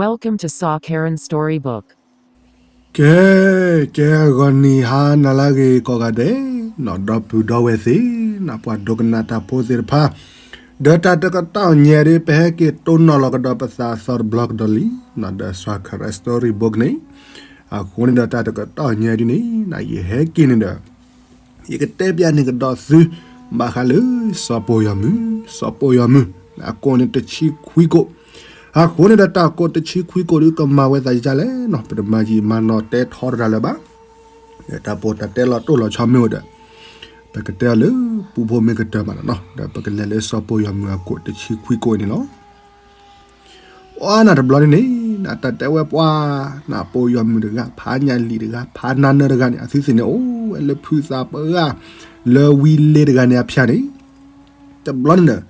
Welcome to Saw Karen Storybook. ကဲ, ကဲအဂီၢ်နံၤဟါနၤလၢအဂ့ၤကိးဂၤဒဲး, နီၢ်ဒီပုၢ်ဒီဝဲၢ်သ့ၣ်, နီၢ်ပှၤဒိကနၣ်တၢ်ဖိသ့ၣ်တဖၣ်, ဒီးတၢ်တကတီၢ်ညါဒ် ပဟဲက့ၤတိၢ်နီၣ်လီၤကဒီးပသးအသီတဘျီကဒီးလံ, နီၢ်ဒီး Saw Karen Storybook န့ၣ်, အဃိန့ၣ်ဒီးတၢ်တကတီၢ်ညါဒ်န့ၣ် နီၢ်ယဟဲက့ၤန့ၣ်ဒီး ယကတဲပျးန့ၢ်ကဒီးသု ဘၣ်ဃးလၢ စီၤပိာ်ယီၢ်မုၢ်, စီၤပိာ်ယီၢ်မုၢ်, အကိးန့ၣ်တဆံခွံကိး, အဃိန့ၣ်ဒီးတၢ်ကိးတဆံခွံကိးဒ်ကမၤဝဲသးယါလဲၣ်နီၤ, ပတမၤယံာ်မၤနီၢ်တဲထီတရၤလၢၤဘၣ်, တၢ်ပိာ်တၢ်တဲလီၤတိၢ်လီၤဆီမ့ၢ်အိၣ်ဒီး, ပကတဲအီၤလၢပူဖိမ့ၢ်ကတၢၢ်မးနီၤ, ဒီးပကလဲၤလၢစီၤပိာ်ယီၢ်မုၢ်အကိးတဆံခွံကိးန့ၣ်လီၤ. ပှၤနၤတဘျီန့ၣ်န့ၣ် နတၢ်တဲဝဲပှၤ, နပိာ်ယီၢ်မုၢ်တဂၤ, ဖးညၣ်လံာ်တဂၤ, ဖးနါနၢတဂၤန့ၣ် အသုသ့ၣ်န့ၣ်အိၣ်ဝဲလၢဖုသးပှၢ်, လၢဝံလ့တဂၤန့ၣ်အဖၠါန့ၣ်, တဘျီန့ၣ်ဒီး,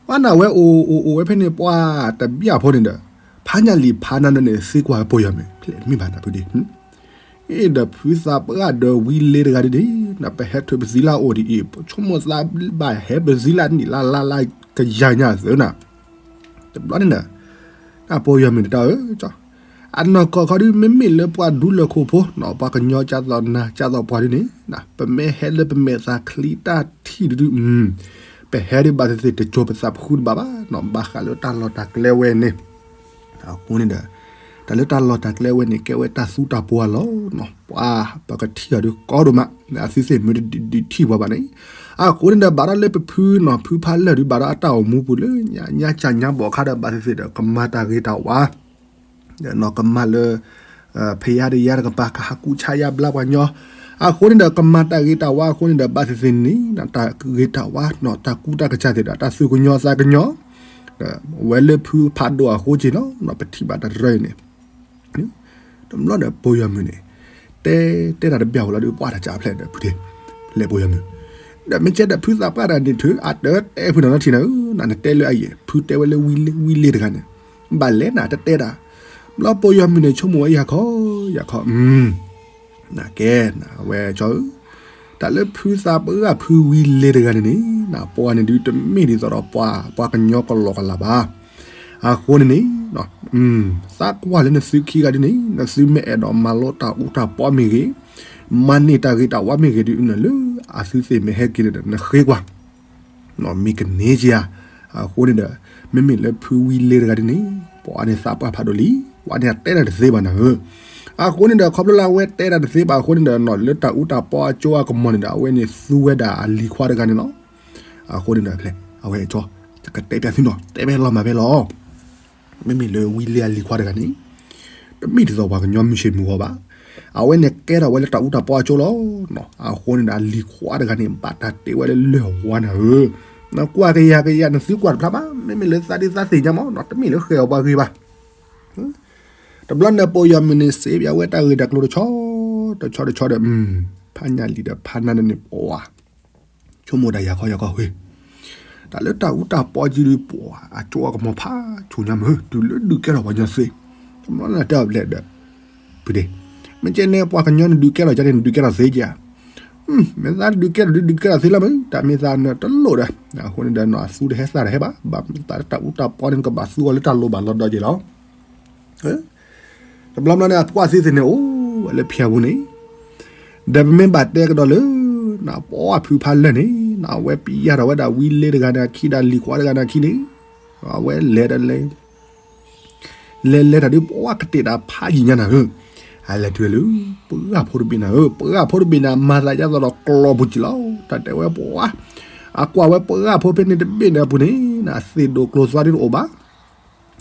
ပှၤနၤဝဲအိၣ်အိၣ်အိၣ်ဝဲဖဲန့ၣ်ပှၤတဘျီဖိန့ၣ်ဒီး, ဖးညၣ်လံာ်ဖးနါနၢန့ၣ် သံကွၢ်ပိာ်ယီၢ်မုၢ်, ဖျဲးတမ့ၢ်ဘၣ်နဖုဒ့ အ့ၣ်ဒီးဖုသးပှၢ်ဒီးဝံလ့တဂၤဒ်န့ၣ်, နပဟဲထုးပသံလၢအအိၣ်ဒ်အံၤ, ပဆိကမိၣ်သးဘၣ်ဟဲပသံလၢနံၣ်လါလါလါကယၤညါအသိးနၤ, တဘျီန့ၣ်ဒီး, နပိာ်ယီၢ်မုၢ်န့ၣ်တၢ်အၢ, အနီၢ်ကီၢ်ခီဒ်မ့မ့ၢ်လၢပှၤဒူလၢၢ်ခိၣ်ဖိနီၤ, ပှၤကညီကၠၢ်သိးနၤကၠၢ်သိးပှၤဒ်န့ၣ်, ပမ့ၢ်ဟဲလၢပမဲာ်သးချံတၢ်ထံၣ်ဒုဒု, ပဟဲဒ်ဘၣ်သ့ၣ်သ့ၣ်တစိၤပသးပဃုတဘၣ်ဘၣ်နီၤ, ဘၣ်ဃးလၢတၢ်လီၢ်တၢ်ကျဲဝဲန့ၣ် အဃိန့ၣ်ဒီး, တၢ်လၢတၢ်လီၢ်တၢ်ကျဲဝဲန့ၣ် ကဲဝဲတၢ်သူတၢ်ပှီၤလီၤနီၤ, ပှၤပကထံၣ်အီၤဒ်ကီဒိၣ်မး, အသုသ့ၣ်မ့ၢ်တဒုးထံၣ်ပှၤဘၣ်န့ၣ်, အဃိန့ၣ်ဒီး ဘၣ်ဒီးလၢပဖုနီၤ ဖုဖးလၢာ်ဒုး ဘၣ်ဒီးအတၢ်အိၣ်မူပူၤလၢညါညါကၢ်ညါဘီၣ်ခါဒီး ဘၣ်သ့ၣ်သ့ၣ်ဒီး ကမၤတၢ်ဂ့ၤတၢ်ဝါ ဒီးနီၢ်ကမၣ်လၢ ဖယါတယါတကပၤ ကဟးကူစါယါဘျါပှၤကညီ, အဃိန့ၣ်ဒီး ကမၤတၢ်ဂ့ၤတၢ်ဝါအဃိန့ၣ်ဒီး ဘၣ်သ့ၣ်သ့ၣ်န့ၣ် တၢ်ဂ့ၤတၢ်ဝါနီၢ် တၢ်ကူတၢ်ကစၢ်သ့ၣ်ဒီး တၢ်သူၣ်ကညီၤသးကညီၤ, ဒီးဝဲလၢဖုဖးဒိၣ်အဃိက့ၤလီၤ, ပထံၣ်ဘၣ်တၢ်တရၢအံၤန့ၣ် တဘျီဒီးပိာ်ယီၢ်မုၢ်န့ၣ် တဲ တဲတၢ်တဘျီဝဲလီၤဒီး ပှၤတၢ်ကၢ်ဖျဲၣ်ဒီးဖုဒ့ လဲၤပိာ်ယီၢ်မုၢ်, ဒီးမ့ၢ်ကဲဒီးဖုသးပှၢ်တဂၤန့ၣ် အတၢ်တဲဖုနီၢ်နီၢ်ထံၣ်နၤဧၢ, နတဲလၢအယံာ် ဖုတဲဝဲလၢဝံလ့တဂၤန့ၣ်, ဘၣ်လဲၣ်နတတဲတၢ်, ဘျီပိာ်ယီၢ်မုၢ်န့ၣ် ဆိကမိၣ်ဝဲယၤခီ, ယၤခီ, နကဲ နဝဲကၠီဧၢ, တၢ်လၢဖုသးပှၢ်ဖုဝံလ့တဂၤန့ၣ်န့ၣ် နပှၤန့ၣ်ဒုးတမ့ၢ်ဒ်သိးဒီးပှၤ ပှၤကညီကလီကလးဘၣ်, အဃိန့ၣ်န့ၣ် သးကွၢ်လၢနသုခံဂၤဒ်န့ၣ် နသုမ့ၢ်အဲၣ်ဒိးမၤလိတၢ်အူတၢ်ပီမ့ၢ်ဂ့ၤ, မၤန့ၢ်တၢ်ဂ့ၤတၢ်ဝါမ့ၢ်ဂ့ၤဒ်အံၤန့ၣ်လၢ အသုသ့ၣ်မ့ၢ်ဟဲက့ၤန့ၣ်ဒီး နဃ့ကွၢ် မ့ၢ်ကန့ၢ်က့ၤဧါ, အဃိန့ၣ်ဒီး မ့မ့ၢ်လၢဖုဝံလ့တဂၤဒ်န့ၣ် ပှၤန့ၣ်သးပှၢ်ဖးဒိၣ်လံ, ပှၤန့ၣ်အတဲတၢ်တသ့ဘၣ်နၤဧၢ, အဃိန့ၣ်ဒီး ခီဖျိလၢအဝဲတဲတၢ်တသ့ဘၣ်အဃိန့ၣ်ဒီး နီၢ်လၢတၢ်အူတၢ်ပီအကၠိအကမီၤန့ၣ်ဒီး အဝဲန့ၣ်သူဝဲဒၣ်အလံၤခွါတဂၤန့ၣ်လီၤ, အဃိန့ၣ်ဒီး ဖဲ အဝဲကၠီ ကတဲပျးသုနီၤ တဲဖဲလီၤမၢ်ဖဲလီၤ မ့မ့ၢ်လၢဝံလ့အလံၤခွါတဂၤန့ၣ် တမ့ၢ်ဒ်သိးပှၤကညီမုၢ်ဆ့ၣ်မုၢ်ဂီၤဘၣ်, အဝဲန့ၣ်ကဲထီၣ်ဝဲလၢတၢ်အူတၢ်ပီအကၠိလီၤ, အဃိန့ၣ်ဒီးအလံၤခွါတဂၤန့ၣ် ဘၣ်တၢ်တ့ဝဲလၢလၢၢ်ဝါနၤဧၢ, နကွၢ်ကယၤကယၤ နသုကွၢ်တဖျါဘၣ်, မ့မ့ၢ်လၢသးဒ်သးသ့ၣ်ညါမး တမ့ၢ်လၢဃဲၤအီၤပှၤဂ့ၤဘၣ် တဘျီန့ၣ်ပိာ်ယီၢ်မုၢ်န့ၣ် စံးဘၣ်ဝဲတၢ်ဂ့ၢ်တၢ်ကျိၤတဆီ တဆီတဆီဒီး ဖးညၣ်လံၤဒီးဖးနါနၢန့ၣ် ပှၤ ဆိကမိၣ်ဒၣ်ယၤခီယၤခီဃ့, တၢ်လၢတၢ်အူတၢ်ပီကံဒုး ပှၤအကၠိအကမီၤဖးဆူၣ်ညါမုၢ် တုၤလၢဒုးကဲထီၣ်ပှၤကညီသ့, တဘျီန့ၣ်တဲအီၤဘျဲၣ်ဒီး ဖုဒ့, မ့ၢ်ကဲန့ၣ်ပှၤကညီန့ၣ်ဒုးကဲထီၣ်ကန့ၣ် နဒုးကဲထီၣ်သ့က့ၤဧါ, မ့ၢ်သးဒုးကဲထီၣ်ဒုးဒုးကဲထီၣ်သ့လီၤမုၢ် တၢ်မ့ၢ်သးနတလိၣ်ဒီး, အဃိန့ၣ်ဒီးနီၢ်အသူတဟဲသၣ်တဟဲဘၣ်, ဘၣ်မနုၤသးလၢတၢ်အူတၢ်ပီန့ၣ် နကဘၣ်သူအီၤလၢတၢ်လိၣ်ဘၣ်လီၤဒီးက့ၤလီၤ တဘျီဘျီန့ၣ် အပှၢ်သ့ၣ်သ့ၣ်န့ၣ် အိၣ်ဝဲလၢဖၠါပူၤန့ၣ်, ဒီးပမ့ၢ်ဘၣ်တဲကဒီးလၢ နပှၢ်ဖုဖးလၢာ်န့ၣ် နအဝဲပျၢ်ထီၣ်ဝဲဒၣ်ဝံလ့တဂၤန့ၣ်အခံဒီးလံၤခွါတဂၤန့ၣ်အခံန့ၣ်, အဝဲလဲၤဒီးလဲၤ လဲၤလဲၤတၢ်ဒုးပှၢ်ကတဲာ်တၢ်ဖးယံာ်ညါနၤဧၢ, အလဲၤတုၤဝဲလၢ ပှၢ်ဖိတဘ့ၣ်နၤဧၢ, ပှၢ်ဖိတဘ့ၣ်န့ၣ် မၤသးဒ်သိးဒီးကျီပူၤကံလီၤ, တၢ်တဲဝဲပှၢ်, အကွၢ်ဝဲပှၢ်ဖိဖဲန့ၣ်တဘ့ၣ်န့ၣ်အပူၤန့ၣ် နသ့ၣ်ဒိၣ်ကျိၤသွါဒ်တအိၣ်ဘၣ်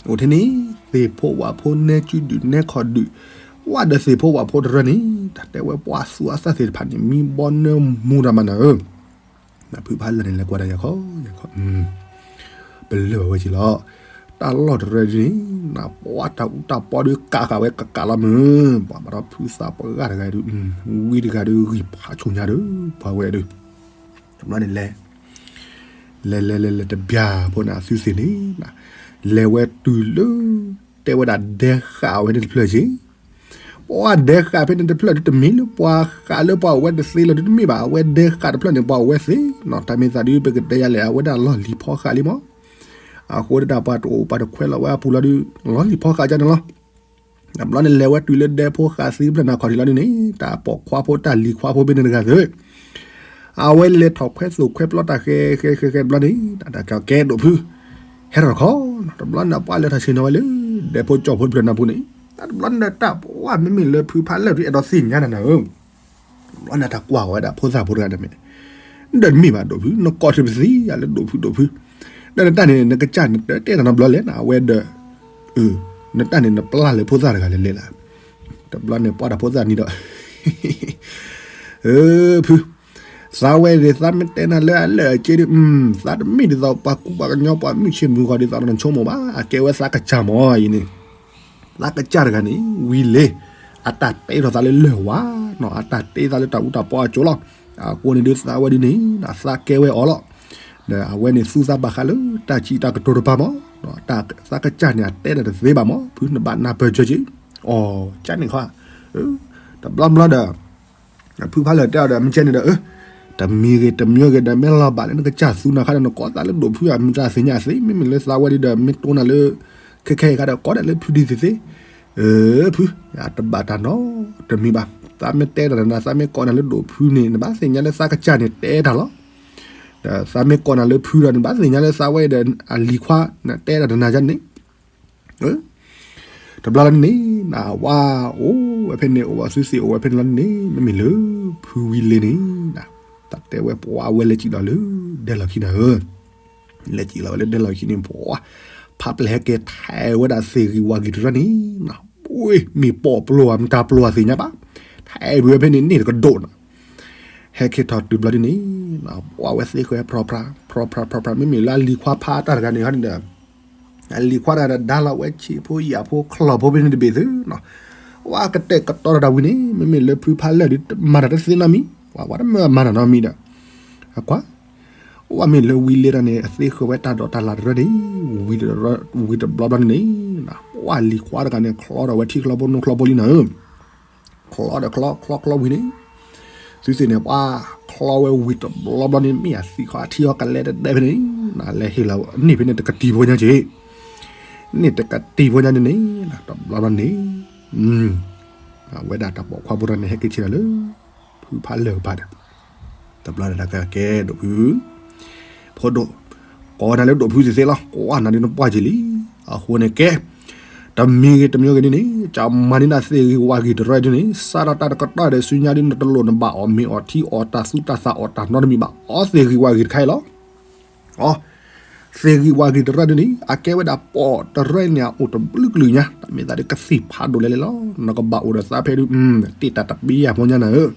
အိၣ်ထဲန့ၣ် သ့ၣ်ဖိဝၣ်ဖိနဲကုဒုၣ်နဲခီၣ်ဒုၣ်, ဝဲဒီးသ့ၣ်ဖိဝၣ်ဖိတရၢန့ၣ် တၢ်တဲဝဲပှၢ်သူအသၣ်သ့ၣ်တဖၣ်န့ၣ် မံဘီနၢမူတၢ်မးနၤဧၢ, နဖုဖးလၢာ်န့ၣ် လဲၤကွၢ်တၢ်ယၤခီယၤခီ, ပလၢၢ်ဘၣ်ဝဲက့ၤလီၤ, တၢ်လီၢ်တရၢဒ်န့ၣ် နပှၢ်တၢ်အူတၢ်ပီဒုးကးဃာ်ဝဲကးကးလီၤမုၢ်, ပှၤဘၣ်ဒီးဖုသးပှၢ်တဂၤဒုး, ဝံတဂၤဒုးဂံၢ်ဖးဆူၣ်ညါဒီး ပှၤဝဲဒုး တဘျီန့ၣ်လဲၤ လဲၤလဲၤလဲၤလဲၤတဘျီဖိန့ၣ် အသုသ့ၣ်န့ၣ် လဲၤဝဲတုၤလၢ တဲဝဲဒၣ်ဒဲဃာ်ဝဲန့ၣ်တဖျၢၣ်က့ၤ, ပှၤဒဲဃာ်ဖဲန့ၣ်တဖျၢၣ်ဒုး တမ့ၢ်လၢပှၤဃာ်လၢပှၤအိၣ်ဝဲတသ့လၢၤဒုးတမ့ၢ်ဘၣ်, အဝဲဒဲဃာ်တဖျၢၣ်န့ၣ် ပှၤအိၣ်ဝဲသ့, တၢ်မ့ၢ်သးဒုး ပကတဲယၤလဲၣ် အဝဲဒၣ်လီၢ်လံၤဖီဃာ်လံမး, အဃိဒၣ်ပှၤတအိၣ်ပှၤတခွဲးလီၤဝဲအပူၤလီၤဒုး လီၤလံၤဖီဃးကန့ၣ်လီၤ. တဘျီန့ၣ်လဲၤဝဲတုၤလၢဒဲဖိဃာ်သံဖျၢၣ်နၤခီၣ်ထံးလီၤဒုးန့ၣ် တၢ်ပိာ်ခွါဖိတၢ်လံၤခွါဖိဖဲန့ၣ်တဂၤသု အဝဲလဲၤထီၣ်ခွဲးသိၣ်ခွဲးပျီတၢ်ဃဲဃဲဃဲဃဲတဘျီန့ၣ် တၢ်ကကဲဒိၣ်ဖု ဟဲထီၣ်တခီ တဘျီန့ၣ်ပှၤလဲၤထီၣ်ဆ့ၣ်နီၤဝဲလၢ ဒဲဖိကၠီဖိတဖျၢၣ်နၤပူၤန့ၣ် တဘျီန့ၣ်တၢ်ပှၤမ့မ့ၢ်လၢဖုဖးလၢာ်ဒုးအဲၣ်ဒိးသ့ၣ်ညါနၤနၤဧၢ တဘျီန့ၣ်တၢ်ကွၢ်ဝဲဒၣ်ဖိသၣ်ဖိတဂၤန့ၣ်မ့ၢ် ဒီးတမ့ၢ်ဘၣ်ဒိၣ်ဖု နကိးထံးပသံယၤလၢဒိၣ်ဖုဒိၣ်ဖု ဒီးနတၢ်န့ၣ် နကစၢ်နတတဲတၢ်နီတဘျီလဲၣ်နၤ အဝဲဒီး နတၢ်န့ၣ်နပျၢ်လၢဖိသၣ်တဂၤလဲၣ်လဲၣ်လၢ တဘျီန့ၣ်ပှၤတၢ်ဖိသၣ်နံၤဒီး ဖု သးဝဲဒၣ်သးမ့ၢ်တဲနၤလၢအလၢာ်အက့ဒုး သးတမ့ၢ်ဒ်သိးပှၤကူပှၤကညီပှၤမုၢ်ဆ့ၣ်မုၢ်ဂီၤဒ်သိးနဆိကမိၣ်ဘၣ် အကဲဝဲသးကစၢ်မၢ်အံၤန့ၣ် သးကစၢ်တဂၤန့ၣ် ဝံၤလ့ၤ အတၢ်တဲထီၣ်သးလၢလၢၢ်ဝါနီၤ အတၢ်တဲသးလၢတၢ်အူတၢ်ပီအစိၤလီၤ. အဃိန့ၣ်ဒုးသးဝဲဒ်န့ၣ် သးကဲဝဲအီၤလီၤ. ဒီးအဝဲန့ၣ်သူသးဘၣ်ဃးလၢတၢ်စံးတၢ်ကတိၤတပၤမၢ် သးကစၢ်န့ၣ် အတဲတၢ်တသ့ဘၣ်မၢ် ဖုနဘၣ်နၢ်ပၢၢ်စၢၤက့ၤ အီၤကန့ၣ်ခီ တဘျီဘျီဒီး ဖုဖးလၢာ်တဲအီၤဒီး မ့ၢ်ကဲန့ၣ်ဒီး တမံၤဂ့ၤတမံၤဂ့ၤဒီး မ့ၢ်လီၤဘၣ်လၢနကစၢ်သူနၤခါဒီး နကိးသးလၢဒိၣ်ဖုဧါ မ့ၢ်တၢ်သ့ၣ်ညါသ့ မ့မ့ၢ်လၢသးဝဲဒ်ဒီး မ့ၢ်တိၢ်နၤလၢ ခဲခဲအံၤခါဒီး ကိးဒၣ်လၢဖုဒ်သ့ၣ်သ့ၣ် ဖု တဘၣ်တၢ်နီတမံၤဘၣ်. သးမ့ၢ်တဲတၢ်နၤ သးမ့ၢ်ကိးနၤလၢဒိၣ်ဖုန့ၣ် နဘၣ်သ့ၣ်ညါလၢသးကစၢ်န့ၣ်တဲတၢ်လီၤ. ဒီးသးမ့ၢ်ကိးနၤလၢဖုဒီး နဘၣ်သ့ၣ်ညါလၢသးဝဲဒီး အလံၤခွါ နတဲတၢ်တနၤယါန့ၣ် တဘျီလီၤန့ၣ် နဝဲအိၣ်ဝဲဖဲန့ၣ် အိၣ်ဝဲသုသ့ၣ်အိၣ်ဝဲဖဲန့ၣ်လီၤန့ၣ် မ့မ့ၢ်လၢ ဖုဝံၤလ့ၤန့ၣ် တၢ်တဲဝဲပှၤဝဲလဲၤစံၣ်လီၤလၢ ဒဲလီၢ်ခံနၤဧၢ လဲၤစံၣ်လီၤဝဲလၢဒဲလီၢ်ခံန့ၣ် ပှၤ ဖးပျဲၢ်ဟဲက့ၤထဲးဝဲဒၣ်သ့ၣ်ဂံၢ်ဝၣ်ဂံၢ်တရၢန့ၣ် ပှ့ၤမ့ၢ်ပိာ်ပျိၢ်ဧါ မတၤပျိၢ်ဧါသ့ၣ်ညါဘၣ် ထဲးဝဲဖဲန့ၣ်န့ၣ်တကဒိၣ်နီၤ ဟဲက့ၤထီၣ်တုၤဘျီဒ်န့ၣ် ပှၤဝဲသ့ၣ်ဃဲ ဖြီဖြါ ဖြီဖြါ ဖြီဖြါ မ့မ့ၢ်လၢအလံၤခွါဖးတၢ်တဂၤန့ၣ်ဟီန့ၣ်ဒီး အလံၤခွါတဂၤဒီးဒါလီၤဝဲဆံးဖိယာ်ဖိချီၣ်ဖိဖဲန့ၣ်တဘ့ၣ်သုနီၤ ဝဲကတဲာ်ကတီၤတၢ်ဝံၤန့ၣ် မ့မ့ၢ်လၢဖုဖးလၢာ်ဒုး မၤတၢ်တသ့နီတမံၤ ပှၤတမၤမၤတၢ်နီတမံၤဒီး အကွၢ် ဝဲမ့ၢ်လၢဝံၤလ့ၤတၢ်န့ၣ် အသ့ဃဲၤဝဲတၢ်ဒိးတၢ်လၢ်တရၢန့ၣ် ဝံၤတဘျီဘျီန့ၣ်န့ၣ် ပှၤလံၤခွါတဂၤန့ၣ် ချီထီၣ်ဝဲထံချီဖိနိချီဖိလံနၤဧၢ ချီဒီးချီ ချီချီဝံၤန့ၣ် သုသ့ၣ်န့ၣ် ပှၤချီဝဲဝံၤတဘျီဘျီန့ၣ် မ့ၢ်အသံၣ်ခီအထံအီၤကလဲၤတဒဲဖဲန့ၣ် နလဲၤဟ့ၣ်လီၤန့ၢ်ဖဲန့ၣ်တကတံၤဖိညါက့ၤ န့ၢ်တကတံၤဖိညါန့ၣ်န့ၣ် တဘျီဘျီန့ၣ် အဝဲဒၣ်တၢ်ပိာ်ခွါဖိတဂၤန့ၣ် ဟဲက့ၤဆ့ၣ်လီၤလၢ ဖုဖးလၢာ်ကပၤဒီး တဘျီန့ၣ်တၢ်ကကဲဒိၣ်ဖု ဖိဒိၣ် ကိးနၤလၢဒိၣ်ဖုသ့ၣ်သ့ၣ်လီၤ ကိးနၤဒ်နပှၢ်က့ၤလံ အဃိန့ၣ်ကဲ တမံၤဂ့ၤတမံၤဂ့ၤဒ်န့ၣ် ကမၤန့ၢ်နၤသ့ၣ်ဂံၢ်ဝၣ်ဂံၢ်တရၢဒ်န့ၣ် စးထီၣ်တၢ်တကတီၢ်ဒီးဆူညါဒ်နတလိၣ်နဘၣ်အီၣ်မ့ၤအီၣ်ထံအီၣ်တၢ်သူတၢ်သၣ်အီၣ်တၢ်နီတမံၤဘၣ် အီသ့ၣ်ဂံၢ်ဝၣ်ဂံၢ်တခါအံၤလီၤ အီ သ့ၣ်ဂံၢ်ဝၣ်ဂံၢ်တရၢဒ်န့ၣ် အကဲဝဲဒၣ်ပိာ်တရၢန့ၣ် အအိၣ်တဘျုးကလုာ်ညါ တၢ်မ့ၢ်သးဒ်ကသံၣ်ဖးဒိၣ်လဲၣ်လဲၣ်လီၤ နကဘၣ်အိၣ်ဒီးသးဖဲဒ် တ့ၢ်တၢ်တပျံၤယၤဖိညါနၤဧၢ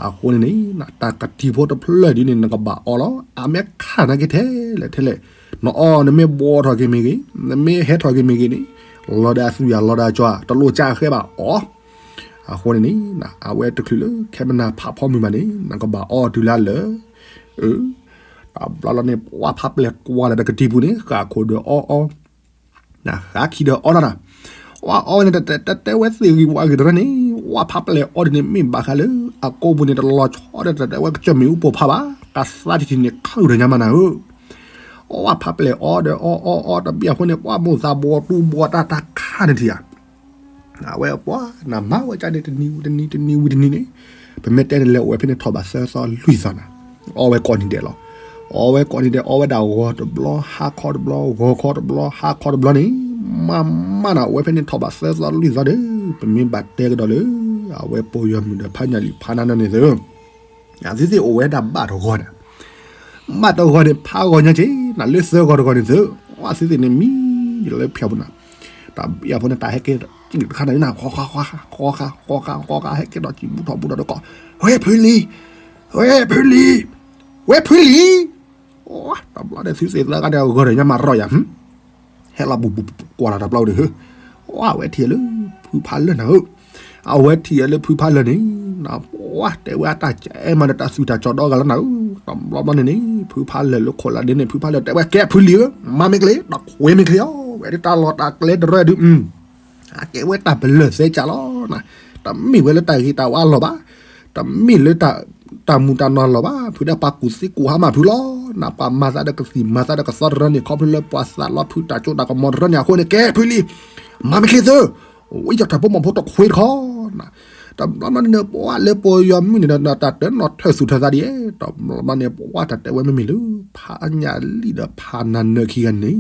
အဃိန့ၣ်န့ၣ် တၢ်ကတံၤဖိတဖျၢၣ်ဒ်န့ၣ် နကဘၣ်အီလီၤ အမ့ၢ်ခးနၤက့ၤထဲလဲၣ်ထဲလဲၣ် နအီနမ့ၢ်ဘှီထီၣ်က့ၤမ့ၢ်ဂ့ၤ နမ့ၢ်ဟဲထီၣ်က့ၤမ့ၢ်ဂ့ၤန့ၣ် လီၤဒီးအသူယၤလီၤဒီးအကၠီ တလိၣ်ကၢ်အဃဲဘၣ်အီ အဃိန့ၣ်န့ၣ် အဝဲတချုးလၢခဲမနၤဖးဖီမုၢ်ဘၣ်န့ၣ် နကဘၣ်အီတုၤလၢလၢ တဘျီလီၤန့ၣ် ပှၤဖးပျဲၢ်ကွၢ်လၢတကတံၤပူၤန့ၣ် ဃၣ်ခိၣ်ဒီးအီအီ ဃၣ်ခံဒီးအီလီၤနၤ ဝဲအီဝဲန့ၣ် တတဲဝဲသ့ၣ်ဂံၢ်ဝၣ်ဂံၢ်တရၢန့ၣ် ဝဲဖးပျဲၢ်အီဒ်န့ၣ် မ့ၢ်ဘၣ်ဃးလၢ အကိာ်ပူၤန့ၣ် တလီၤဆီဒီး တတဲဝဲကစၢၢ်မ့ၣ်အူပိာ်ဖးဘၣ် ကသးတထံၣ်န့ၣ် ခါအုၣ်ဒီးညါမးနၤဧၢ ဝဲဖးပျဲၢ်အီဒီးအီအီအီတဘျီအဃိန့ၣ် ပှၤမိၢ်သးဘှီတူဘှီတၢ်တၢ်ခါန့ၣ်ထံၣ်ဧါ အဝဲပှၤနမၤဝဲကန့ၣ် တနံၤဝံၤတနံၤ တနံၤဝံၤတနံၤန့ၣ် ပမ့ၢ်တဲန့ၣ်လဲၤအိၣ်ဝဲဖဲန့ၣ်ထီၣ်ဘးသၢသီလွံၢ်သီနၤ အီဝဲကိးနံၤဒဲးလီၤ အီဝဲကိးနံၤဒဲး အီဝဲဒၣ်ဂီၤတဘျီ ဟါခီတဘျီ ဂီၤခီတဘျီ ဟါခီတဘျီန့ၣ် မၤမးနၤ အိၣ်ဝဲဖဲန့ၣ်ထီၣ်ဘးသၢသီလွံၢ်သီဒီး ပမ့ၢ်ဘၣ်တဲကဒီးလၢ အဝဲပိာ်ယီၤမုၣ်ဒီးဖးညၣ်လံၣ်ဖးနါနီၢ်န့ၣ်သ့ အသုသ့ၣ်အိၣ်ဝဲဒၣ်ဘၣ်တဂီၤန့ၣ် ဘၣ်တဂီၤန့ၣ် ဖးဂီၤညါက့ၤ နလၢသၢဂီၤတဂီၤန့ၣ်သ့ အသုသ့ၣ်န့ၣ်မံဒီးလၢဖၠၣ်ပူၤနၤ တၢ်ဘၣ်အဖိန့ၣ် တၢ်ဟဲက့ၤတခါန့ၣ် ဃီဃါဃီဃါဃီဃါဃီဃါ ဟဲက့ၤဒီးစံးဘူးထီၣ်ဘူးဒီးတကီၢ် ဝဲဖုလံၤ ဝဲဖုလံၤ ဝဲဖုလံၤ တဘျီဒီးသုသ့ၣ်သၢဂၤဒီးဂီၤဒီးညါမၤရီယၤ ဟဲလီၤဘူးဘူးကွၢ်လီၤတဘျီဒီး အဝဲထံၣ်လၢဖုဖးလၢာ်နၤဧၢ အဝဲထံၣ်လၢဖုဖးလၢာ်န့ၣ် တဲဝဲအတၢ်ကဲမးဒီးတၢ်သူၣ်တၢ်ကၠီဒီဂၤလၢနၤဧၢ တဘျီဘျီန့ၣ်န့ၣ် ဖုဖးလၢာ်လၢခိၣ်လၢဒ့န့ၣ် ဖုဖးလၢာ်တဲဝဲကဲဖုလံၤဧၢ မၤမ့ၢ်ကလ့ ဒီးခွဲမ့ၢ်ကလ့အီၤ ဝဲဒၣ်တၢ်လီၢ်တၢ်ကျဲတရၢဒုး အကဲဝဲတၢ်ပလၢၢ်သဲကၢ်လီၤနၤ တမ့ၢ်ဝဲလၢတၢ်ဂ့ၤတၢ်ဝါလီၤဘၣ် တမ့ၢ်လၢတၢ် တၢ်မူတၢ်နီၢ်လီၤဘၣ် ဖုဒီး ပှၤကူၣ်သံကူၣ်ဟါမၢ်ဖုလီၤ. နပှၤမၤသးဒီးကသံၣ်မၤသးဒီးကသီတရၢန့ၣ် ခီဖျိလၢပှၤသးလီဖုတၢ်စိတၢ်ကမီၤတရၢန့ၣ် အဃိန့ၣ် ကဲဖုလံ မၤမ့ၢ်ချ့သု ဝံယီၢ်တၢ်ဖိမီၢ်ဖိတခွ့တခီ တဘျီဘျီန့ၣ် ပှၤလၢပယီၤမုၣ်န့ၣ်ဒီး တၢ်တနီၤထၢၣ်သူၣ်ထၢၣ်သးဒ်အံၤ တဘျီဘျီန့ၣ် ပှၤတၢ်တဲဝဲမ့မ့ၢ်လၢ ဖးညၣ်လံၣ်ဒီးဖးနၤနၢၤခံဂၤန့ၣ် တဘျီန့ၣ်ဒီး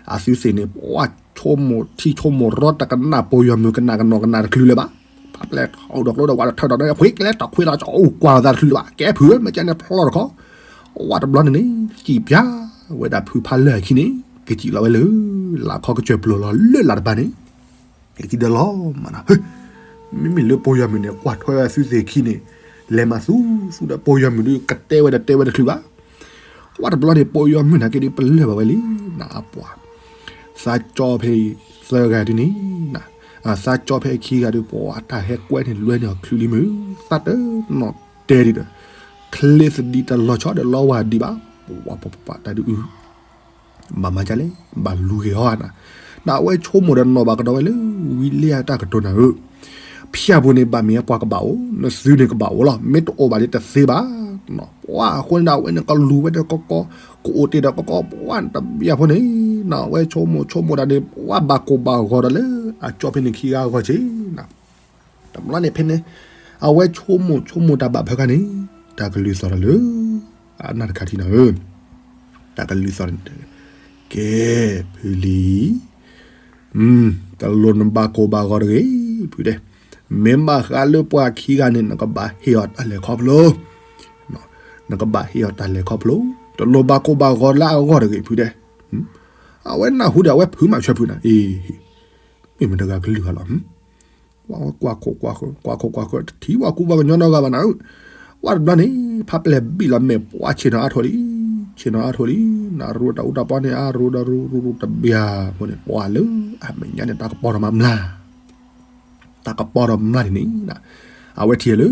အသုသ့ၣ်န့ၣ် ပှၤဆိကမိၣ်ထံဆိကမိၣ်ရီတကနၣ် ပယီၤမုၣ်ကနၣ်ကနီၤကနၣ်တချုးလၢၤဘၣ်. ဖးပျဲၢ်ထီၣ်အိၣ်ဒီးကျိဒီးဝဲဒီးထၢၣ်ဒီး ခွ့ကျဲတီၣ်ခွ့လီၤ ကအိၣ်ကွၢ်သးတချုးလၢၤဘၣ် ကဲဖုဧၢ မ့ၢ်ကဲန့ၣ်ဖျီတခီ ဝဲတဘျီန့ၣ်န့ၣ် စံၣ်ပၠးဝဲဒၣ်ဖုဖးလၢာ်အခံန့ၣ် ကစံၣ်လီၤဝဲလၢ လၢ်ခီကစၢၢ်ပျိၢ်လီၤ လၢလၢ်တဘၣ်န့ၣ် ကစံၣ်ဒီးလီၤမးနီၤ မ့မ့ၢ်လၢပယီၤမုၣ်န့ၣ် ကွၢ်ထွဲဝဲသုသ့ၣ်ခံန့ၣ် လဲၤမၤသူသူဒီး ပယီၤမုၣ်ဒုးကတဲဝဲဒီးတဲဝဲတချုးဘၣ်. ဝဲတဘျီန့ၣ် ပယီၤမုၣ်နာ်က့ဒုးပလၢၢ်ဘၣ်ဝဲလံ နအပှၤ သးကၠီဖဲသၢဂၤဒုးန့ၣ် သးကၠီဖဲအခံဂၤဒုး ပှၤတၢ်ဟဲကွဲန့ၣ်လွဲန့ၢ်အီၤချုးလံမုၢ် သးတနီၤတဲဒံးဒီး ချ့သဒံးတလီၤဆီဒီးလီဝါဒံးဘၣ် ပှၤပှၤပှၤတၢ်ဒုးအု ဘၣ်မၤဒ်လဲၣ် ဘၣ်လူၤဂ့ၤအီၤနၤ နအဝဲဆိကမိၣ်ဒီးနီၣ်ဘၣ်ကဒီးဝဲလၢ ဝံလ့အတၢ်ကတိၤနၤဧၢ ဖၠၣ်ပူၤန့ၣ် ဘၣ်မ့ၢ်ပှၤကဘၣ်အိၣ် နသုန့ၣ်ကဘၣ်အိၣ်လီၤ မ့ၢ်တအိၣ်ဘၣ်ဒီးတသ့ဘၣ် ပှၤအဃိန့ၣ်ဒီး အဝဲန့ၣ်ကလူၤဝဲဒီးကီကီ ကအိၣ်တ့ၢ်ဒီးကီကီ ပှၤတဘျီဖိန့ၣ် နအဝဲဆိကမိၣ်ဆိကမိၣ်တၢ်န့ၣ် ပှၤဘၣ်ကိၢ်ဘၣ်ဂီၤဒီးလၢ အကၠီဖဲန့ၣ်ခံဂၤအဂီၢ်က့ၤ တဘျီန့ၣ်ဖဲန့ၣ် အဝဲဆိကမိၣ်ဆိကမိၣ်တၢ်ဘၣ်ဖဲခါန့ၣ် တၢ်ကလုၢ်သီၣ်ဒီးလၢ အနၢ်တခါထံနၤဧၢ တၢ်ကလုၢ်သီၣ်န့ၣ် ကဲ ဖုလံၤ တလိၣ်နဘၣ်ကိၢ်ဘၣ်ဂီၤတဂ့ၤ ဖုတဲ, မ့ၢ်ဘၣ်ဃးလၢပှၤခံဂၤန့ၣ် နကဘၣ်ဟ့ၣ်အီၤတၢ်လဲၤခီဖျိ, နကဘၣ်ဟ့ၣ်အီၤတၢ်လဲၤခီဖျိ, တလိၣ်ဘၣ်ကိၢ်ဘၣ်ဂီၤလၢအဂီၢ်တဂ့ၤ ဖုတဲ. အဝဲနၢ်ဟူဒီး အဝဲဖုးမးဆၢဖုးနၤ, အ့ မ့ၢ်မတၤတဂၤကလုၢ်ဟါလီၤ, ကွၢ်ခိၣ်ကွၢ်ခိၣ် ကွၢ်ခိၣ်ကွၢ်ခိၣ် ကွၢ်ခိၣ်ကွၢ်ခိၣ် တထံၣ်ဝဲကူဘၣ်ကညီနီတဂၤဘၣ်နၤဧၢ. ဝဲတဘျီန့ၣ် ဖးပျဲၢ်ဘံၣ်လီၤမဲာ် ပှၤဆ့ၣ်နီၤအါထီၣ်လံ, ဆ့ၣ်နီၤအါထီၣ်လံ, နရူတၢ်အူတၢ်ပီန့ၣ် အါရူဒီးရူရူတဘျီအဃိန့ၣ် ပှၤလၢအမဲာ်ညါန့ၣ် တၢ်ကပီၤထီၣ်မးမျါ တၢ်ကပီၤထီၣ်မျါန့ၣ်န့ၣ် အဝဲထံၣ်လၢ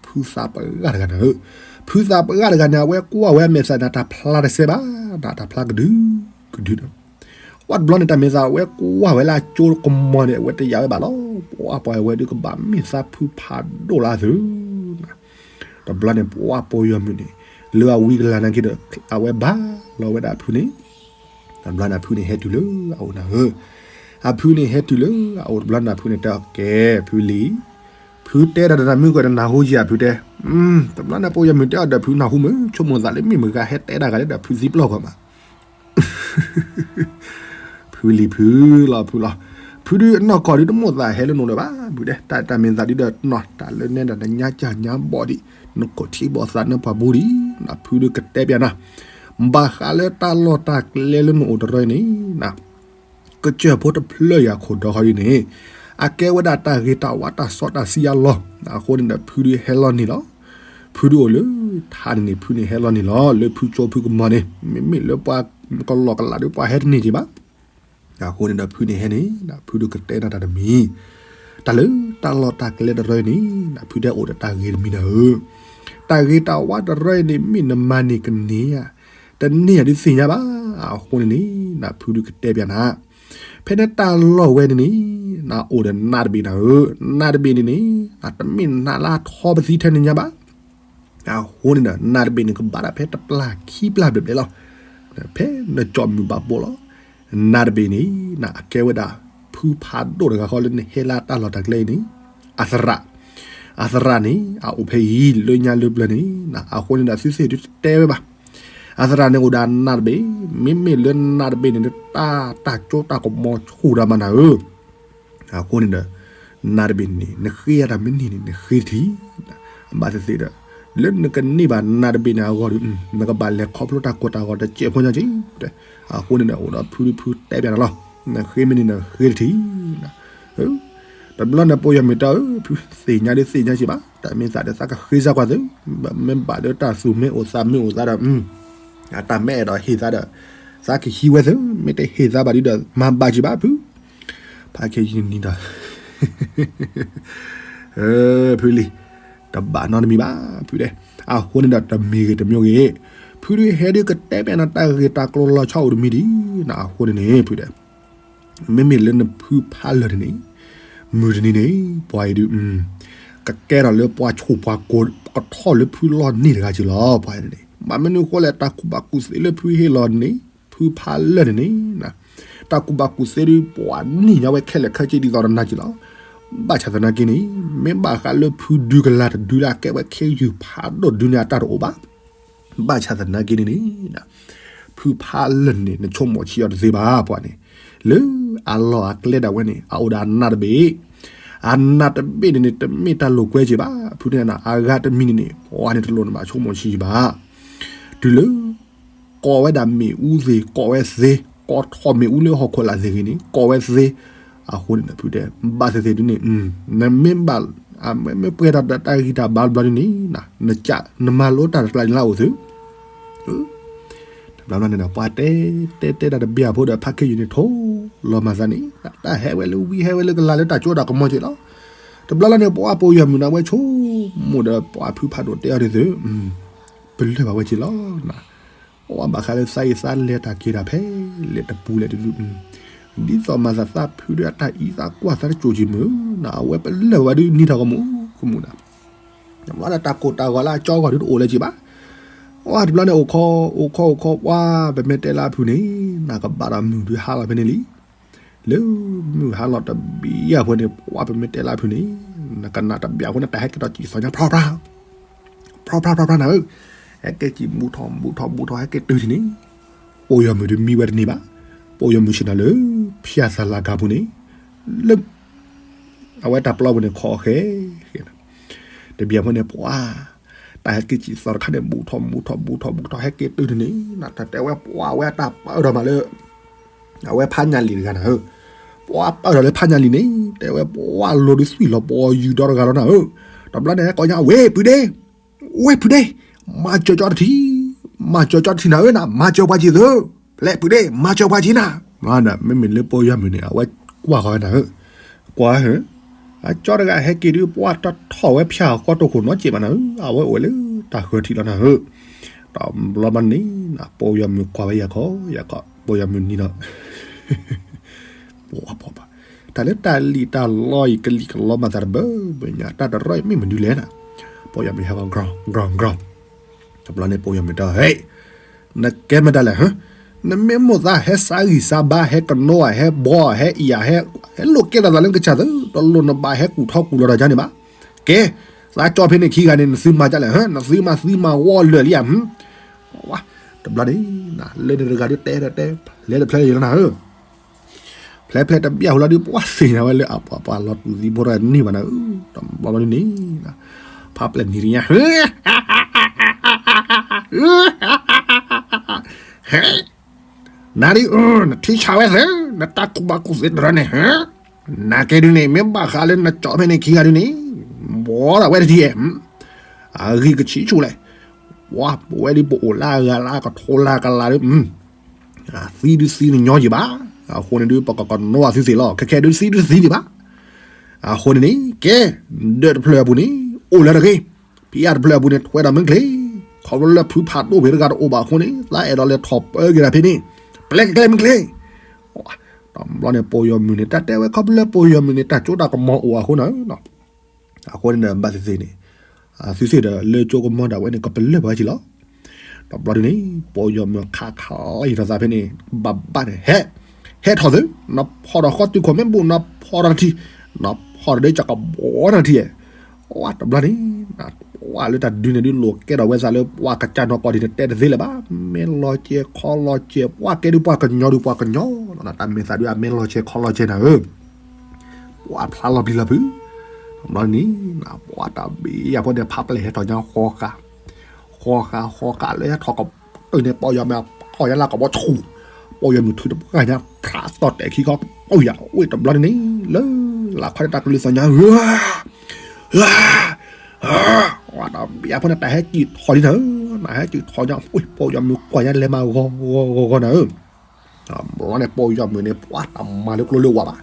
ဖုသးပှၢ်တဂၤနၤဧၢ. ဖုသးပှၢ်တဂၤန့ၣ် အဝဲကွၢ်ဝဲအမဲာ်သးန့ၣ် တၢ်ဖျါတစဲးဘၣ်, တၢ်ဖျါကဒုကဒုဒီး ဝဲတဘျီန့ၣ် တၢ်မဲာ်သးအဝဲကွၢ်ဝဲလၢအကၠိကမီၤန့ၣ် အဝဲတယာ်ဝဲဘၣ်လီၤ. ပှၤပှၤဝဲဒုးကဘၣ်မ့ၢ်သးဖုဖးဒိၣ်လၢအသုး တဘျီန့ၣ် ပှၤပယီၤမုၣ်န့ၣ် လၢအဝံကလၤနာ်က့ဒီး အဝဲဘၣ်လီၤဝဲဒၣ်ဖုန့ၣ်, တဘျီန့ၣ် အဖုန့ၣ်ဟဲတုၤလၢအအိၣ်နၤဧၢ. အဖုန့ၣ်ဟဲတုၤလၢအအိၣ်တဘျီန့ၣ် အဖုန့ၣ်တဲအီၤ ကဲ ဖုလံၤ, ဖုတဲတၢ်ဒီးနၤမုၢ်ကီၢ်ဒီးနၢ်ဟူယၤ ဖုတဲ. တဘျီန့ၣ် ပယီၤမုၣ်တဲအီၤဒီး ဖုနၢ်ဟူမုၢ် ဆိကမိၣ်သးလၢမ့ၢ်မတၤဂၤဟဲတဲတၢ်ဂၤလၢဒီး ဖုသံပျီၢ်ဂီၤမး ဖုလံၤဖုလီၤဖုလီၤ, ဖုဒုးအနီၢ်ကီၢ်ဒုးတမိၣ်သးဟဲလၢနအိၣ်လၢၤဘၣ် ဖုတဲ, တၢ်တၢ်မဲာ်သးဒုးဒီးနီၢ် တၢ်လၢနဲဒၣ်နညါကၢ်ညါဘီဒံး, နခိၣ်ထံဘီသးနပှၤဘူဒံး, နဖုဒုးကတဲပျးနၤ, ဘၣ်ဃးလၢတၢ်လီၢ်တၢ်ကျဲလၢနအိၣ်တရၢန့ၣ် ကစၢၢ်ဖိတဖျၢၣ်အံၤအခိၣ်ဒီဃီဒ်န့ၣ် အကဲဝဲဒၣ်တၢ်ဂ့ၤတၢ်ဝါတၢ်စီတၢ်ဆှံအလီၢ်, အဃိန့ၣ်ဒီး ဖုဒုးဟဲလီၤန့ၢ်လီၤ. ဖုဒုးအိၣ်လၢထါန့ၣ်န့ၣ် ဖုန့ၣ်ဟဲလီၤန့ၢ်လီၤ လၢဖုကၠိဖုကမီၤန့ၣ် မ့မ့ၢ်လၢပှၤကလီၢ်ကလးဒုး ပှၤဟဲတန့ၢ်က့ၤဘၣ်. အဃိန့ၣ်ဒီး ဖုန့ၣ်ဟဲန့ၣ် ဖုဒုးကတဲနၤတၢ်တမံၤ, တၢ်လၢတၢ်လီၢ်တၢ်ကျဲတရၢန့ၣ် ဖုတဲအိၣ်ဒီးတၢ်ဂ့ၤတမံၤနၤဧၢ. တၢ်ဂ့ၤတၢ်ဝါတရၢန့ၣ် မ့ၢ်နမၤန့ၢ်ကန့ၢ်ဧါ တန့ၢ်ဧါဒုးသ့ၣ်ညါဘၣ်. အဃိန့ၣ်န့ၣ် ဖုဒုးကတဲပျးနၤ, ဖဲန့ၣ်တၢ်လီၢ်ဝဲန့ၣ်န့ၣ် နအိၣ်ဒီးနးတဘ့ၣ်နၤဧၢ, နးတဘ့ၣ်န့ၣ်န့ၣ် တမ့ၢ်နးလၢအထီပသံထဲန့ၣ်ညါဘၣ်. အဃိန့ၣ်ဒီး နးတဘ့ၣ်န့ၣ် ကဘၣ်ဒၣ်ဖဲတပျၢ်ခံပျၢ်ဘျဲၣ်ဘျဲၣ်လီၤ. ဖဲနကၠီၣ်မုၢ်ဘၣ်ဘိလီၤ. နးတဘ့ၣ်န့ၣ် နအကဲဝဲဒၣ် ဖုဖးဒိၣ်တဂၤဃီလၢနဟဲလၢတၢ်လီၢ်တၢ်ကျဲအံၤန့ၣ် အသရၣ်, အသရၣ်န့ၣ် အအိၣ်ဖဲအံၤ လၢညါလၢပျၢၤန့ၣ် အဃိန့ၣ်ဒီး သုသ့ၣ်ဒုးတတဲဝဲဘၣ်. အသရၣ်န့ၣ်အိၣ်ဒီးနးတဘ့ၣ်, မ့မ့ၢ်လၢနးတဘ့ၣ်န့ၣ် တၢ် တၢ်ကၠိတၢ်ကမီၤဆူၣ်ဒီးမးနၤဧၢ. အဃိန့ၣ်ဒီး နးတဘ့ၣ်န့ၣ် နဃ့အတၢ်မ့ၢ်န့ၢ်န့ၣ် နဃ့တထံၣ်, ဘၣ်သ့ၣ်သ့ၣ်ဒီး လၢနကန့ၢ်ဘၣ်နးတဘ့ၣ်န့ၣ်အဂီၢ်ဒီး နကဘၣ်လဲၤခီဖျိတၢ်ကိၢ်တၢ်ဂီၤတစဲးဖိညါက့ၤ. အဃိန့ၣ်ဒီး အိၣ်ဒီးဖုဒုးဖုတဲပျးနၤလီၤ. နဃ့မ့ၢ်န့ၢ်နဃ့တထံၣ် တဘျီန့ၣ် ပယီၤမုၣ်တဲအီၤ ဖုသ့ၣ်ညါဒုးသ့ၣ်ညါက့ၤဘၣ်, တၢ်မ့ၢ်သးဒီးသးကဃ့စၢ်ကွၢ်သု, မ့ၢ်ဘၣ်လၢတၢ်သူၣ်မ့ၢ်အိၣ်သးမ့ၢ်အိၣ်သးဒီး တၢ်မ့ၢ်အဲၣ်ဒိးဟ့ၣ်သးဒီး သးကဟံးဝဲသု, မ့ၢ်တဟ့ၣ်သးဘၣ်ဒုးဒီး မၤဘၣ်က့ၤဘၣ်ဖု, ဖးခဲယံၤနံၤဒီး ဖုလံၤ တဘၣ်နီတမံၤဘၣ် ဖုတဲ. အဃိန့ၣ်ဒီးတမံၤဂ့ၤတမံၤဂ့ၤ ဖုဒုးဟဲဒုးကတဲပျးနၤတၢ်ဂ့ၢ်တၢ်ကျိၤလီၤဆီအိၣ်တမံၤဒံးနၤ အဃိန့ၣ်န့ၣ် ဖုတဲ မ့မ့ၢ်လၢနဖုဖးလၢာ်န့ၣ် မုၢ်တနံၤန့ၣ် ပှၤအံၤဒုး ကကဲထီၣ်လၢပှၤဆိၣ်ပှၤကိၤ ကထီၣ်လၢဖုလီၢ်န့ၢ်တဂၤက့ၤလီၤ ပှၤန့ၣ်. ဘၣ်မနုၤအဃိလဲၣ် တၢ်ကူၣ်ဘၣ်ကူၣ်သ့လၢဖုဟ့ၣ်လီၤန့ၣ် ဖုဖးလၢာ်န့ၣ်န့ၣ် တၢ်ကူၣ်ဘၣ်ကူၣ်သ့ဒီး ပှၤန့ၢ်ညါဝဲခဲလၢာ်ခဲဆ့ဒ်သိးတနၤက့ၤလီၤ. ဘၣ်ဆၣ်သနာ်က့န့ၣ် မ့ၢ်ဘၣ်ဃးလၢဖုဒုကလၤတဒုလၢအကဲဝဲခ့ယုၢ်ဖးဒိၣ်ဒုန့ၣ် အတၢ်တအိၣ်ဘၣ်. ဘၣ်ဆၣ်သနာ်က့န့ၣ်န့ၣ် ဖုဖးလၢာ်န့ၣ် နဆိကမိၣ်ဆံးအီၤတသ့ဘၣ် ပှၤန့ၣ်. လၢအလီၢ်အကျဲဒၣ်ဝဲန့ၣ် အအိၣ်ဒီးအနးတဘ့ၣ်, အနးတဘ့ၣ်န့ၣ်န့ၣ် တမ့ၢ်တၢ်လိာ်ကွဲက့ၤဘၣ်. ဖုန့ၣ်န့ၣ် အဂၤတမံၤန့ၣ်န့ၣ် ပှၤန့ၣ်တလိၣ်နဘၣ်ဆိကမိၣ်ဆံးဘၣ်. တုၤလၢ ကိးဝဲဒၣ်မ့ၣ်အူသ့ၣ် ကိးဝဲသ့, ကိးထီၣ်မ့ၣ်အူလၢဟီၣ်ခိၣ်လာ်သ့ၣ်ဂ့ၤန့ၣ် ကိးဝဲသ့. အဃိန့ၣ် ဖုတဲ ဘၣ်သ့ၣ်သ့ၣ်ဒ်န့ၣ် နမ့ၢ်ဘၣ် မ့ၢ်ပှဲၤထီၣ်ဒီးတၢ်ဂံၢ်တၢ်ဘါတဘျီဒ်န့ၣ် နက နမၤလိတၢ်တကျါန့ၣ်လၢအအိၣ်သု တဘျီဘျီန့ၣ်ဒီး ပှၤတဲ တဲတဲတၢ်တဘျီအဖိဒီး ဖးခ့ယုၢ်န့ၣ် ထိၣ်လီၤမၤသးန့ၣ် တၢ်ဟဲဝဲလၢဝံဟဲဝဲလၢကလၤလၢတၢ်ကၠိတၢ်ကမီၤက့ၤလီၤ. တဘျီလီၤန့ၣ် ပှၤပိာ်ယီၢ်မုၣ်န့ၣ် အဝဲဆိကမိၣ်ဒီး ပှၤဖုဖးဒိၣ်တဲအီၤဒ်သိး ပလၢၢ်ဘၣ်ဝဲက့ၤလီၤ. အဝဲဘၣ်ဃးလၢသးအံၤသးလဲၤတၢ်က့ၤတၢ်ဖဲလဲၣ်တပူၤလဲၣ်တဒု ဒ်သိးမၤသးသးဖုဒီးအတၢ်အံၤသးကွၢ်သးတစိၤက့ၤမုၢ် အဝဲပလၢၢ်ဘၣ်ဝဲဒုးနံၤထီၣ်ကမူၣ်ကမူၣ်နၤ တဘျီဒီးတၢ်ကိၢ်တၢ်ဂီၤလၢအကၠီဂီၢ်ဒုးတအိၣ်လၢၤက့ၤဘၣ်. အဝဲတဘျီန့ၣ် အိၣ်ခိး အိၣ်ခိး အိၣ်ခိး ပှၤပမ့ၢ်တဲလၢအဖုန့ၣ် နကဘၣ်ဒီးမုၢ်ဒုးဟါလီၤဖဲန့ၣ်လံ. လၢမုၢ်ဟါလီၤတဘျီအဃိန့ၣ် ပှၤပမ့ၢ်တဲလၢအဖုန့ၣ် နကနၣ်တဘျီအဃိန့ၣ် တၢ်ဟဲက့ၤထီၣ်ကံၣ်သီညါ ဖြီဖြီ ဖြီဖြီဖြီဖြီနၤဧၢ, ဟဲက့ၤကံၣ်မူထီၣ်မူထီၣ်မူထီၣ် ဟဲက့ၤတုၤထံၣ်န့ၣ် ပိာ်ယီၢ်မုၣ်ဒုးမံဝဲတန့ၢ်ဘၣ်. ပိာ်ယီၢ်မုၣ်ဆ့ၣ်နီၤလၢ ဖၠၣ်သးလၤကၤပူၤန့ၣ် လၢ အဝဲတၢ်ပျီပူၤန့ၣ် ခိးအီၤဃဲ ဃဲ တဘျီအဃိန့ၣ် ပှၤ တၢ်ဟဲက့ၤကံၣ်သီတခါန့ၣ် မူထီၣ်မူထီၣ်မူထီၣ် မူထီၣ် ဟဲက့ၤတုၤထံၣ်န့ၣ် တၢ်တဲဝဲပှၤဝဲအတၢ်ပၢၢ်ထီၣ်မးလၢ အဝဲဖးညၣ်လံာ်တဂၤနၤဧၢ, ပှၤပၢၢ်ထီၣ်လၢဖးညၣ်လံာ်န့ၣ် တဲဝဲပှၤလိၤဒုးသွံၣ်လီၤ ပှၤယူၤဒီတဂၤလီၤနၤဧၢ, တဘျီန့ၣ် ကိးညါ ဝ့ၢ်ပုၢ်ဒ့, ဝ့ၢ်ပုၢ်ဒ့, မၤစၢၤကၠီတထံၣ်, မၤစၢၤကၠီတထံၣ်နၤဧၢနၤ, မၤစၢၤပှၤက့ၤသၢ, ဖျဲးပုၢ်ဒ့ မၤစၢၤပှၤက့ၤနၤ, မ့မ့ၢ်လၢပိာ်ယီၢ်မုၣ်န့ၣ် အဝဲကွၢ်ဃီၤဝဲနၤဧၢ, ကွၢ်ဧၢ အကၠီတဂၤဟဲက့ၤဒုး ပှၤတထီၣ်ဝဲဖၠၣ်ဃီတိၢ်ခိၣ်နီတစဲးဘၣ်နၤဧၢ, အဝဲအိၣ်ဝဲလၢတၢ်ဃၢၤထံးလီၤနၤဧၢ, တဘျီဘျီန့ၣ် ပိာ်ယီၢ်မုၣ်ကွၢ်ဝဲယၤခီ ယၤခီ ပိာ်ယီၢ်မုၣ်နံၤနီၤ ပှၤပှၤပှၤ တၢ်လၢတၢ်လံၣ်တၢ်လီအံၤ ကလံၣ်ကလီမၤသးတဘၢဘၢညါ တၢ်တရီအံၤမ့ၢ်မနုၤလဲၣ်နၤ, ပိာ်ယီၢ်မုၣ်ဟဲခီ ကြီၤကြီၤကြီၤ, တဘျီန့ၣ်ပိာ်ယီၢ်မုၣ်တဲ ဟဲ နကဲမတၤလဲၣ်, နမ့ၢ်မိၣ်သးဟဲစါဂံၢ်စါဘါ ဟဲကနိအ ဟဲဘှီ ဟဲအံၤ ဟဲ ဟဲလိာ်ကဲထီၣ်သးလၢနကစၢ်သၢ တလိၣ်နဘၣ်ဟဲကူၣ်ထီကူၣ်လီၤတၢ်ကါန့ၣ်ဘၣ်, ကဲ သးကၠီဖဲန့ၣ်ခံဂၤန့ၣ် နသုမၤဒ်လဲၣ်, နသုမၤသံမၤဝီလၢာ်လံဧါ, တဘျီန့ၣ် လၢန့ၣ်တဂၤဒုးတဲတဲတဲ လဲၤတဖျဲယလီၤနၤဧၢ ဖျဲဖျဲတဘျီဟူလီၤဒုး ပှၤသ့ၣ်ညါဝဲလၢအပှၤပှၤလီၤတူၢ်သံဖိတၢ်န့ၢ်ဘၣ်နၤဧၢ, တဘျီဘျီန့ၣ် ဖးပျဲၢ်နံၤတညါ နၤဒုး နထံဆးဝဲသၢ နတၢ်ကူၣ်ဘၣ်ကူၣ်သ့တရၢန့ၣ်, နကဲဒုးန့ၣ် မ့ၢ်ဘၣ်ဃးလၢနကၠီဖဲန့ၣ်ခံဂၤဒုးန့ၣ် ဘီဒၣ်ဝဲတထံၣ်, အဂံၢ်ကဆံဆူၣ်လဲၣ်, ပဝဲဒုးပအိၣ်လၢအဂၤလၢကထိလၢကလးဒုး သံဒုးသံနညီယံၤဘၣ်, အဃိန့ၣ်ဒုး ပကကနိအသုသ့ၣ်လီၤ, ခဲခဲဒုးသံဒုးသံဒံးဘၣ်, အဃိန့ၣ်န့ၣ် ကဲ ဒၢးတဖျၢၣ်အပူၤန့ၣ် အိၣ်လၢတဂ့ၤ, ဖံးအါတဖျၢၣ်အပူၤန့ၣ် ထွဲဒီးမုၢ်ချ့, ခီဖျိလၢဖုဖးဒိၣ်ဖဲတဂၤတအိၣ်ဘၣ်အဃိန့ၣ် သးအဲၣ်ဒိးလဲၤထီၣ်ပၢက့ၤတၢ်ဖဲန့ၣ်, ပျဲကကျဲမုၢ်ချ့, တဘျီန့ၣ် ပိာ်ယီၢ်မုၢ်န့ၣ် တၢ်တဲဝဲခီဖျိလၢပိာ်ယီၢ်မုၢ်န့ၣ် တၢ်ကၠိတၢ်ကမီၤအိၣ်အဃိန့ၣ် အဃိန့ၣ်ဒီး ဘၣ်သ့ၣ်သ့ၣ်န့ၣ် သုသ့ၣ်ဒီးလၢကၠိကမီၤဒၣ်ဝဲန့ၣ် ကပလၢၢ်ဘၣ်ဝဲက့ၤလီၤ. တဘျီဒုးန့ၣ် ပိာ်ယီၢ်မုၢ်ခးခးလီၤယံာ်ထီၣ်သးဖဲန့ၣ် ဘၣ်ဘၣ်န့ၣ် ဟဲ ဟဲထီၣ်သု နဖီၣ်ဒီးဃီတုၤခိၣ်မ့ၢ်ဘူၣ် နဖီၣ်ဒီးတထံၣ် နဖီၣ်ဒီးကကဘီနထံၣ်, ဝါတဘျီန့ၣ် ဝါလၢတၢ်ဒုးန့ၣ်ဒုးလိာ်ကဲထီၣ်ဝဲသးလၢပှၤကစၢ်နီၢ်ကီၢ်ဒ်န့ၣ် တဲတသ့လၢၤဘၣ်, မဲလီၤကဲခီလီၤကဲ ပှၤကဲဒုးပှၤကညီဒုးပှၤကညီ, တၢ်မဲာ်သးဒုးအမဲလီၤကဲခီလီၤကဲနၤဧၢ ပှၤဖျါလီၤပျံၤလီၤဖုး, တဘျီန့ၣ် ပှၤတၢ်ဘံယၤဖိန့ၣ် ဖးပျဲၢ်ဟဲထီၣ်ညါဃီဃာ်, ဃီဃာ်ဃီဃာ်လၢဟဲထီၣ်ကပီၤန့ၣ် ပိာ်ယီၢ်မုၢ်ထီၣ်ညါလၢကဘီဆူၣ်, ပိာ်ယီၢ်မုၢ်ထုးတပှၢ်ညါ ဖျါသီၣ်တဲာ်ခံခီ ပိာ်ယၤဝ့ၢ်တဘျီန့ၣ်န့ၣ် လၢလၢခီန့ၣ်တၢ်ကလုၢ်သီၣ်ညါ ဧၢ ဝါတၢ်ဘံယၤဖိန့ၣ် တၢ်ဟဲက့ၤထီၣ်လံနၤဧၢ, နဟဲက့ၤထီၣ်ညါ ပိာ်ယီၢ်မုၢ်ကွၢ်ညါလဲၤမးဂီၤဂီၤဂီၤဂီၤနၤဧၢ တဘျီန့ၣ် ပိာ်ယီၢ်မုၢ်န့ၣ် ပှၤတၢ်မၤလၢကျိလၢဝၢ်ဘၣ်,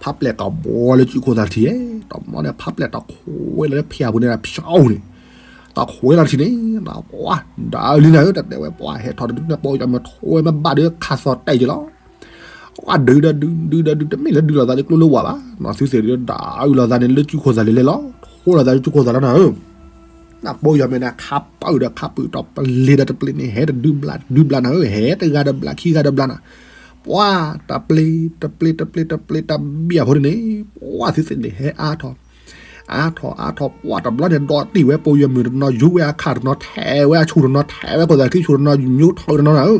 ဖးပျဲၢ်တဘီလၢစုခိၣ်သးထံၣ်, တဘျီန့ၣ် ဖးပျဲၢ်တခွဲလၢဖၠၣ်ပူၤန့ၣ် ဖၠၣ်အိၣ်န့ၣ်, တခွဲလီၤထံၣ်န့ၣ် ပှၤဒၣ်လံနၤဧၢ, တၢ်တဲဝဲပှၤဟဲထီၣ်တဒုန့ၣ် ပိာ်ယီၢ်မုၢ်ထွဲမ့ၢ်ဘၣ်ဒုးခးသီၣ်တဲာ်က့ၤလီၤ, ပှၤဒုးဒီးဒုး ဒုးဒီးဒုး တမ့ၢ်လၢဒုးလိာ်သးလၢကျိလၢဝၢ်ဘၣ်, နီၢ်သုသ့ၣ်ဒုးဒၣ်အုးလိာ်သးန့ၣ် လၢစုခိၣ်သးလဲၤလဲၤလီၤ အိၣ်လီၤသးဒ်ကၠိခိၣ်သးလီၤနၤဧၢ, နပိယီၤမုၣ်န့ၣ် ခးပၢၢ်ဒီးခးပၢၢ် တပျ့ၤဒီးတပျ့ၤန့ၣ် ဟဲတဒုဘျးဒုဘျးနၤဧၢ, ဟဲတဂၤတဘျးခံဂၤတဘျးနၤ, ပှၤတပျ့ၤ တပျ့ၤ တပျ့ၤ တပျ့ၤ တဘျးဖိန့ၣ်န့ၣ်, ပှၤသုသ့ၣ်န့ၣ် ဟဲအါထီၣ် အါထီၣ်အါထီၣ် ပှၤတဘျီန့ၣ် ဒီးတံၢ်ဝဲပိယီၤမုၣ်တနီၤ ယူၤဝဲအခၣ်တနီၤ ထဲးဝဲအဆူၣ်တနီၤ ထဲးဝဲခိၣ်သးခံဆူၣ်တနီၤ ယူၤထီၣ်တနီၤနၤဧၢ,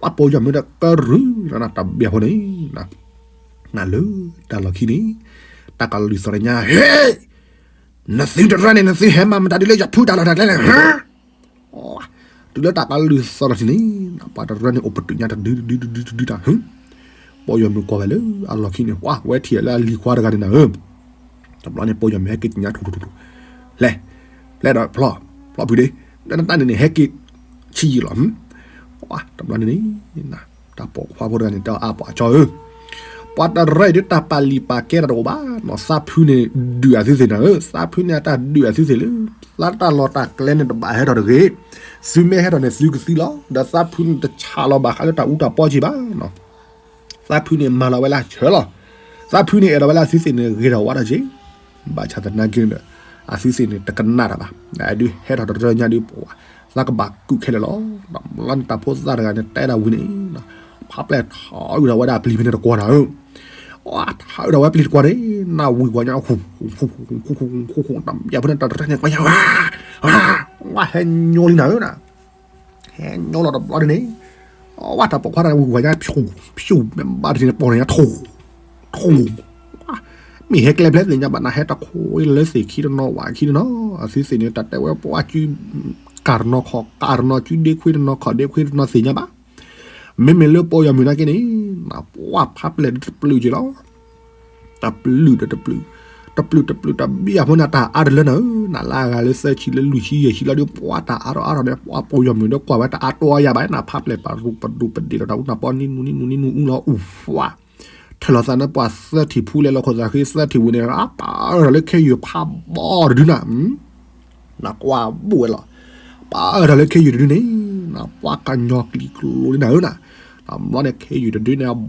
ပှၤပိယီၤမုၣ်ဒီးကရူၢ်လီၤနၤ တဘျးဖိန့ၣ် နလၢတၢ်လီၢ်ခံန့ၣ် တၢ်ကလုၢ်သီၣ်တညါ ဟ့ၣ်, နသုတရၢန့ၣ် နသုဟဲမၤမတၤဒ်လၢယဖုတၢ်လီၢ်တၢ်ကျဲလဲၣ်, တုၤလၢတၢ်ကလုၢ်သီၣ်ထီၣ်ထံန့ၣ် ပှၤတရၢန့ၣ် အိၣ်ပတုာ်ညါတဒုတဒုတဒုတဒုတၢ်, ပိယီၤမုၣ်ကွၢ်ဝဲလၢအလီၢ်ခံန့ၣ် ပှၤဝဲထံၣ်လၢအလံၤခွါတဂၤန့ၣ်နၤဧၢ, တဘျီန့ၣ် ပိယီၤမုၣ်ဟဲက့ၤကညါထူထူထူထူ, လဲၤ, လဲၤဒီးဖျီ, ဖျီဖုဒ့, ဒီးနတၢ်န့ၣ်န့ၣ် ဟဲက့ၤဆံးယံာ်လီၤ, ပှၤတဘျီန့ၣ်န့ၣ် တၢ်ပိာ်ခွါဖိတဂၤန့ၣ် တဲအါပှၤကၠီဧၢ, ပှၤတရၢအံၤဒ်တၢ်ပာ်လံာ်ပာ်ကဲတၢ်တအိၣ်ဘၣ်နီၤ, သးဖုန့ၣ် ဒုးအသုသ့ၣ်နၤဧၢ, သးဖုန့ၣ်အတၢ်ဒုးအသုသ့ၣ်လၢ သးတၢ်လီၢ်တၢ်ကျဲန့ၣ်တဘၣ်ဟဲထီၣ်တဂ့ၤ, သုမ့ၢ်ဟဲထီၣ်န့ၣ်သုကသံလီၤ, ဒီးသးဖုန့ၣ်တဆးလီၤဘၣ်ဃးလၢတၢ်အူတၢ်ပီက့ၤဘၣ်နီၤ, သးဖုန့ၣ်မၤလီၤဝဲလၢအဆၢလီၤ, သးဖုန့ၣ်အဲၣ်ဒိးဝဲလၢအသုသ့ၣ်န့ၣ်ဂ့ၤထီၣ်ဝါထီၣ်က့ၤ, ဘၣ်ဆၣ်သနာ်က့ဒီး အသုသ့ၣ်န့ၣ်တကနၣ်တၢ်ဘၣ်, ဒုးဟဲထီၣ်တရၢညါဒုးပှၤ သးကဘၣ်ကုာ်ခဲလၢာ်လီၤ, ဒီးလီၤန့ၣ်တၢ်ဖိသၣ်တဂၤန့ၣ် တဲဒၣ်ဝံၤန့ၣ် ဖးပျဲၢ်ထီၣ်အုၣ်ထီၣ်ဝဲဒၣ်ပျံၤဖဲန့ၣ်တကွီၢ်နၤဧၢ, ထီၣ်အုၣ်ထီၣ်ဝဲပျံၤတကွီၢ်န့ၣ် နၢ်ဝံၤကွၢ်ညါ ဃူဃူဃူဃူဃူဃူဃူ တၢ်မၠၣ်ဖိန့ၣ် တၢ်တရၢန့ၣ်ကွၢ်ညါ ဝါ ဝါ ဟဲညိလံနၤဧၢနၤ, ဟဲညိလီၤတဘျီဒ်န့ၣ်, ဝါတၢ်ပိာ်ခွါတၢ်ဝံၤကွၢ်ညါ ဖၠူၣ် ဖၠူၣ် မ့ၢ်ဘၣ်တထံၣ်န့ၣ်ပိာ်န့ၣ်ညါ ထူၣ် ထူၣ် မ့ၢ်ဟဲကျဲဖျဲးသ့ၣ်ညါဘၣ်နၤ ဟဲတခီလၢသ့ၣ်ခံတနီၤဝၣ်ခံတနီၤ, အသုသ့ၣ်န့ၣ် တၢ်တဲဝဲပှၤကၠူ ကၢ်တနီၤခီၣ် ကၢ်တနီၤ ကၠူဒ့ခွ့တနီၤခီၣ်ဒ့ခွ့တနီၤသ့ၣ်ညါဘၣ်, မ့မ့ၢ်လၢပိယီၤမုၣ်နာ်က့န့ၣ် နပှၤဖးပျဲၢ်တပျုာ်က့ၤလီၤ, တပျုာ်ဒီးတပျုာ်, တပျုာ်တပျုာ် တဘံၣ်အဖိန့ၣ် တၢ်အါတလၢနၤဧၢ, နလၢအဂၤလၢသၢဆံလၢလွံၢ်ဆံယဲၢ်ဆံလီၤဒီး ပှၤတၢ်အါထီၣ်အါထီၣ်န့ၣ် ပှၤပိယီၤမုၣ်ဒီးကွၢ်ဝဲတၢ်အါတီအါယၤဘၣ် နဖးပျဲၢ်ပာ်ရူၢ်ပဒိၣ်ပဒ့ၣ်ဒီးတၢ်အူတၢ်ပီနံၤနူၤနံၤနူၤနံၤနူၤအူလီၤအူၣ် ထၢၣ်လီၤသးန့ၣ် ပှၤသၢထံၣ်ဖူလဲၤလီၤခိၣ်သးဃ့သၢထံၣ်ဝံၤန့ၣ် အပာ်အၢၣ်ထီၣ်လၢခဲယုၢ်ဖးဘီတဒုနၤ, နကွၢ်ဘူၣ်ဝဲလီၤ, ပာ်အၢၣ်ထီၣ်လၢခဲယုၢ်တဒုန့ၣ်, နပှၤကညီကျံၤကျိၤလံနၤဧၢနၤ, တဘျီန့ၣ် ခဲယုၢ်တဒုန့ၣ် အဘီ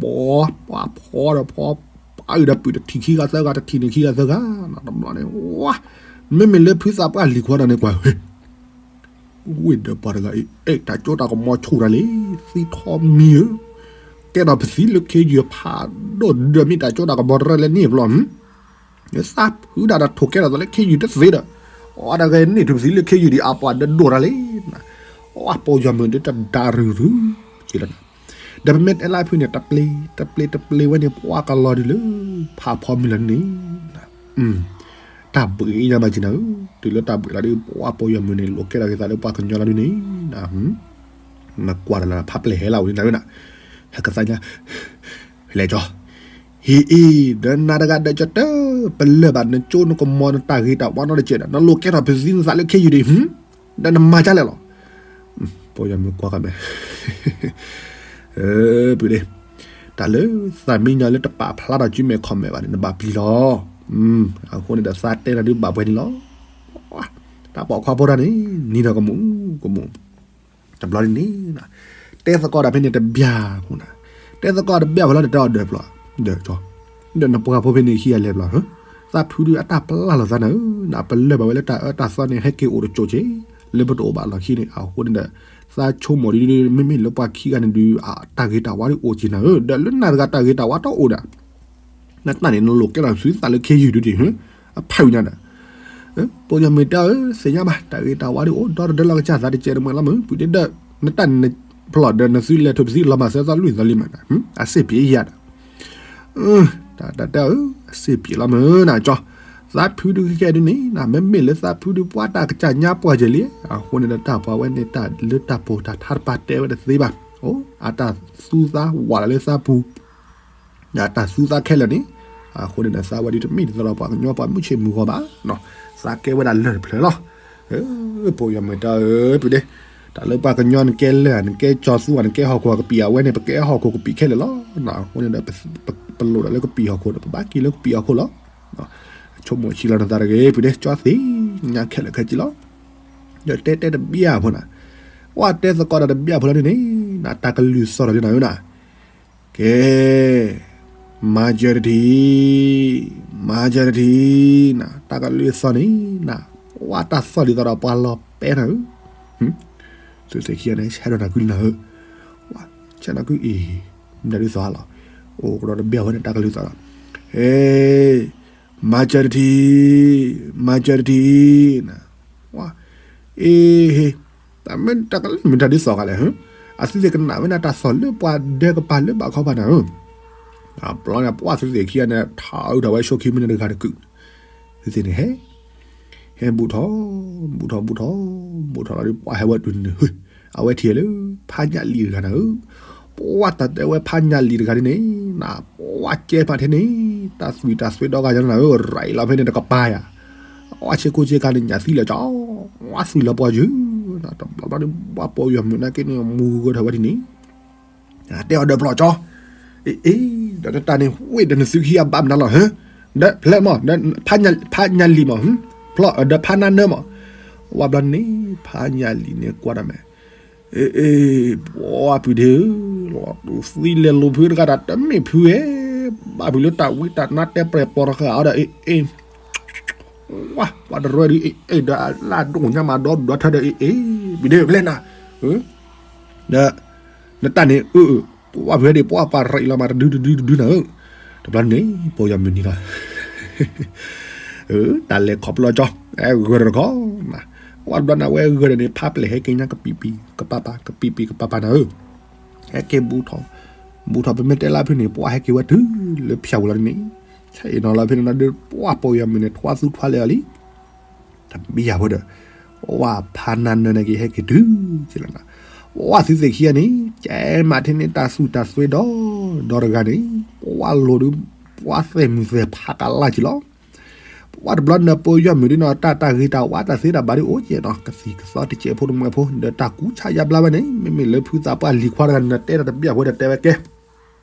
ပှၤဖီဒီးဖီ ပာ်အၢၣ်ဒီးပုၢ်တထံၣ်ခံဂၤသၢဂၤ တထံၣ်န့ၣ်ခံဂၤသၢဂၤ, တဘျီန့ၣ် ဝါ မ့မ့ၢ်လၢဖုသးပှၢ်လံၤခွါတဂၤန့ၣ်ကွၢ် ဝ့ၢ်ဒီးပှၤတဂၤအံၤ အဲၣ်တၢ်ကၠိတၢ်ကမီၤဆူၣ်တၢ်လံ, သံထီမံၤဧၢ, ကဲထီၣ်ပသံလၢခဲယုၢ်ဖးဒိၣ်ဒီးမ့ၢ်တၢ်ကၠိတၢ်ကမီၤတရၢလၢန့ၣ်အဘျီ, သးဖုဒၣ်တၢ်ထိၣ်ကဲထီၣ်သးလၢခဲယုၢ်တသ့ဒီး, အဝဲတဂၤန့ၣ်ထူၣ်ပသံလၢခဲယုၢ်ဒံးအပှၤဒီးဒိၣ်တၢ်လံ, အဝဲပိယီၤမုၣ်ဒီးတဒါရုၢ်ရုၢ်က့ၤလီၤနၤ, ဒီးပမ့ၢ်တဲလၢဖုန့ၣ် တပျ့ၤ တပျ့ၤ တပျ့ၤဝဲန့ၣ် ပှၤကလီၤဒ်လၢ ဖးဖီမုၢ်လၢ်န့ၣ် တၢ်ဘှံးညါဘၣ်က့ၤနၤဧၢ, တုၤလၢတၢ်ဘှံးလီၤဒ် ပှၤပိယီၤမုၣ်န့ၣ် လိာ်ကဲထီၣ်က့ၤသးလၢပှၤကညီလီၤဒ်န့ၣ်, နကွၢ်တလၢဖးပျဲၢ်ဟဲလီၤဝံၤန့ၣ်နၤဧၢနၤ, ဟဲကသါညါ, လဲၤကၠီ, ဟံၣ်အံၤ ဒီးနၤတဂၤဒီးကတၢၢ် ပလၢၢ်ဘၣ်နကၠိနကမီၤနတၢ်ဂ့ၤတၢ်ဝါနီတကဲးဒီး နလိာ်ကဲထီၣ်ပသံနသးလၢခဲယုၢ်ဒံး, ဒီးနမၤဒ်လဲၣ်လီၤ, ပိယီၤမုၣ်ကွၢ်ကမဲာ် ပုၢ်ဒ့, တၢ်လၢသးမံညီလၢတပာ်ဖျါထီၣ်စုမဲာ်ခီၣ်မဲာ်ဘၣ်န့ၣ် နဘၣ်ပျံၤလီၤ, အဃိန့ၣ်ဒီးသးတဲနၤဒုးဘၣ်ပှဲၤန့ၣ်လီၤ, တၢ်ပိာ်ခွါဖိတၢ်န့ၣ် နံၤဒီးကမူၣ်ကမူၣ်, တဘျီန့ၣ်န့ၣ်, တဲသကိးတၢ်ဖဲန့ၣ်တဘျီဖိနၤ, တဲသကိးတဘျီဖိလီၤဒီးတဲအီၤဒၢးဖျီ, ဒၢးကၠီ, ဒီးနပှၤဖိဖဲန့ၣ်ခံဂၤလဲၤဖျီ, သးဖုဒုးအတၢ်ပျၢ်လီၤသးနၤဧၢ, နပလၢၢ်ဘၣ်ဝဲလၢတၢ်အၢတၢ်သီန့ၣ် ဟဲက့ၤအိၣ်တကၠိၣ်က့ၤ, လၢပတအိၣ်ဘၣ်လီၢ်ခံန့ၣ် အဃိန့ၣ်ဒီး သးဆိကမိၣ်ဒ် မ့မ့ၢ်လၢပှၤခံဂၤန့ၣ်ဒုး တၢ်ဂ့ၤတၢ်ဝါဒုးအိၣ်က့ၤနၤဧၢ, ဒီးလၢနၤတဂၤတၢ်ဂ့ၤတၢ်ဝါတအိၣ်ဒီး နတၢ်န့ၣ် နလိာ်ကဲထီၣ်သုသးလၢခဲယုၢ်ဒုးဒံး, အဖးဝံၤညါဒီး, ပိယီၤမုၣ်တဲအီၤ သ့ၣ်ညါဘၣ် တၢ်ဂ့ၤတၢ်ဝါဒုးအိၣ်ဒီတဒၢလီၤကစၢ်သးတကဲးတမှဲၤလီၤမုၢ် ပုၢ်ဒ့ဒီး, နတၢ်န့ၣ် ဖျီၣ်ဒီးနသုလဲၤထိၣ်ပသံလီၤမၢ်သၢသီလွံၢ်သီလံမး, အစ့ၣ်ပံးယၤဒီး, တၢ်တၢ်တဲအီၤ အစ့ၣ်ပံးလီၤမုၢ်နၤကၠီ, သးဖုဒုးကဲဒုးန့ၣ် မ့မ့ၢ်လၢသးဖုဒုးပှၤတၢ်ကစၢ်ညါပှၢ်ကဲလံ, အဃိန့ၣ်ဒီးတၢ်ပှၤဝဲန့ၣ် တၢ်လၢတၢ်ပိာ်တၢ်ထါတပၤတဲဝဲတသ့ဘၣ်, အိၣ် အတၢ်သူသးဝးလၢသးပူၤ တၢ်သူသးခဲလၢာ်န့ၣ်, အဃိန့ၣ်ဒီးသးဝဲဒုးတမ့ၢ်ဒ်သိးဒီးပှၤကညီပှၤမုၢ်ဆ့ၣ်မုၢ်ဂီၤဘၣ်, သးကဲဝဲဒၣ်လၢၢ်တဖျၢၣ်လီၤ, ပိယီၤမုၣ်တဲအီၤ ပုၢ်ဒ့, တၢ်လၢပှၤကညီနကဲလၢၢ် နကဲကၠီသူ နကဲဟီၣ်ခိၣ်ကပံာ် အဝဲန့ၣ် ပကဲဟီၣ်ခိၣ်ကပံာ်ခဲလၢာ်လီၤ, အဃိန့ၣ်ဒီး ပလိၣ်ဒၣ်လၢကပံာ်ဟီၣ်ခိၣ်ဒီး ပဘၣ်က့ၤလၢကပံာ်ဟီၣ်ခိၣ်လီၤ, ဆိကမိၣ်ဆံးလီၤနသးတဂ့ၤ ပုၢ်ဒ့ ကၠီသ့ၣ်ညါခဲလၢာ်ခဲဆ့လီၤ, ဒီးတဲတဲတဘျီဖိနၤ, ဝဲတဲသကိးတၢ်တဘျီဖိလီၤဒ်န့ၣ်, နတၢ်ကလုၢ်စီၣ်ထီၣ်ဒ်နၤဧၢနၤ, ကဲ, မၤစၢၤတထံၣ်, မၤစၢၤတထံၣ်, နတၢ်ကလုၢ်သီၣ်န့ၣ်, နပှၤတၢ်သီၣ်ဒ်သိးဒီးပှၤလီၤပဲနၤဧၢ, သုသ့ၣ်ခံဂၤန့ၣ် ဆဲးဒီးနၤကုနၤဧၢ, ဆဲးနၤကုအံၤ, မတၤဒုးသီၣ်လီၤ, အိၣ်ကဒီးတဘ့ၣ်အဝဲန့ၣ်တၢ်ကလုၢ်သီၣ်လီၤ, ဟ့ မၤစၢၤတထံၣ်, မၤစၢၤတထံၣ်, အ့ဟ့, တၢ်မ့ၢ်တၢ်ကလုၢ်မ့ၢ်တၢ်ဒ်သိးဂၤလဲၣ်, အသုသ့ၣ်ကနၣ်ဝဲန့ၣ်တၢ်သီၣ်လၢပှၤဒၢးကပၤလၢဘၣ်ခီပၤနၤဧၢ, အပျီန့ၣ် ပှၤသုသ့ၣ်ခံဂၤန့ၣ် ထးအုးထီၣ်ဝဲဆိခံမ့ၢ်န့ၣ်တဂၤတကုာ်, သုသ့ၣ်န့ၣ်ဟဲ ဟဲဘူးထီၣ်, ဘူးထီၣ်ဘူးထီၣ်, ဘူးထီၣ်လီၤဒီးပှၤဟဲဝဲတုၤန့ၣ်, အဝဲထံၣ်လၢ ဖးညၣ်လံၤတဂၤနၤဧၢ, ပှၤတၢ်တဲဝဲဖးညၣ်လံၤတဂၤဒ်န့ၣ်, နပှၤကဲဖးထဲန့ၣ်, တၢ်သွံၣ်တၢ်သွဲဒီဂၤယၤနၤဧၢ, ရၤအံၤလီၤဖဲန့ၣ်တကပၤယၤ, အဝဲဆ့ကိးဆ့ကၤန့ၣ်ညၣ်သံလၢာ်ကၠီ, ဝဲသွံၣ်လီၤပှၤယုၢ်, တဘျီဘျီဒီး ပှၤပီၢ်ယီၤမုၣ်နာ်က့န့ၣ် မူဂီၤထီၣ်ဝဲဒ်န့ၣ် တဲအီၤဒီးဖျီၣ်ကၠီ, အ့ အ့, ဒီးနတၢ်န့ၣ်ဝ့ၢ်ဒီးနသုခံအဘၣ်မနုၤလီၤ, ဒီးဖျဲၣ်မး, ဖးညၣ်လံၤမး, ဖျီၣ်ဒီးဖးနါနၢမး, ဝဲဘျီန့ၣ် ဖးညၣ်လံၤန့ၣ်ကွၢ်ဒီးမဲာ်, အ့ အ့, ပှၤပုၢ်ဒ့ဧၢ, လီၤတူာ်သံလဲၤလိာ်ဖုတဂၤဒီးတမ့ၢ်ဖုဧဲ, ဘၣ်ဖုးလၢတၢ်ဝံတၢ်နါတဲပြဲၢ်ပိာ်တဃာ်အီၤဒီး အ့ အ့ ဝါ ပှၤတရၢဒုး အ့ အ့ ဒီးအလၢဒိၣ်ညါမးဒီဒူၣ်ဒီထၢဒီး အ့ အ့ ပံၤဒ့ဖျဲနၤ, ဒီး နတၢ်န့ၣ် အၢ အၢ ပှၤဖုးဒံး ပှၤပှၤရံးလီၤမး တဒု တဒု တဒု နၤဧၢ, တဘျီန့ၣ် ပီၢ်ယီၤမုၣ်နံၤလီၤ, တၢ်လဲၤခီဖျိကၠီ အဲ ဂၢၢ်တခီ, ဝဲတဘျီန့ၣ် အဝဲဂၢၢ်ဒီးန့ၣ် ဖးပျဲၢ်ဟဲက့ၤညါ ကပံးပံး ကပၤပၤ ကပံးပံး ကပၤပၤနၤဧၢ, ဟဲက့ၤဘူးထီၣ်, ဘူးထီၣ် ပမ့ၢ်တဲလၢဖုန့ၣ် ပှၤဟဲက့ၤဝဲတုၤလၢဖၠၣ်ပူၤလီၤန့ၣ်, ဆဲးအ့ၣ်နီၤလီၤဖဲန့ၣ်ဒီး ပှၤပီၢ်ယီၤမုၣ်န့ၣ် ထွါသူထွါလဲအီၤလံ, တဘံယၤဖိဒီး ပှၤဖးနါနၢန့ၣ်က့ၤဟဲက့ၤတုၤက့ၤလီၤ, ပှၤသုသ့ၣ်ခံဂၤန့ၣ် ကဲမးထဲန့ၣ် တၢ်သူၣ်တၢ်သွဲဒီး ဒီတဂၤန့ၣ် ပှၤလိၤဒုး ပှၤသဲၣ်မုၢ်သဲၣ်ဖးကလၢ်က့ၤလီၤ, ပှၤတဘျီန့ၣ် ပီၢ်ယီၤမုၣ်ဒ်နီၤ တၢ်တၢ်ဂ့ၤတၢ်ဝါတၢ်သ့တၢ်ဘၣ်ဒ်အိၣ်က့ၤနီၤ ကသံၣ်ကသီတစဲးဖိတမှဲးဖိ ဒီးတၢ်ကူဆါယါဘျါဝဲန့ၣ် မ့မ့ၢ်လၢဖုသးပှၢ်လံၤခွါတဂၤန့ၣ် တဲတၢ်တဘံယၤဖိဒီးတဲဝဲကဲ တဲကၠီဧၢ,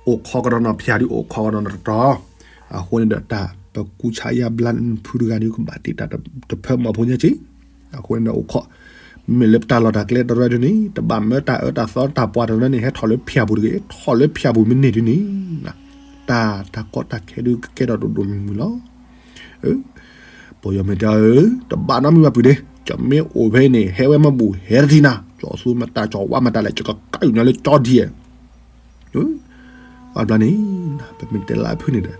အိၣ်ခိးကဒီးနီၤဖၠၣ်ဒုး အိၣ်ခိးကဒီးနီၤတတီၤ, အဃိန့ၣ်ဒီးတၢ် ပကူဆါယါဘျါဖုတဂၤဒုး ကဘၣ်တ့ၢ်တၢ်တဖၢမီၤဖိညါက့ၤ, အဃိန့ၣ်ဒီးအိၣ်ခိး, မ့မ့ၢ်လၢပတၢ်လီၢ်တၢ်ကျဲတရၢဒုးန့ၣ် တဘၣ်မၢတၢ်အၢတၢ်သီတၢ်ပှၤတရၢန့ၣ် ဟဲထီၣ်လၢဖၠၣ်ပူၤတဂ့ၤ, ထီၣ်လၢဖၠၣ်ပူၤမ့ၢ်န့ၢ်ဒုးန့ၣ်, တၢ်တၢ်ကီတၢ်ခဲဒုးကကဲထီၣ်ဒိၣ်ဒိၣ်မုၢ်မုၢ်လီၤ. ပီၢ်ယီၤမုၣ်တဲအီၤ တဘၣ်နီတမံၤဘၣ်ပုၢ်ဒ့, ကမ့ၢ်အိၣ်ဖဲအံၤန့ၣ် ဟဲဝဲမ့ၢ်ဘူၣ် ဟဲတထံၣ်နၤ, ကၠီသူမတၤ ကၠီဝါမတၤလဲၣ် ကကကါအုၣ်ညီလၢကၠီဒံးဧါ, အဘျီန့ၣ် ပမ့ၢ်တဲလၢအဖုန့ၣ်ဒီး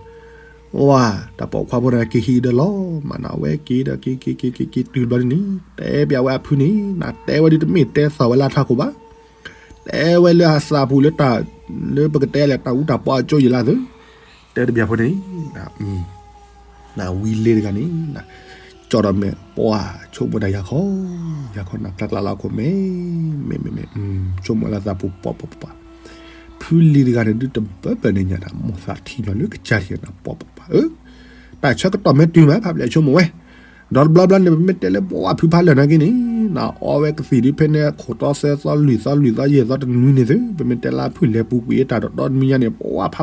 ဝါ တၢ်ပိာ်ခွါဖိန့ၣ်က့ၤဟံးဒီးလီၤ မၤနၤဝဲက့ၤဒီးက့ၤက့ၤက့ၤက့ၤက့ၤတုၤဘျီန့ၣ် တဲပျးဝဲအဖုန့ၣ် နတဲဝဲဒ်တမ့ၢ်တဲသီၣ်ဝဲလၢအထးခိၣ်ဘၣ်, တဲဝဲလၢအသးပူၤလၢတၢ် လၢပကတဲလဲၣ် တၢ်အူတၢ်ပီအကၠိယံာ်လၢသု, တဲတပျးဖိန့ၣ် နဝံလ့တဂၤန့ၣ် ကၠီဒီးမဲာ်ပှၢ်ဆိကမိၣ်တၢ်ယၤခီ, ယၤခီနၤကျါကျါလၢအခိၣ်မဲာ်, မ့မ့မ့မ့ ဆိကမိၣ်လၢသးပူၤပှၢ်ပှၢ်ပှၢ်, ဖုလံၤတဂၤန့ၣ်ဒုးတဘၢဘၢန့ၣ်ညါတၢ် မိၢ်သးထံၣ်ညီလၢကစၢ်ထံၣ်နၤပှၢ်ပှၢ်ပှၢ်ဧၢ, တၢ်ဆၢကတီၢ်မ့ၢ်တုၤမး ဖးပျဲၢ်ဆိကမိၣ်ဝဲ, ဒီးတဘျီဘျီန့ၣ် ပမ့ၢ်တဲလၢပှၤဖုဖးလၢာ်နာ်က့န့ၣ် နအီဝဲကသံၣ်ဒုးဖဲန့ၣ် ခိၣ်တီသၢသီလွံၢ်သီလွံၢ်သီယဲၢ်သီတနွံန့ၣ်သု, ပမ့ၢ်တဲလၢအဖုလဲၤပူၤကွံာ်တၢ်ဒီးဒီတနွံညါန့ၣ်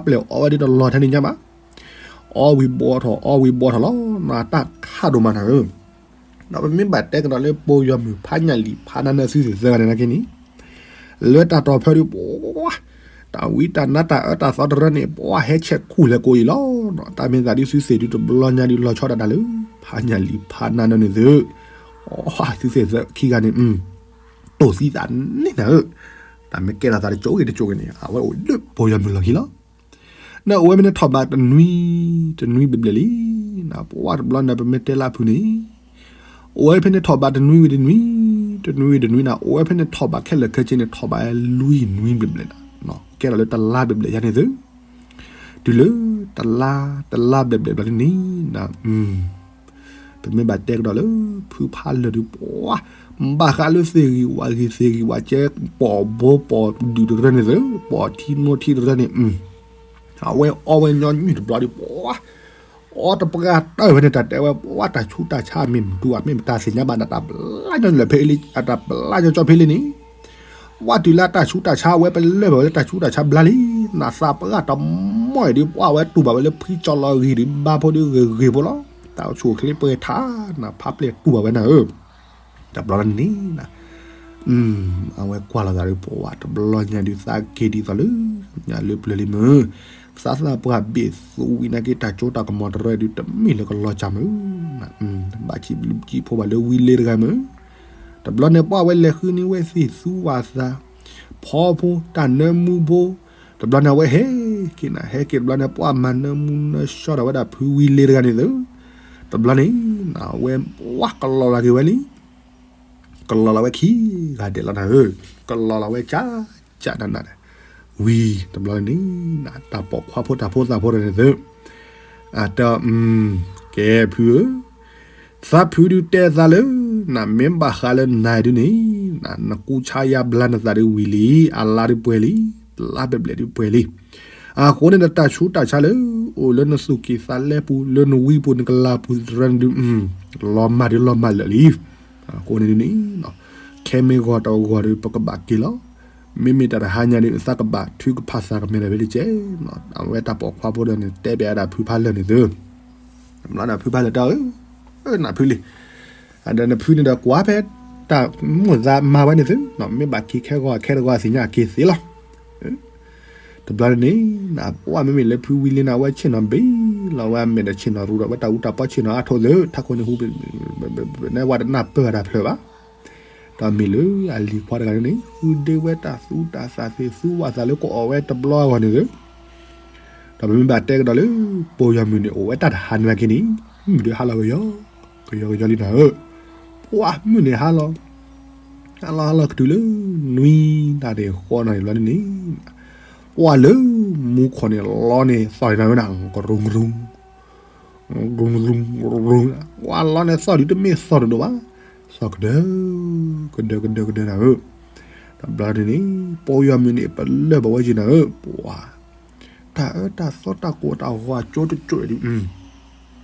ပှၤဖးပျဲၢ်အီဝဲဒ်တလီၤထဲန့ၣ်ညါဘၣ် အီဝံၤဘှီထီၣ် အီဝံၤဘှီထီၣ်လီၤ နတၢ်ခးဒိၣ်မးနၤဧၢ, ဒီးပမ့ၢ်ဘၣ်တဲကဒီးလၢပီၢ်ယီၤမုၢ်ဖးညၣ်လံာ် ဖးနါနၢသုသ့ၣ်သၢဂၤန့ၣ်နာ်က့န့ၣ်, လၢတၢ်တီၢ်ဖၢဒုး ပှၤ တၢ်ဝံတၢ်နါတၢ်အၢတၢ်သီတရၢန့ၣ် ပှၤဟဲဆဲးခူၣ်လဲၤကိးအံၤလီၤ, တၢ်မ့ၢ်သးဒ်သုသ့ၣ်ဒုးတဘျီညါဒုးလီၤဆီဒၣ်တၢ်လၢ ဖးညၣ်လံာ်ဖးနါနၢန့ၣ်သု, သုသ့ၣ်သၢခံဂၤန့ၣ် တိၢ်သံသးန့ၣ်နၤဧၢ, တၢ်မ့ၢ်ကဲထီၣ်သးတကၠိဂ့ၤတကၠိဂ့ၤန့ၣ် အဝဲအိၣ်လၢပီၢ်ယီၤမုၢ်လီၢ်ခံလီၤ, နအိၣ်ဝဲဖဲန့ၣ်ထီၣ်ဘးတနွံ, တနွံဘျဲၣ်ဘျဲၣ်လံ, နပှၤတဘျီန့ၣ် ပမ့ၢ်တဲလၢအဖုန့ၣ်, အိၣ်ဝဲဖဲန့ၣ်ထီၣ်ဘးတနွံဝံၤတနွံ, တနွံဝံၤတနွံနၤ အိၣ်ဝဲဖဲန့ၣ်ထီၣ်ဘးခဲလၢာ်ခဲဆ့န့ၣ် ထီၣ်ဘးလွံၢ်နွံဘျဲၣ်ဘျဲၣ်နၤ, ကဲထီၣ်လၢတလါဘျဲၣ်ဘျဲၣ်ယါန့ၣ်သု, တုၤလၢ တလါ, တလါဘျဲၣ်ဘျဲၣ်ဘျီန့ၣ် ပမ့ၢ်ဘၣ်တဲကဒီးလၢ ဖုဖးလၢာ်ဒုးပှၤ, ဘၣ်ဃးလၢသ့ၣ်ဂံၢ်ဝၣ်ဂံၢ်သ့ၣ်ဂံၢ်ဝၣ်ကဲ ပိာ်ဘိပိာ်ဒုးတရၢန့ၣ်သု, ပိာ်ထံနိထံတရၢန့ၣ်, အဝဲအီဝဲညီနုၢ်တဘျီဒုးပှၤ, အီတပှၢ်တၢၢ်ဖဲန့ၣ် တၢ်တဲဝဲပှၤတၢ်ဆူးတၢ်ဆါမ့ၢ်မတူၤဧါ မ့ၢ်မတၤသ့ၣ်ညါဘၣ်နၤ တၢ်ပျၢ်ညီလၢာ်ဖဲအံၤလံ အတၢ်ပျၢ်ညီကၠီဖဲလံန့ၣ် ဝဲတုၤလၢတၢ်ဆူးတၢ်ဆါ အဝဲပလၢၢ်ဘၣ်ဝဲလၢတၢ်ဆူးတၢ်ဆါဘျါလံ, နသးပှၢ်တမီၢ်အံၤဒုး ပှၤဝဲတူၢ်ဘၣ်ဝဲလၢဖှံကၠီလီၤဂ့ၤဒုး ဘါဖိဒုးဂ့ၤဂ့ၤဖိလီၤ, တၢ်အိၣ်ဆူၣ်အိၣ်ချ့ပှဲၤထါ, နဖးပျဲၢ်တူၢ်ဘၣ်ဝဲနၤဧၢ, တဘျီန့ၣ်, အဝဲကွၢ်လီၤသးဒုးပဝဲ တဘျီညါဒုးသးက့ၤဒ်သိးလၢ ညါလၢပျၢၤလံမုၢ်, သးသးပှၢ်ဘ့ၣ်သူဝံၤနာ်က့ တၢ်စိတၢ်ကမီၤတရၢဒုးတမ့ၢ်လၢကလီၤစၢ်မုၢ်, ဘၣ်စံးဘျုးစံးဖှိၣ်ဘၣ်လၢဝံလ့တဂၤမုၢ်, တဘျီန့ၣ်ပှၢ်ဝဲလဲၤဃုန့ၢ်ဝဲသ့ၣ်သူဝၣ်သး, ဖီဖိတၢ်နၢမူဖိ, တဘျီန့ၣ်အဝဲဟဲက့ၤနၤ ဟဲက့ၤတဘျီန့ၣ် ပှၢ်မၤနၢမူနၢဆှီဒၣ်ဝဲဒၣ်ဖုဝံလ့တဂၤန့ၣ်သု, တဘျီန့ၣ် အဝဲပှၢ်ကလီၤလီၤက့ၤဝဲလံ ကလီၤလီၤဝဲခံဂၤဒဲးလီၤနၤဧၢ, ကလီၤလီၤဝဲကၠးကၠးနးနးဒီး, ဝံၤတဘျီန့ၣ် တၢ်ပိာ်ခွါဖိတၢ်ဖိသၣ်ဖိတဂၤန့ၣ်သု, အတၢ်, ကဲဖုဧၢ, သးဖုဒုးတဲသးလၢ နမ့ၢ်ဘၣ်ဃးလၢနၤဒုန့ၣ်, နကူဆါယါဘျါနသးဒုဝံၤလံ, အလါဒုပှဲၤလံ, လါဘျဲၣ်ဘျဲၣ်ဒုပှဲၤလံ, အဃိန့ၣ်ဒီးတၢ်ဆူးတၢ်ဆါလၢ အိၣ်လၢနသူၣ်ကံၢ်သးလဲပူၤ လၢနဝံပူၤနကလၤပူၤတရၢန့ၣ်ဒုး, လီၤမၢ်ဒုလီၤမၢ်လၢာ်လံ, အဃိန့ၣ်ဒုန့ၣ်, ခဲမ့ၢ်ဂီၤတဂီၤဒီးပကဘၣ်က့ၤလီၤ, မ့မ့ၢ်တၢ်တဟါညါဒီး သးကဘၣ်ထုကဖၣ်သးကမဲာ်ဒီးဝဲတကဲး, အဝဲတၢ်ပိာ်ခွါဖိဒီးန့ၣ် တဲဘၣ်ဝဲဒၣ်ဖုဖးလၢာ်န့ၣ်သု, တဘျီန့ၣ်ဖုဖးလၢာ်တဲအီၤ, နဖုလံ, ဒီးနဖုန့ၣ်ဒီးကွၢ်ဖဲ တၢ်မိၣ်သးမၤဝဲန့ၣ်သု, မ့ၢ်ဘၣ်က့ၤခဲဂီၤခဲတဂီၤသ့ၣ်ညါက့ၤသ့လီၤ တဘျီန့ၣ်, ပှၢ်မ့မ့ၢ်လၢဖုဝံလ့န့ၣ် အဝဲဆ့ၣ်နီၤဘ့ၣ်လီၤဝဲအမဲာ်ဒီး ဆ့ၣ်နီၤရူဒီးဝဲတၢ်အူတၢ်ပီဆ့ၣ်နီၤအါထီၣ်သ့ၣ် ထးခိၣ်န့ၣ်ဟူ, နဲဝဲတနၢ်ပၢၢ်တၢ်ဖျၢၣ်ဘၣ်, ဒီးမ့ၢ်လၢအလံၤခွါတဂၤန့ၣ် ဃုဒ့ဝဲတၢ်သူတၢ်သၣ်သ့ၣ် သူဝၣ်သးလၢကအိၣ်ဝဲတဘျီအဂီၢ်န့ၣ်သ့ၣ်, ဒီးပမ့ၢ်ဘၣ်တဲကဒီးလၢ ပိာ်ယီၤမုၢ်န့ၣ် အိၣ်ဝဲတၢ်တဟါန့ၣ်နာ်က့န့ၣ်, မုၢ်ဒုးဟါလီၤကယီကယီကယီလံနၤဧၢ, ပှၢ်မုၢ်န့ၣ်ဟါလီၤ ဟါလီၤဟါလီၤကတုၤလၢ နွံနၣ်ရံၣ်ဃိးနၣ်ရံၣ်ဘျီန့ၣ်န့ၣ်, ပှၢ်လၢမူခိၣ်န့ၣ်လီန့ၣ်သီၣ်န့ၣ်နၤဧၢ, ကရူၢ်ကရူၢ်, ကရူၢ်ကရူၢ်, ပှၢ်လီန့ၣ်သီၣ်ဒုးတမ့ၢ်သီၣ်တဒိၣ်ဘၣ်, သီၣ်ကဒၢ, ကဒၢကဒၢကဒၢနၤဧၢ, တဘျီန့ၣ်န့ၣ် ပိာ်ယီၤမုၢ်န့ၣ် ပလၢၢ်ဘၣ်ဝဲက့ၤနၤဧၢ, ပှၢ်, တၢ်အၢတၢ်သီတၢ်ကိၢ်တၢ်ဂီၤအကၠိတကၠိဒုး တမ့ၢ်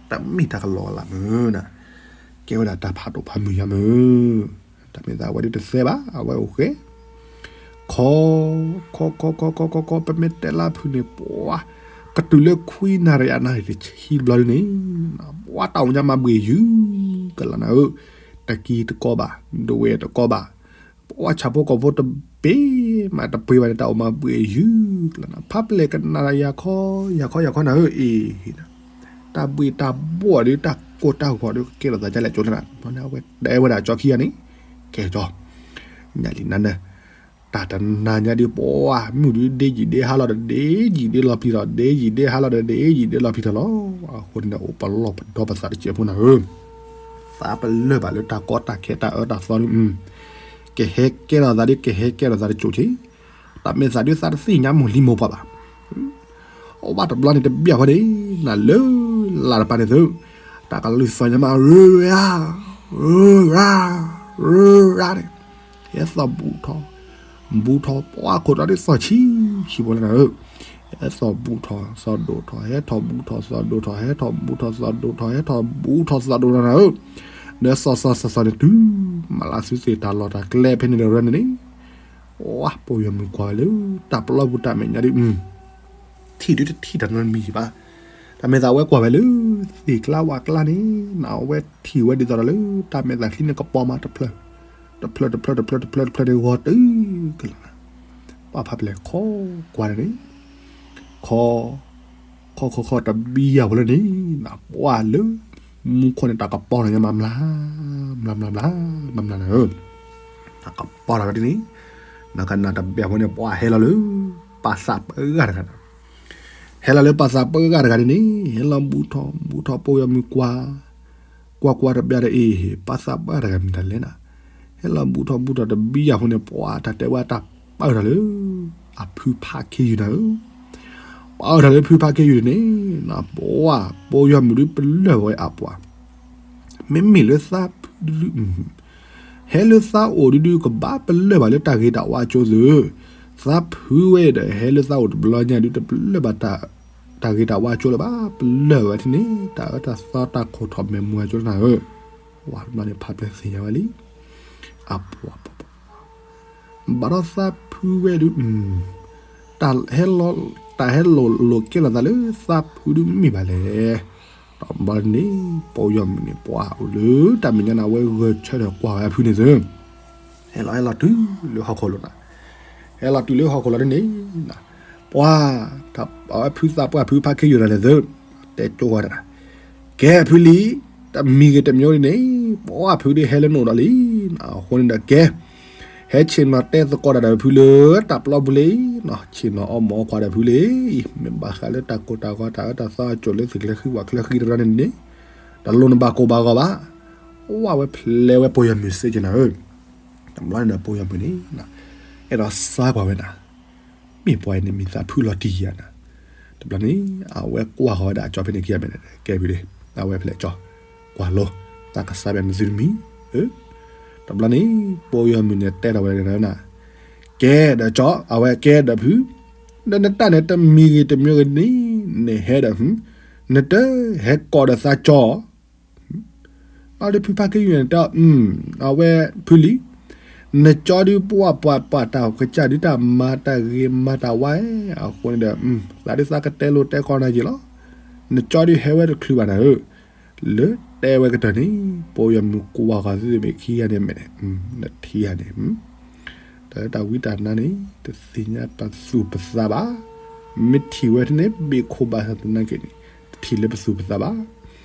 တၢ်ကလီကလီမုၢ်နၤ, ကဲဝဲဒၣ်တၢ်ဖးဒိၣ်ဖးမုၢ်ယါမုၢ်, တၢ်မ့ၢ်သးဝဲဒုးတသဲဘၣ် အဝဲအိၣ်ဃဲ, ခီ, ခီခီခီခီခီခီ ပမ့ၢ်တဲလၢဖုန့ၣ် ပှၢ်, ကတုၤလၢခွံနၣ်ရံၣ်အနၣ်ရံၣ်တဆံဘျီဒုန့ၣ်, ပှၢ်တၢ်အိၣ်ညါမၤဘှံးယုၢ်ကလၤနၤဧၢ, တကံတကီဘၣ်, ဒဝဲၢ်တကီဘၣ်, ပှၢ်ဆၣ်ဖိကီၢ်ဖိတပ့ၤမးတပှ့ၤဘၣ်န့ၣ် တၢ်အိၣ်မၤဘှံးယုၢ်ကလၤနၤ, ဖးပျဲၢ်ကနၣ်ယၤခီ, ယၤခီယၤခီနၤဧၢအံၤ, တၢ်ဘှံးတၢ်ဘှီၣ်ဒုး တၢ်ကိၢ်တၢ်ဂီၤဒုး ကကဲထီၣ်သးဒ်လဲၣ်ကၠိလၢနၤ, အဝဲတဲဝဲဒၣ်ကၠီခံဂၤန့ၣ်, ကဲကၠီ, ညၣ်လံနၤနၢၤ, တၢ်တနၤညါဒုး ပှၢ်မုၢ်ဒုး ဒ့ယံာ်ဒ့ဟါလီၤဒီး ဒ့ယံာ်ဒ့လီၤပျံၤထီၣ် ဒ့ယံာ်ဒ့ဟါလီၤဒီး ဒ့ယံာ်ဒ့လီၤပျံၤထီၣ်လီၤ, အဃိန့ၣ်ဒီး အိၣ်ပလီၢ်ပဒီပသးတစဲးဖိနၤဧၢ, သးပလၢၢ်ဘၣ်လၢတၢ်ကီတၢ်ခဲတၢ်အၢတၢ်သီဒုး, ကဟဲကဲထီၣ်သးဒုး ကဟဲကဲထီၣ်သးတကၠိးဆ့, တၢ်မ့ၢ်သးဒုးသးတသ့ၣ်ညါမိၢ်လံမိၢ်ပှၢ်ဘၣ် အဝဲတဘျီန့ၣ်တဘျီဃီန့ၣ် နၤလၢလၢ်တပၤန့ၣ်သု, တၢ်ကလုၢ်သီၣ်ညါမး ရၢရၢ, ရၢရၢ, ရၢရၢန့ၣ်, ဟဲသီၣ်ဘူးထီၣ်, ဘူးထီၣ် ပှၢ်ခိၣ်တီဒုးသီၣ်ဆံးဆံးဖိလၢနၤဧၢ, ဟဲသီၣ်ဘူးထီၣ်သီၣ်ဒိၣ်ထီၣ် ဟဲထီၣ်ဘူးထီၣ်သီၣ်ဒိၣ်ထီၣ် ဟဲထီၣ်ဘူးထီၣ်သီၣ်ဒိၣ်ထီၣ် ဟဲထီၣ်ဘူးထီၣ်သီၣ်ဒိၣ်ထီၣ်နၤဧၢ, ဒီးသီၣ်သီၣ်သီၣ်သီၣ်န့ၣ်တုၤ မၤလၢသုသ့ၣ်တၢ်လီၢ်တၢ်ကျဲဖဲန့ၣ်ဒီးရၢန့ၣ်န့ၣ် ပှၢ်ပိာ်ယီၤမုၢ်ကွၢ်ဝဲလၢ တၢ်ပျီပူၤတၢ်မဲာ်ညါဒုး, ထံၣ်ဒုးတထံၣ်တၢ်နီတမံၤဘၣ်, တၢ်မဲာ်သးဝဲကွၢ်ဝဲလၢ သ့ၣ်ကျါဝၣ်ကျါန့ၣ် နအဝဲထံၣ်ဝဲဒ်သိးဒီးလၢ တၢ်မဲာ်သးချံန့ၣ်ကပီၤမးတဖျၢၣ်, တဖျၢၣ်တဖျၢၣ်တဖျၢၣ်တဖျၢၣ်တဖျၢၣ်န့ၣ်ဂီၤတုၤကလၤ, ပှၢ်ဖးပျဲၢ်ခီကွၢ်န့ၣ် ခီ ခီခီခီတဘံယၤဖိလၢန့ၣ် ပှၢ်လၢ မူခိၣ်န့ၣ် တၢ်ကပီၤလီၤညါမး မျး မျး မျး မျး မျး နၤဧၢ, တၢ်ကပီၤလီၤဝဲဒ်န့ၣ်, နကနၣ်တဘျီဖိန့ၣ် ပှၢ်ဟဲလီၤလၢ ပၢ်သးပှၢ်ဂၤတဂၤ, ဟဲလီၤလၢပၢ်သးပှၢ်ဂၤတဂၤဒ်န့ၣ် ဟဲလီၤဘူးထီၣ်ဘူးထီၣ် ပိာ်ယီၤမုၢ်ကွၢ်, ကွၢ်ကွၢ်တဘျီဒီး အ့ၣ် ပၢ်သးပှၢ်ဂၤတဂၤမ့ၢ်တၢ်လဲၣ်နၤ, ဟဲလီၤဘူးထီၣ်ဘူးထီၣ်တဘံယၤဖိန့ၣ် ပှၢ်တၢ်တဲဝဲတၢ်ပာ်အၢတၢ်လၢ အဖုဖးခ့ယုၢ်နၤဧၢ, ပာ်အၢတၢ်လၢဖုဖးခ့ယုၢ်န့ၣ် ပှၢ် ပိာ်ယီၤမုၢ်ဒုးပလၢၢ်ဘၣ်ဝဲအပှၤ, မ့မ့ၢ်လၢသးဖုဒုး ဟဲလၢသးအိၣ်ဒုးဒုးကဘၣ်ပလၢၢ်ဘၣ်လၢတၢ်ဂ့ၤတၢ်ဝါကၠိသု, သးဖုဝဲဒီး ဟဲလၢသးအိၣ်တဘျီညါဒုးတပလၢၢ်ဘၣ် တၢ်ဂ့ၤတၢ်ဝါကၠိလၢၤဘၣ် ပလၢၢ်ဝဲဒ်န့ၣ် တၢ်အၢတၢ်သီတၢ်ခိၣ်ထီၣ်မဲာ်မူအကၠိလၢနၤဧၢ, ဝဲတဘျီန့ၣ်ဖးပျဲၢ်သ့ၣ်ညါဝဲလံ, အပှၤ ဘၣ်ဒီးသးဖုဝဲဒုး, တၢ်ဟဲလီၤ တၢ်ဟဲလီၤလိာ်ကဲလိာ်သးလၢသးဖုဒုးမ့ၢ်ဘၣ်လဲၣ်, တဘျီန့ၣ် ပိာ်ယီၤမုၢ်န့ၣ် ပှၢ်အိၣ်လၢတၢ်မဲာ်ညါန့ၣ် အဝဲဂဲၤဆၢထၢၣ်ကွၢ်ဝဲအဖုန့ၣ်သု, ဟဲလီၤဟဲလီၤတုၤလၢဟီၣ်ခိၣ်လိၤနၤ, ဟဲလီၤတုၤလၢဟီၣ်ခိၣ်လိၤဒ်န့ၣ်, ပ ပှၤ အဝဲဖုသးပှၢ်ဖုဖးခ့ယုၢ်ဒီးလဲၤသၢ တဲကၠိဝဲဒၣ်, ကဲဖုလံၤ, တမံၤဂ့ၤတမံၤဂ့ၤန့ၣ် ပှၤဖုဒုးဟဲလၢနအိၣ်ဒီးလံ, အဃိန့ၣ်ဒီးကဲ ဟဲဆ့ၣ်နီၤတဲသကိးတၢ်ဒီးဖုလၢတၢ်ပျီပူၤလံ, ဆ့ၣ်နီၤအီၣ်မ့ၤအီၣ်ခွါဒီးဖုလံ, မ့ၢ်ဘၣ်ဃးလၢတၢ်ကိၢ်တၢ်ဂီၤတၢ်အၢတၢ်သီအကိၣ်လၢ သုးကလၢၤဃံဝးကလၢၤဃံတရၢန့ၣ်န့ၣ်, တလိၣ်နဘၣ်ကိၢ်ဘၣ်ဂီၤဘၣ်, ဝဲဖျဲးဝဲပိာ်ယီၤမုၢ်စ့ကနၤဧၢ, တဘျီန့ၣ်ဒီးပိာ်ယီၤမုၢ်န့ၣ် အဲၣ်ဒိးစါကွၢ်ဝဲဒၣ်, မ့ၢ်ပှၤအံၤန့ၣ်မ့ၢ်သးဖုလီၤတံၢ်ဧါနၤ, တဘျီန့ၣ် အဝဲကွၢ်ဃီၤဝဲဒၣ်အကၠီဖဲန့ၣ်ခံဂၤမဲာ်န့ၣ် ကဲဖုဒ့, အဝဲဖျဲးကၠီ, ကွၢ်လိ, တၢ်ကစၢ်ဘၣ်မ့ၢ်သုတမံၤ, တဘျီန့ၣ် ပိာ်ယီၤမုၢ်န့ၣ်တဲထီၣ်ဝဲဒၣ်နၤ, ကဲဒီးကၠီ အဝဲကဲဒီးဖု, ဒီးနတၢ်န့ၣ်တမံၤဂ့ၤတမံၤဂ့ၤန့ၣ် နဟဲဒီး, နတဟဲကိးဒီးသးကၠီ အဒုးဖုဖးက့ယုၢ်န့ၣ်တၢ်, အဝဲဖုလံၤ, နကၠီဒုးပှၤပှၤပှၤတၢ်ကစၢ်ဒုးတၢ်မၤတၢ်ဂ့ၤမၤတၢ်ဝါ, အဃိန့ၣ်ဒီး သးဒုးသးကတဲလိာ်တဲခီနၤယံာ်လီၤ, နကၠီဒုးဟဲဝဲတချုးဘၣ်နၤဧၢ, လၢတဲဝဲကတၢၢ်န့ၣ် ပိာ်ယီၤမုၢ်ကွၢ်ဃီၤသုမ့ၢ်ခံဂၤန့ၣ်မဲာ်န့ၣ်, နထံၣ်ဧါန့ၣ် တၢ်လၢတၢ်ဝံတၢ်နါန့ၣ် တသ့ၣ်ညါပသူၣ်ပသးဘၣ်, မ့ၢ်ထံၣ်ဝဲန့ၣ် ဘ့ၣ်ခိၣ်ဘၣ်ဆၣ်သနာ်က့န့ၣ် တထံၣ်လၢပသူၣ်ပသးဘၣ်,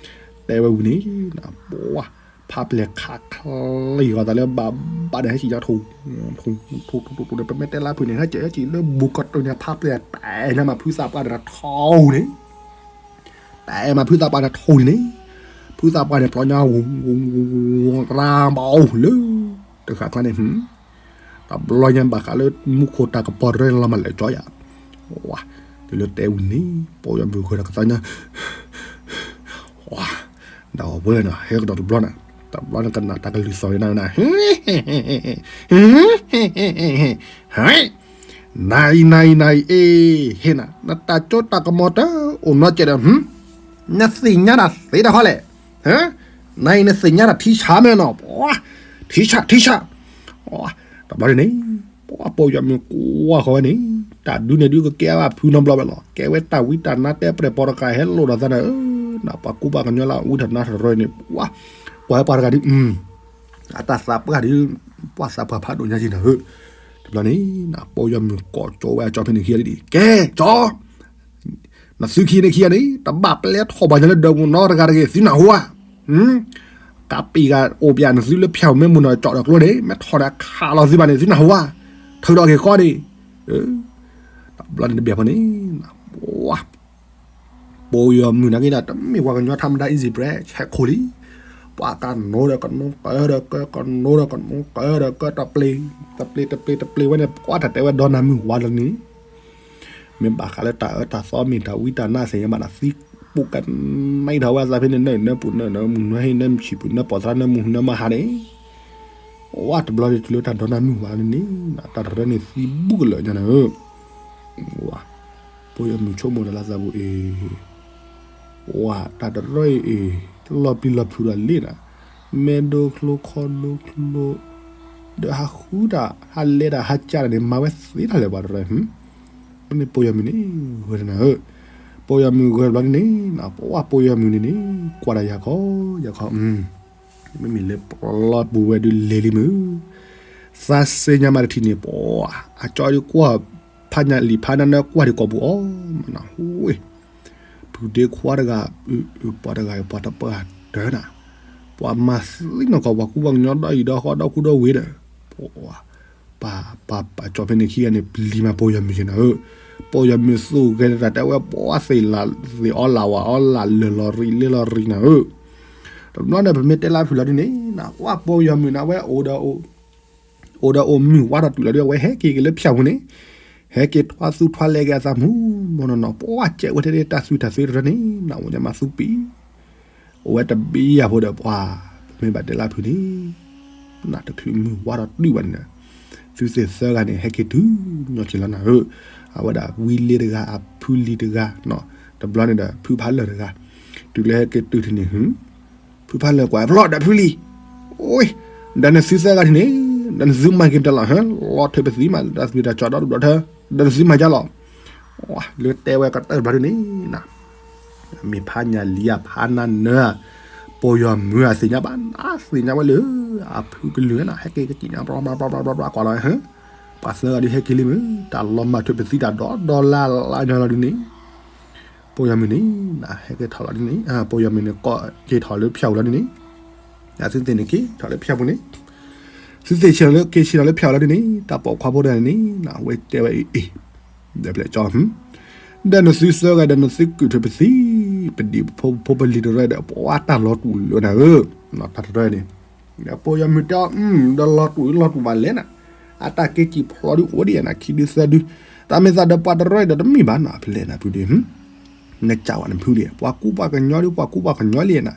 တဲဝဲဝံၤန့ၣ်, ပှၤ, ဖးပျဲၢ်ခးချံဂီၤသးလၢဘၣ်ဘၣ်ဒီးဟဲစံၣ်ညါထိၣ်, ထိၣ်ထိၣ်ထိၣ်ထိၣ်ဒီး ပမ့ၢ်တဲလၢဖုန့ၣ် ဟဲစံၣ်ဟဲစံၣ်လၢဘူးကီၢ်တိၢ်န့ၣ် ဖးပျဲၢ်တဲနၤမး ဖုသးပှၢ်ဒီးထိၣ်န့ၣ် တဲမးဖုသးပှၢ်န့ၣ်ထိၣ်န့ၣ်န့ၣ်, ဖုသးပှၢ်န့ၣ် ပျီညါ ရၢဘၣ်အိၣ်လၢ တဃၣ်ကျါန့ၣ်, တဘျီညါဘၣ်ဃးလၢမူခိၣ်တၢ်ကပီၤတရၢန့ၣ်လီၤမးလဲၤကၠီယၤ, တုၤလၢတဲဝံၤန့ၣ် ပိာ်ယီၤမုၢ်ဂဲၤဒီးကသါညါ, ဒီးဝဲနီၤ ဟဲကဒီးတဘျီန့ၣ်, တဘျီန့ၣ်ကနၣ်တၢ်ကလုၢ်သီၣ်န့ၣ်နၤ, နအံၤ နအံၤ နအံၤ အ့ ဟ့ၣ်နၤ နတၢ်စိတၢ်ကမီၤတအိၣ်နီတစဲးဒီး, နသ့ၣ်ညါတၢ်သ့တၢ်ခီလဲၣ်, နအံၤ နသ့ၣ်ညါတၢ်ထံဆးမ့ၢ်နီၤ, ထံဆး ထံဆး, တဘျီန့ၣ် ပှၤပိာ်ယီၤမုၢ်ကွၢ်ဃီၤဝဲန့ၣ်, တၢ်ဒုးန့ၣ်ဒုးကကဲအဖုနီတဘျီဘၣ်လီၤ, ကဲဝဲတၢ်ဝံတၢ်နါတဲပျဲၢ်ပိာ်တကးဟဲလိာ်ဒီးသးနၤဧၢ, နပှၤကူပှၤကညီလၢအဝံတၢ်နါတရၢန့ၣ်, ပှၤဟဲပှၤတဂၤဒုး အတၢ်သးပှၢ်ဒုး, ပှၤသးပှၢ်ဖးဒိၣ်ညါက့ၤနၤဧၢ, တဘျီန့ၣ် ပိာ်ယီၤမုၢ်ကိးကၠီဝဲအကၠီဖဲန့ၣ်ခံဂၤဒ်အံၤ, ကဲကၠီ နသုခံန့ၣ်ခံဂၤန့ၣ် တဘၣ်ပျဲထီၣ်ဘၣ်ညါလၢဒၢးပူၤနီတဂၤတဂ့ၤ သုနၢ်ဟူဧါ, ကးပံာ်ဂၤအိၣ်ပၠးနသုလၢဖၠၣ်မ့ၢ်မုၢ်နီၤ ကၠီၣ်ဒီးကျိန့ၣ် မ့ၢ်ထီၣ်ဒီးခးလီၤသုဘၣ်န့ၣ် သုနၢ်ဟူဧါ, ထုးဒီးက့ၤဃီန့ၣ်, တဘျီန့ၣ်တဘၣ်ဖဲန့ၣ်, ပှၤ ပိာ်ယီၤမုၢ်နာ်က့ဒီး တမ့ၢ်ပှၤကညီ ထါမဒါ easy bread ဟဲခိၣ်လံ, ပှၤကနိဒီးကနိကၢဒီးကၢ ကနိဒီးကနိကၢဒီးကၢ တပျ့ၤ, တပျ့ၤတပျ့ၤတပျ့ၤဝဲန့ၣ် ပှၤတၢ်တဲဝဲဒီနၤမုၢ်ဝါလီၤန့ၣ်, မ့ၢ်ဘၣ်ဃးလၢတၢ်အၢတၢ်သီမ့ၢ်တၢ်ဝံတၢ်နါသ့ၣ်ညါဘၣ်ဒီး သံပူၤကနဲထီၣ်ဝဲအသးဖဲန့ၣ် နၢနၢပူၤနၢနၢမုၢ်နၢဟံၣ်နၢမုၢ်ဆံၣ်ပူၤနၢပီၢ်သရၣ်နၢမုၢ်နၢမဟါန့ၣ်, ဝဲတဘျီန့ၣ်တုၤလၢတၢ်ဒီနၤမုၢ်ဝါလီၤန့ၣ် တၢ်တရၢန့ၣ်သံဘူးကလၢာ်ညါန့ၣ်ဧၢ, ဝဲ ပိာ်ယီၤမုၢ်ဆိကမိၣ်ဒီးလၢသးပူၤအံၤ, ဝဲတၢ်တရၢအံၤအံၤ, လီၤပျံၤလီၤဖုးဒီးလ့ၣ်နၤ, မဲာ်ဒိချိခီဒိချိ, ဒီးဟးဃုတၢ် ဟးလဲၤတၢ်ဟးကၢ်တၢ်န့ၣ် မၤဝဲသ့တၢ်လဲၣ်ပှၤတရၢ, ဖဲန့ၣ်ပိာ်ယီၤမုၢ်န့ၣ် ဂဲၤတနၤဧၢ, ပိာ်ယီၤမုၢ်ဂဲၤတဘျီန့ၣ်န့ၣ် ပဝဲပိာ်ယီၤမုၢ်န့ၣ်န့ၣ် ကွၢ်တၢ်ယၤခီ, ယၤခီ မ့မ့ၢ်လၢပျီပူၤဝဲဒုးလဲၤလံမုၢ်, သးစ့ညါမးတထံၣ်န့ၣ် ပှၤ အကၠီဒုးကွၢ် ဖးညါလံာ်ဖးနါနၢကွၢ်ဒံးကိာ်ပူၤအီၤ, မနၤဟူဝ့ၢ်, ဖုဒ့ခွါတဂၤ, ပှၤတဂၤအံၤပှၤတပှၢ်တၢၢ်နၤ, ပှၤမၤသံနီၢ်ကီၢ်ပှၤကူပှၤကညီဒီးအံၤဒီးဃီဒီးခူဒီးဝ့ၢ်ဒီး, ပှၤ ပှၤ ပှၤကၠီဖဲန့ၣ်ခံဂၤန့ၣ် ပျံၤမးပိာ်ယီၤမုၢ်က့ၤနၤဧၢ, ပိာ်ယီၤမုၢ်သူၣ်ဂဲၤတၢ်တဲဝဲ ပှၤသ့ၣ်လၢ်သ့ၣ်အီလၢ်ဝၤအီလၢ်လၢာ်လီၤရံလ့လီၤရံနၤဧၢ, တဘျီန့ၣ် ပမ့ၢ်တဲလၢဖုလီၤဒ်န့ၣ် ပှၤပိာ်ယီၤမုၢ်န့ၣ် အဝဲအိၣ်ဒီး အိၣ်ဒီးအိၣ်မုၢ်ဝါဒီးတုၤလီၤဒ်အဝဲဟဲက့ၤက့ၤလၢဖၠၣ်ပူၤန့ၣ်, ဟဲက့ၤထွါသူထွါလဲက့ၤအသးမူနီၢ်နီၢ်နီၢ် ပှၤကဲဝဲထဲတၢ်သွံၣ်တၢ်သ့တရၢန့ၣ် နအိၣ်ညါမးသူပံၤ, အိၣ်ဝဲတဘ့ၣ်ယၤဖိဒီးပှၤ, ပမ့ၢ်ဘၣ်တဲလၢဖုန့ၣ် နတချုးမုၢ်ဝါဒီးတုၤဘၣ်န့ၣ်, သုသ့ၣ်သၢဂၤန့ၣ် ဟဲက့ၤတုၤညီက့ၤလီၤနၤဧၢ, အဝဲဒၣ်ဝံလ့တဂၤ အဖုလံၤတဂၤ, တဘျီန့ၣ်ဒီး ဖုဖးလၢာ်တဂၤ, တုၤလၢဟဲက့ၤတုၤထံၣ်န့ၣ် ဖုဖးလၢာ်ကွၢ်ဖျီၣ်ဒီးဖုလံၤ, အိ, ဒီးနသုသၢဂၤထံၣ်န့ၣ်, ဒီးနသုမၤက့ၤတၢ်လီၤဟၢ, လီၤထၢပသံမး ဒီးသုတၢ်ကၠီဒီဒူၣ်ဒီးထၢ, ဒီးနသုမၤကၢ်လီၤ, လၢတဲဝဲကတၢၢ်တဘျီဒ်န့ၣ်, မ့ၢ်ဖးညၣ်လံၤအဖးနါနၢ, ပိာ်ယီၤမုၢ်အသ့ၣ်ညါဘၣ် အသ့ၣ်ညါဝဲလၢ, အဖုကလုၢ်နၤ ဟဲက့ၤကစံၣ်ညါ ဘျီဘျီဘျီဘျီဘျီဘျီကွၢ်လီၤဟၢ ပှၤသၢဂၤဒုးဟဲက့ၤလံမ့ၢ် တၢ်လီၤမၢ်ထွဲပသံတၢ်ဒီဒီလါလါညီလီၤဒုးန့ၣ် ပိာ်ယီၤမုၢ်န့ၣ် ဟဲက့ၤထီၣ်လီၤဒုးန့ၣ် ပိာ်ယီၤမုၢ်န့ၣ် က့ၤထီၣ်လၢဖၠၣ်ပူၤလီၤဒုးန့ၣ် သုသ့ၣ်န့ၣ်က့ၤထီၣ်လၢဖၠၣ်ပူၤန့ၣ် သုသ့ၣ်ဆ့ၣ်နီၤလၢက့ၤဆ့ၣ်နီၤလၢဖၠၣ်ပူၤလီၤဒုးန့ၣ် တၢ်ပိာ်ခွါဖိတဂၤန့ၣ် အဝဲတဲဝဲအံၤ ဒီးပျဲၢ်ကၠီ ဒီးနသုသၢဂၤဒီးနသုကုၢ်ထွဲပသံ ပဒံၣ်ပဖိပလံၤတရၢဒီး ပှၤတၢ်လီၤတူာ်လၢနၤဧၢ, တၢ်တရၢန့ၣ် ပိာ်ယီၤမုၢ်တဲအီၤ ဒီးလီၤတူာ်လီၤတူာ်ဘၣ်လဲၣ်နၤ, အတၢ်က့ၤစံၣ်ဖျိးဒုးအိၣ်ဒံးနၤ ခံဒုသၢဒု, တၢ်မ့ၢ်သးဒီးပှၤတရၢဒီးတမ့ၢ်ဘၣ်နၤ ဖဲလဲၣ်နၤဖုဒုး နကးဝဲနဖုလံ ပှၤကူပှၤကညီဒုး ပှၤကူပှၤကညီလံနၤ,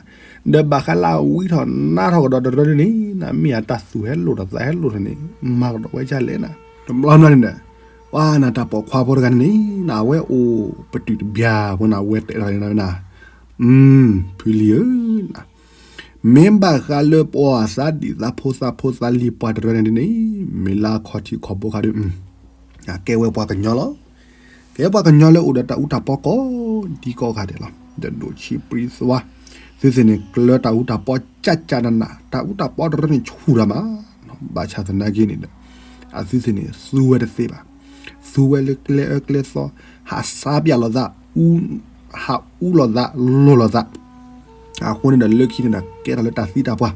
ဒီးဘၣ်ဃးလၢအဝံထီၣ်နါထီၣ်ကဒီးတရၢဒုးန့ၣ် နမ့ၢ်အတၢ်သူၣ်ဟဲလိာ်ထီၣ်သးဟဲလိာ်ထီၣ်န့ၣ် မၤကဒီးဝဲဒ်လဲၣ်နၤ, တဘျီဘျီန့ၣ်ဒီး ပှၤနၤတၢ်ပိာ်ခွါဖိတဂၤန့ၣ် နဝဲအိၣ်ပတုာ်တဘျီဖိနၤ ဝဲတဲထီၣ်န့ၣ်နၤ, ဖုလံဧၢ မ့ၢ်ဘၣ်ဃးလၢပှၤသးဒံၣ်သးဖိသးဖိသးလံၤပှၤတရၢန့ၣ်ဒ်န့ၣ် မ့ၢ်လၢအခီၣ်ထံးခီၣ်ဘိခါဒုး ကဲဝဲပှၤကညီလီၤ. ကဲပှၤကညီလၢအိၣ်ဒီးတၢ်အူတၢ်ပီကိးဒံကိးဂၤဒဲးလီၤ. ဒီးဒိၣ်ဆံးပြံသွါ သုသ့ၣ်န့ၣ်ကျၢတၢ်အူတၢ်ပီကၠၢ်ကၠၢ်နးနး တၢ်အူတၢ်ပီတရၢန့ၣ်ဆူၣ်တၢ်မး, ဘၣ်ဆၣ်သနာ်က့န့ၣ်ဒီး အသုသ့ၣ်န့ၣ်သူဝဲတသ့ဘၣ်. သူဝဲလၢကျဲအၢကျဲသီ ဟးဆါပၠးလိာ်သး ဟးအူလိာ်သး လိၤလိာ်သး အဃိန့ၣ်ဒီးလၢခံန့ၣ်ဒီး ကဲထီၣ်လၢတၢ်သံတၢ်ပှၢ်,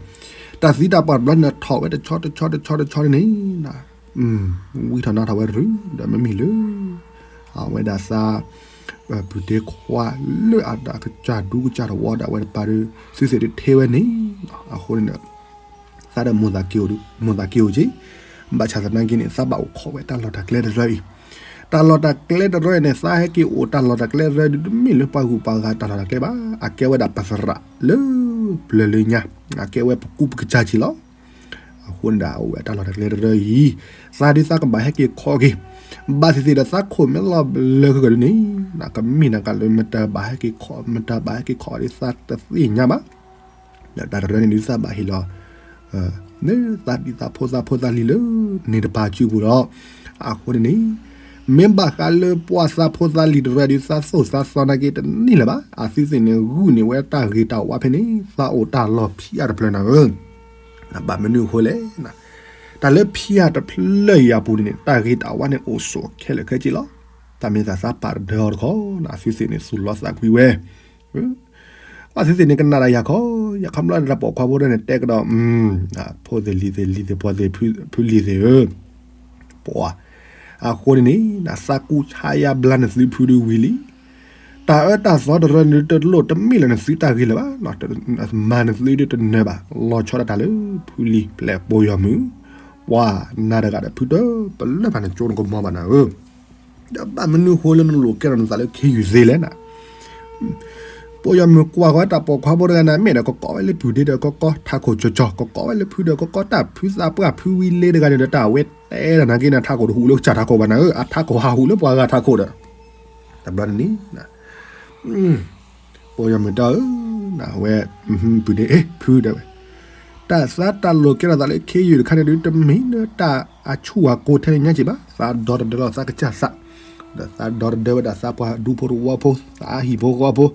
တၢ်သံတၢ်ပှၢ်တဘျီန့ၣ်ဒီး ထီၣ်ဝဲတဆီတဆီတဆီတဆီန့ၣ် ဝံထီၣ်နါထီၣ်ဝဲတရုၤ ဒီးမ့မ့ၢ်လၢ အဝဲဒၣ်သး ပုၢ်ဒ့ခွါလၢအတၢ်ကစၢ်ဒူကစၢ်တဝီဒီးအဝဲတပၤဒီး သုသ့ၣ်ဒုးထဲဝဲန့ၣ် အဃိန့ၣ်ဒီး သးဒီးမိၢ်သးက့ၤအိၣ်က့ၤ, ဘၣ်ဆၣ်သနာ်က့န့ၣ် သးဘၣ်အိၣ်ခိးဝဲတၢ်လီၢ်တၢ်ကျဲတရၢအံၤ, တၢ်လီၢ်တၢ်ကျဲတရၢအံၤန့ၣ် သးဟဲက့ၤအိၣ်တၢ်လီၢ်တၢ်ကျဲတရၢဒုး တမ့ၢ်လၢပှၤဂုၤပှၤဂၤတၢ်လီၢ်တၢ်ကျဲဘၣ်, အကဲဝဲဒၣ်ပသရၣ်လၢပျၢၤလၢညါ, အကဲဝဲပကူပကစၢ်က့ၤလီၤ. အဃိန့ၣ်ဒီး အအိၣ်ဝဲတၢ်လီၢ်တၢ်ကျဲတရၢအံၤ, သးဒုးသးကဘၣ်ဟဲက့ၤခိးက့ၤ, ဘၣ်သ့ၣ်သ့ၣ်ဒီးသးခိၣ်မဲလီၤဘျၢဃုာ်ကဒီးန့ၣ်, ကမ့ၢ်နကးလၢမတၤဘၣ်ဟဲက့ၤခိး မတၤဘၣ်ဟဲက့ၤခိးဒုးသးတသ့ၣ်ညါဘၣ် ဒီးတၢ်တရၢန့ၣ်ဒုးသးဘၣ်ဟ့ၣ်လီၤ သးဒံၣ်သးဖိသးဖိသးလံၤလၢန့ၣ်တပၤစုပူၤလီၤ. အဃိန့ၣ်န့ၣ် မ့ၢ်ဘၣ်ဃးလၢပှၤသးဖိသးလံၤတရၢဒုးသးသိၣ်သးသီနာ်က့တန့ၢ်လၢၤဘၣ်. အသုသ့ၣ်န့ၣ်ဂုာ်န့ၢ်ဝဲတၢ်ဂ့ၤတၢ်ဝါဖဲန့ၣ် သးအိၣ်တၢ်လီၢ်ဖံးအါတဖျၢၣ်နၤဧၢ, ဘၣ်မနုၤအဃိလဲၣ်, တၢ်လၢဖံးအါတဖျၢၣ်အံၤအပူၤန့ၣ်န့ၣ် တၢ်ဂ့ၤတၢ်ဝါန့ၣ်အိၣ်ဆိးခဲလၢာ်ခဲဆ့လီၤ. တၢ်မ့ၢ်သးသးပာ်တဒၢအီၤတခီ အသုသ့ၣ်န့ၣ်သူၣ်လီသးကွံဝဲ အသုသ့ၣ်န့ၣ်ကနၣ်တၢ်ယၤခီ, ယခီဖျိတၢ်ပိာ်ခွါဖိတၢ်န့ၣ်တဲကဒီး ဖိသ့ၣ်လံၤသ့ၣ်လံၤသ့ၣ်ပှၤသ့ၣ်ဖုလံၤသ့ၣ်ဧၢ, ပှၤ, အဃိန့ၣ်န့ၣ် သးကူဆါယါဘျါနသုဖုဒုးဝံၤလံ, တၢ်အၢတၢ်သီတရၢန့ၣ်တလိၣ်တမ့ၢ်လၢနသုတၢ်ဂ့ၤလၢၤဘၣ်, မၤနသုဒုးတနၢၤဘၣ်, လီၤဆီဒၣ်တၢ်လၢဖုလံၤပျဲၢ်ပိာ်ယီၤမုၢ်, ပှၤနၤတဂၤဒီးဖုတပလၢၢ်ဘၣ်နကၠိနကမီၤဘၣ်နၤဧၢ ဒီးဘၣ်မနုၤဃိလၢနလိၣ်ကဲထီၣ်နသးလၢခ့ယုၢ်သ့လဲၣ်နၤ, ပိာ်ယီၤမုၢ်ကွၢ်ဃီတၢ်ပိာ်ခွါဖိတဂၤန့ၣ် မ့ၢ်ဒီးကကိးဝဲလၢပုၢ်ဒ့ဒီး ကကိးထးခိၣ်ကၠီကၠီ, ကကိးဝဲလၢဖုဒီး ကကိးတၢ်ဖုသးပှၢ်ဖုဝံလ့တဂၤန့ၣ်ဒီး တၢ်အဝဲတဲဒၣ်နာ်က့န့ၣ် ထးခိၣ်တဟူးလၢကစၢ်ထးခိၣ်ဘၣ်နၤဧၢ, အထးခိၣ်ဟးဟူးလၢပှၤဂၤထးခိၣ်ဒီး တဘျီန့ၣ် ပိာ်ယီၤမုၢ်တဲအီၤဧၢ, နဝဲ ပုၢ်ဒ့ ဖုတဲဝဲ, တၢ်သးတၢ်လိၣ်ကဲထီၣ်သးလၢခ့ယုၢ်တခါန့ၣ်ဒုး တမ့ၢ်လၢတၢ်အဆူၣ်အကိၤထဲန့ၣ်ညါက့ၤဘၣ်, သးဒီတဒၢလီၤသးကစၢ်သး, ဒီးသးဒီတဒၢဝဲဒၣ်သးပှၤဒူဖိတဝီဖိ, သးဟံၣ်ဖိဃီဖိ,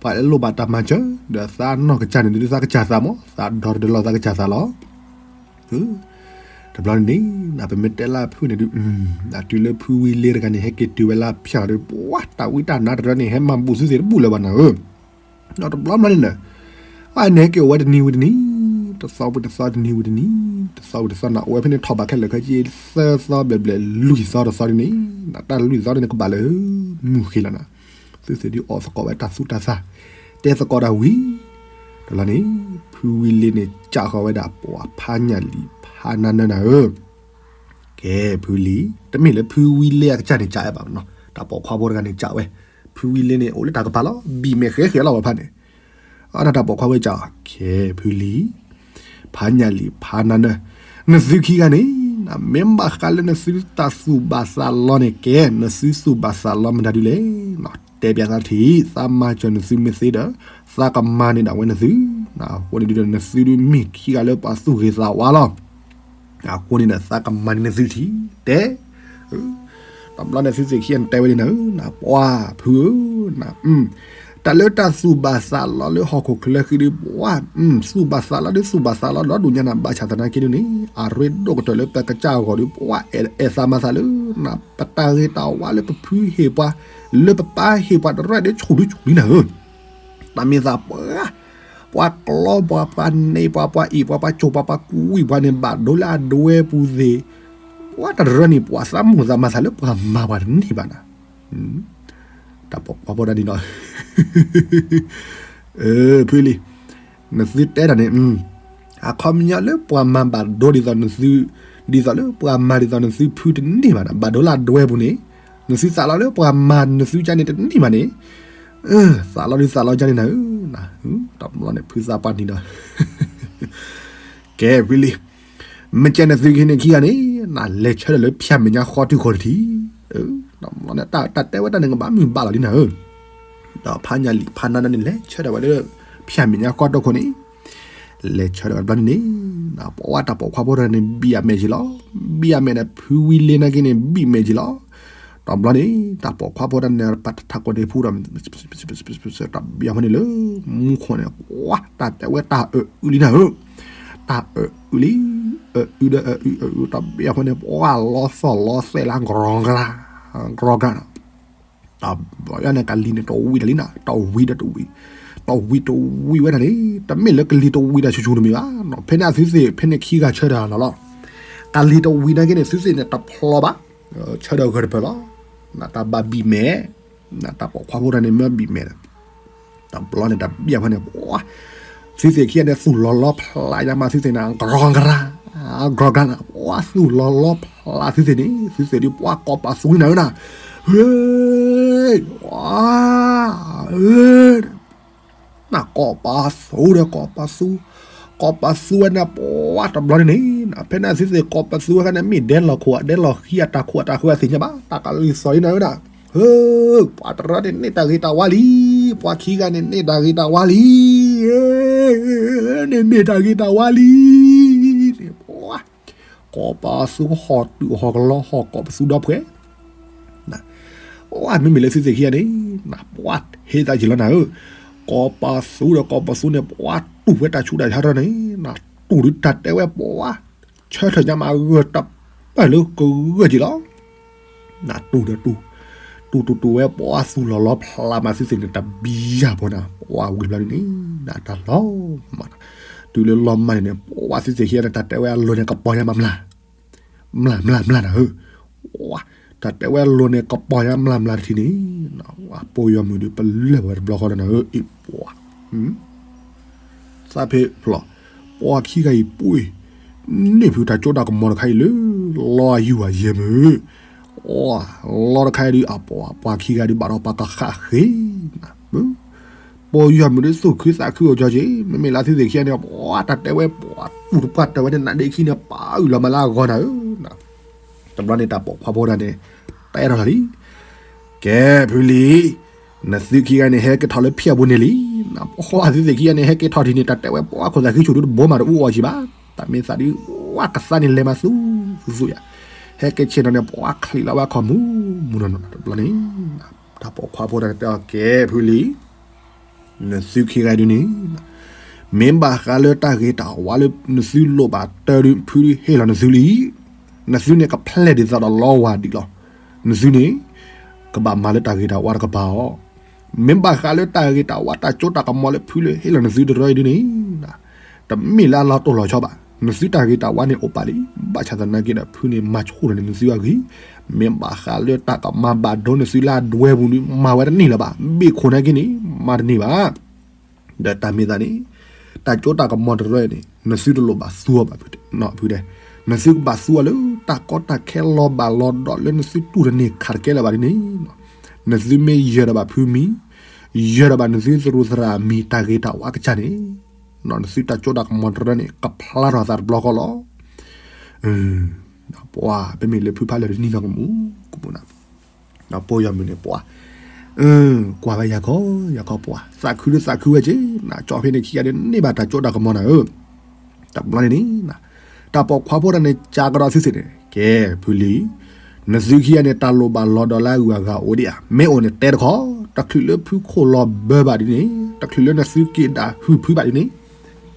ပှၤလၢလိၣ်ဘၣ်တၢ်မၤစၢၤ, ဒီးသးနီၢ်ကစၢ်န့ၣ်ဒုးသးကစၢ်သးမး, သးဒီတဒၢလီၤသးကစၢ်သးလီၤ တဘျီန့ၣ်န့ၣ် ပမ့ၢ်တဲလၢဖုန့ၣ်ဒုး တုၤလၢဖုဝံလ့တဂၤန့ၣ် ဟဲက့ၤတုၤဝဲလၢဖၠၣ်ဒီး ပှၤတၢ်ဝံတၢ်နါတရၢန့ၣ် ဟဲမၤဘူးသုသ့ၣ်တဘူၣ်လၢၤဘၣ်နၤဧၢ, ဒီးတဘျီဘျီန့ၣ်ဒီး အန့ၣ်ဟဲက့ၤအိၣ်ဝဲတနံၤဝံၤတနံၤ, တသီဝံၤတသီ တနံၤဝံၤတနံၤ, တသီဝံၤတသီန့ၣ် အိၣ်ဝဲဖဲန့ၣ်ထီၣ်ဘးခဲလၢာ်ခဲဆ့ သၢသီဘျဲၣ်ဘျဲၣ်လွံၢ်သီတသီန့ၣ်န့ၣ် တၢ်လွံၢ်သီန့ၣ်ကဘၣ်လၢမုၢ်ဃ့လီၤနၤ, သုသ့ၣ်ဒုးအီၣ်သကိးဝဲတၢ်သူတၢ်သၣ်, တဲသကိးတၢ်ဝံၤ တဘျီန့ၣ် ဖုဝံလ့န့ၣ် စံးဃီၤဝဲဒၣ် ပှၤဖးညၣ်လံၤဖးနါနၢနၤဧၢ, ကဲ ဖုလံၤ တမ့ၢ်လၢဖုဝံလ့အကစၢ်န့ၣ်စံးဝဲဘၣ်နီၤ, တၢ်ပိာ်ခွါဖိတဂၤန့ၣ်စံးဝဲ, ဖုဝံလ့န့ၣ် အိၣ်လၢတၢ်ကပၤလီၤ ဘံၣ်မဲာ်ဃဲဃဲလီၤဝဲဖးန့ၣ်, အတၢ်ပိာ်ခွါဖိစံးအီၤ ကဲ ဖုလံၤ ဖးညၣ်လံၤဖးနါနၢ, နသုခံဂၤန့ၣ် မ့ၢ်ဘၣ်ဃးလၢနသုတၢ်သူၣ်ဘၣ်သးလီန့ၣ်ကဲ နသုသူၣ်ဘၣ်သးလီမတၤဒုလဲၣ်, တဲပျးသးထံၣ် သးမၤစၢၤနသုမ့ၢ်သ့ဒီး သးကမၤန့ၢ်ဒၣ်ဝဲနသု, အဃိန့ၣ်ဒုးဒီး နသုဒုးမ့ၢ်ခံဂၤလၢပှၤသူၣ်ဂ့ၤသးဝါလီၤ အဃိန့ၣ်ဒီး သးကမၤန့ၢ်နသုထံၣ် တဲ, တဘျီန့ၣ်သုသ့ၣ်ခံဂၤန့ၣ်တဲဝဲဒ်နၤဧၢ, နပှၤဖုဧၢ, န တၢ်လၢတၢ်သူၣ်ဘၣ်သးလီလၢဟီၣ်ခိၣ်ချၢဃံဒုး ပှၤ သူၣ်ဘၣ်သးလီဒုး သူၣ်ဘၣ်သးလီဒီဒူၣ်ညါနၤ ဘၣ်ဆၣ်သနာ်က့ဒုးန့ၣ် အရ့ဒိၣ်ကတၢၢ်လၢပကစၢ်အဂီၢ်ဒီး ပှၤ အဲၣ်သးမၤသးလၢ ပတၢ်ဂ့ၤတၢ်ဝါလၢပဖုဟ့ၣ်ပှၤ လၢပပၢ်ဟ့ၣ်ပှၤတရၢၣ်ဒုး ဆူၣ်ဒုးဆူၣ်လံနၤဧၢ. တၢ်မ့ၢ်သးပှၤ ပှၤကျီပှၤ ပှၤန့ၢ်ပှၤ ပှၤအ့ၣ်ပှၤ ပှၤကိၢ်ပှၤ ပှၤကူဝံၣ်ပှၤန့ၣ် ဘၣ်ဒိလၢအဒွဲပူၤသ့ၣ် ပှၤတရၢၣ်န့ၣ် ပှၤသးမိၣ်သးမၤသးလၢပှၤမၤပှၤတန့ၢ်ဘၣ်နၤ တၢ်ပိာ်ခွါဖိတၢ်န့ၣ်ဒီး ဖုလံၤ နသုတဲတၢ်န့ၣ် အခီပညီလၢပှၤမၤဘၣ်ဒိဒ်သိးနသု ဒ်သိးလၢပှၤမၤဒ်သိးနသုဖုတန့ၢ်ဘၣ်နၤ ဘၣ်ဒိလၢအဒွဲပူၤန့ၣ် နသုသးလီလၢပှၤမၤနသုကါန့ၣ်တန့ၢ်ဘၣ်န့ၣ် သးလီဒုးသးလီကါန့ၣ်နၤဧၢ တဘျီန့ၣ် ဖုသးပှၢ်န့ၣ်ဒီး ကဲဖုလံၤ မ့ၢ်ကဲနသုခံန့ၣ်ခံဂၤန့ၣ် နလဲၤဆၢထၢၣ်လၢဖၠၣ်မဲာ်ညါဃီတုၤဃီတထံၣ် တဘျီန့ၣ် တၢ်တဲဝဲတၢ်န့ၣ် ကဘၣ်မုာ်ဘၣ်လီၤလံနၤဧၢ ဒီးဖးညါလံာ်ဖးနါန့ၣ် လဲၤဆၢထၢၣ်ဝဲလၢ ဖၠၣ်မဲာ်ညါဃီတုၤဃီန့ၣ် လဲၤဆၢထၢၣ်ဝဲတဘျီန့ၣ်န့ၣ် ပှၤတၢ်ပိာ်ခွါဖိတၢ်န့ၣ် ဘံၣ်အမဲာ်က့ၤလီၤ ဘံၣ်အမဲာ်န့ၣ် ဖုဝံၤလ့နၤက့ၤန့ၣ် ဘံၣ်မဲာ်က့ၤလီၤ တဘျီန့ၣ် တၢ်ပိာ်ခွါဖိတၢ်န့ၣ် ပထးခိၣ်န့ၣ်ဖုဒီး တၢ်ဘံၣ်အမဲာ်န့ၣ်လၢ မူခိၣ်န့ၣ် ပှၤ တၢ်တဲဝဲတၢ်အၢအုလံနၤဧၢ တၢ်အၢအုလံ အၢအုဒီးအၢအုအၢအု တၢ်ဘံၣ်အမဲာ်န့ၣ် ပှၤလီၤသီၣ်လီၤသဲးလၢ ကြီၤကြီၤ တဘျီန့ၣ် ကလံၤန့ၣ် တဝံၤတၢ်လံနၤ တဝံၤဒီးတဝံၤ တဝံၤတဝံၤဝဲဒၣ်န့ၣ် တမ့ၢ်လၢကလံၤတဝံၤတၢ်ဆူၣ်ဆူၣ်တမ့ၢ်ဘၣ် ဖဲန့ၣ်သုသ့ၣ် ဖဲန့ၣ်ခံဂၤဆၢထၢၣ်လီၤလီၤ ကလံၤတဝံၤနာ်က့န့ၣ် သုသ့ၣ်န့ၣ် တဖျီဘၣ် ဆၢထၢၣ်ဂၢၢ်တဖျၢၣ်လီၤ နတၢ်ဘၣ်ဘံၣ်မဲာ် နတၢ်ပိာ်ခွါဖိတၢ်န့ၣ် မ့ၢ်ဘံၣ်မဲာ် တဘျီန့ၣ် တၢ်ဘံၣ်အမဲာ်န့ၣ် ပှၤ သုသ့ၣ်ခံဂၤန့ၣ် သူၣ်လီၤလီၤဖျးညါမးသုသ့ၣ်န့ၣ် ကြီၤကြီၤ ကြီၤကြီၤ ပှၤသူၣ်လီၤလီၤဖျးသုသ့ၣ်န့ၣ် သုသ့ၣ်ဒုးပှၤကိးပသူန့ၣ်နၤဧၢနၤ ဟ့ ပှၤ နကိးပသူဒီးကိးပသူ ကိးပသူဝဲန့ၣ် ပှၤတဘျီန့ၣ်န့ၣ် ဖဲန့ၣ်သုသ့ၣ်ကိးပသူဝဲခါန့ၣ် မ့ၢ်ဒဲလီၤခိၣ် ဒဲလီၤဃံအတၢ်ခိၣ်အတၢ်ဃၢအသ့ၣ်ညါဘၣ် တၢ်ကလုၢ်သီၣ်လံနၤဧၢနၤ ဟ့ ပှၤတရၢန့ၣ်န့ၢ်တၢ်ဂ့ၤတၢ်ဝါလံ ပှၤခံဂၤန့ၣ်န့ၢ်တၢ်ဂ့ၤတၢ်ဝါလံ န့ၢ်န့ၢ်တၢ်ဂ့ၤတၢ်ဝါလံ ပှၤ ကိးပသူဟီၣ်တုၤဟီၣ်ကလီဟီၣ်ကိးပသူဒီဖှဲ ပှၤမ့မ့ၢ်လၢသုသ့ၣ်ခံဂၤန့ၣ် ပှၤဟ့သးက့ၤလီၤနၤဧၢ ကိးပသူဒီးကိးပသူန့ၣ် ပှၤတူၢ်ဝဲတၢ်ဆူးတၢ်ဆါထီၣ်န့ၣ် တူၢ်ဒုးတၢ်တဲဝဲပှၤ ဆၢထၢၣ်ညါမးဂၢၢ်တပၢၢ်လၢကဂၢၢ်က့ၤလီၤ နတူၢ်ဒီးတူၢ် တူၢ်တူၢ်တူၢ်ဝဲပှၤသူၣ်လီၤလီၤဖျးမးသုသ့ၣ်န့ၣ် တဘံယၢ်ဖိနၤ ပှၤဝံၤဘျီဒ်န့ၣ် နတၢ်လီၤမၢ် တုၤလၢလီၤမၢ်န့ၣ်န့ၣ် ပှၤသုသ့ၣ်ခံဂၤန့ၣ် တၢ်တဲဝဲအလိၤန့ၣ် ကပီၤညါမးမျၢ် မျၢ်မျၢ်မျၢ်နၤဧၢ တၢ်တဲဝဲအလိၤန့ၣ် ကပီၤညါမျၢ်မျၢ်တထံၣ်န့ၣ် ပှၤပိာ်ယွၤမုၣ်ဒုးပလၢၢ်ဝဲတဘျီဃီဒီးနၤဧၢ အ့ၣ်ပှၤ သးဖဲဖျိ ပှၤခံဂၤအံၤပှ့ၤ န့ၢ်ဖုတၢ်စိတၢ်ကမီၤတခါအံၤလၢ လီအယူၢ်အယဲၢ်မုၢ် လီတခါအံၤဒုး အပှၤခံဂၤဒုးဘၣ်ဒီးပှၤကဃၣ်ဃ့ၢ် ပိာ်ယွၤမုၣ်ဒုးသူၣ်ခုသးခုအိၣ်ကၠီက့ၤ မ့မ့ၢ်လၢသုသ့ၣ်ခံဂၤန့ၣ် ပှၤတၢ်တဲဝဲပှၤတူၢ်တပှၢ်တၢၢ်ဝဲန့ၣ် နးဒ့ခံန့ၣ် ပာ်အုၣ်လီၤမးလၢအဂီၢ်နၤဧၢ တဘျီန့ၣ်တၢ်ပိာ်ခွါဖိတၢ်န့ၣ် တဲထီၣ်လံ ကဲဖုလံၤ နသုခံဂၤန့ၣ် ဟဲက့ၤထီၣ်လၢဖၠၣ်ပူၤန့ၣ်လံ ပှၤသုသ့ၣ်ခံဂၤန့ၣ် ဟဲက့ၤထီၣ်ထံၣ်န့ၣ် တၢ်တဲဝဲပှၤခိၣ်သးခုဆူၣ်ဒုးတဘိမးတအိၣ်အီၤကံဘၣ် တၢ်မ့ၢ်သးဒုး ပှၤကသါန့ၣ်လဲၤမးသူသူယၤ ဟဲက့ၤဆ့ၣ်နီၤန့ၣ် ပှၤချံးလီၤဝဲခီၣ်မူမူနီၢ်နီၢ်တဘျီန့ၣ် တၢ်ပိာ်ခွါဖိတၢ်န့ၣ်တဲအီၤ ကဲဖုလံၤ နသုခံဂၤဒုးန့ၣ် မ့ၢ်ဘၣ်ဃးလၢတၢ်ဂ့ၤတၢ်ဝါလၢနသုလိၣ်ဘၣ်တၢ်ဒုး ဖုဒုးဟ့ၣ်လီၤနသုလံ နသုန့ၣ်ကဖျဲၣ်ဒ်သိးဒီးလီဝါဒံးလီၤ. နသုန့ၣ် ကဘၣ်မၤလၢတၢ်ဂ့ၤတၢ်ဝါတကပၤအီၤ. မ့ၢ်ဘၣ်ဃးလၢတၢ်ဂ့ၤတၢ်ဝါတၢ်စိတၢ်ကမီၤလၢဖုလၢဟ့ၣ်လီၤနသုတရၢအံၤဒုးန့ၣ် တမ့ၢ်လၢအလီၤတိၢ်လီၤဆီဘၣ်. နသုတၢ်ဂ့ၤတၢ်ဝါန့ၣ်အိၣ်ပာ်လံ. ဘၣ်ဆၣ်သနာ်က့ဒီး ဖုန့ၣ်မၤဆူၣ်ထီၣ်န့ၢ်နသုအဂ့ၢ်, မ့ၢ်ဘၣ်ဃးလၢတၢ်ကမၤဘၣ်ဒိနသုလၢအဒွဲပူၤန့ၣ် မၤဝဲတန့ၢ်လၢၤဘၣ်. ဘ့ၣ်ခိၣ်နာ်က့န့ၣ် မၤတန့ၢ်ဘၣ်. ဒီးတၢ်မ့ၢ်သးန့ၣ် တၢ်စိတၢ်ကမီၤတရၢအံၤန့ၣ် နသုတလိၣ်ဘၣ်သူအီၤဘၣ်ဖုဒဲး, နသုကဘၣ်သူအီၤလၢတၢ်ကီတၢ်ခဲလီၤဘၣ်လီၤဒီးလၢနသုတူၢ်တန့ၢ်ခးတကဲလၢၤဘၣ်ဒ်န့ၣ်, နသုမ့ၢ်ယၢၤဒီးဘၣ်ဖုမံၤ, ယၢၤဒီးဘၣ်နသုသရူးသရၣ်မံၤတၢ်ဂ့ၤတၢ်ဝါကစၢ်န့ၣ်, နသုတၢ်စိတၢ်ကမီၤတရၢန့ၣ် ကဖျါထီၣ်သးတဘျီဃီလီၤ. ပှၤ ပမ့ၢ်လၢဖုဖးလၢာ်တနံၤသီကမူးကမူးနၤ ပိာ်ယွၤမုၣ်န့ၣ်ပှၤ ကွၢ်ဝဲယၤခီ ယၤခီပှၤ သးခုဒုးသးခုဝဲက့ၤ နကၠီဖဲန့ၣ်ခံဂၤဒုးန့ၢ်ဘၣ်တၢ်စိတၢ်ကမီၤနၤဧၢ, တဘျီန့ၣ်န့ၣ် တၢ်ပိာ်ခွါဖိတၢ်န့ၣ် ကးကဒီးသုသ့ၣ်န့ၣ် ကဲ ဖုလံၤ, နသုခံဂၤန့ၣ် တၢ်လိၣ်ဘၣ်လီၤဒီးလၢအဂုၤအဂၤအိၣ်ဒံးဧါ, မ့ၢ်အိၣ်န့ၣ်တဲတခီ တချုးလၢဖုခိၣ်လီၤဘၢဘၣ်ဒ်န့ၣ်, တချုးလၢနသုက့ၤဒၣ်ဟုၣ်ဖုဘၣ်ဒ်န့ၣ်,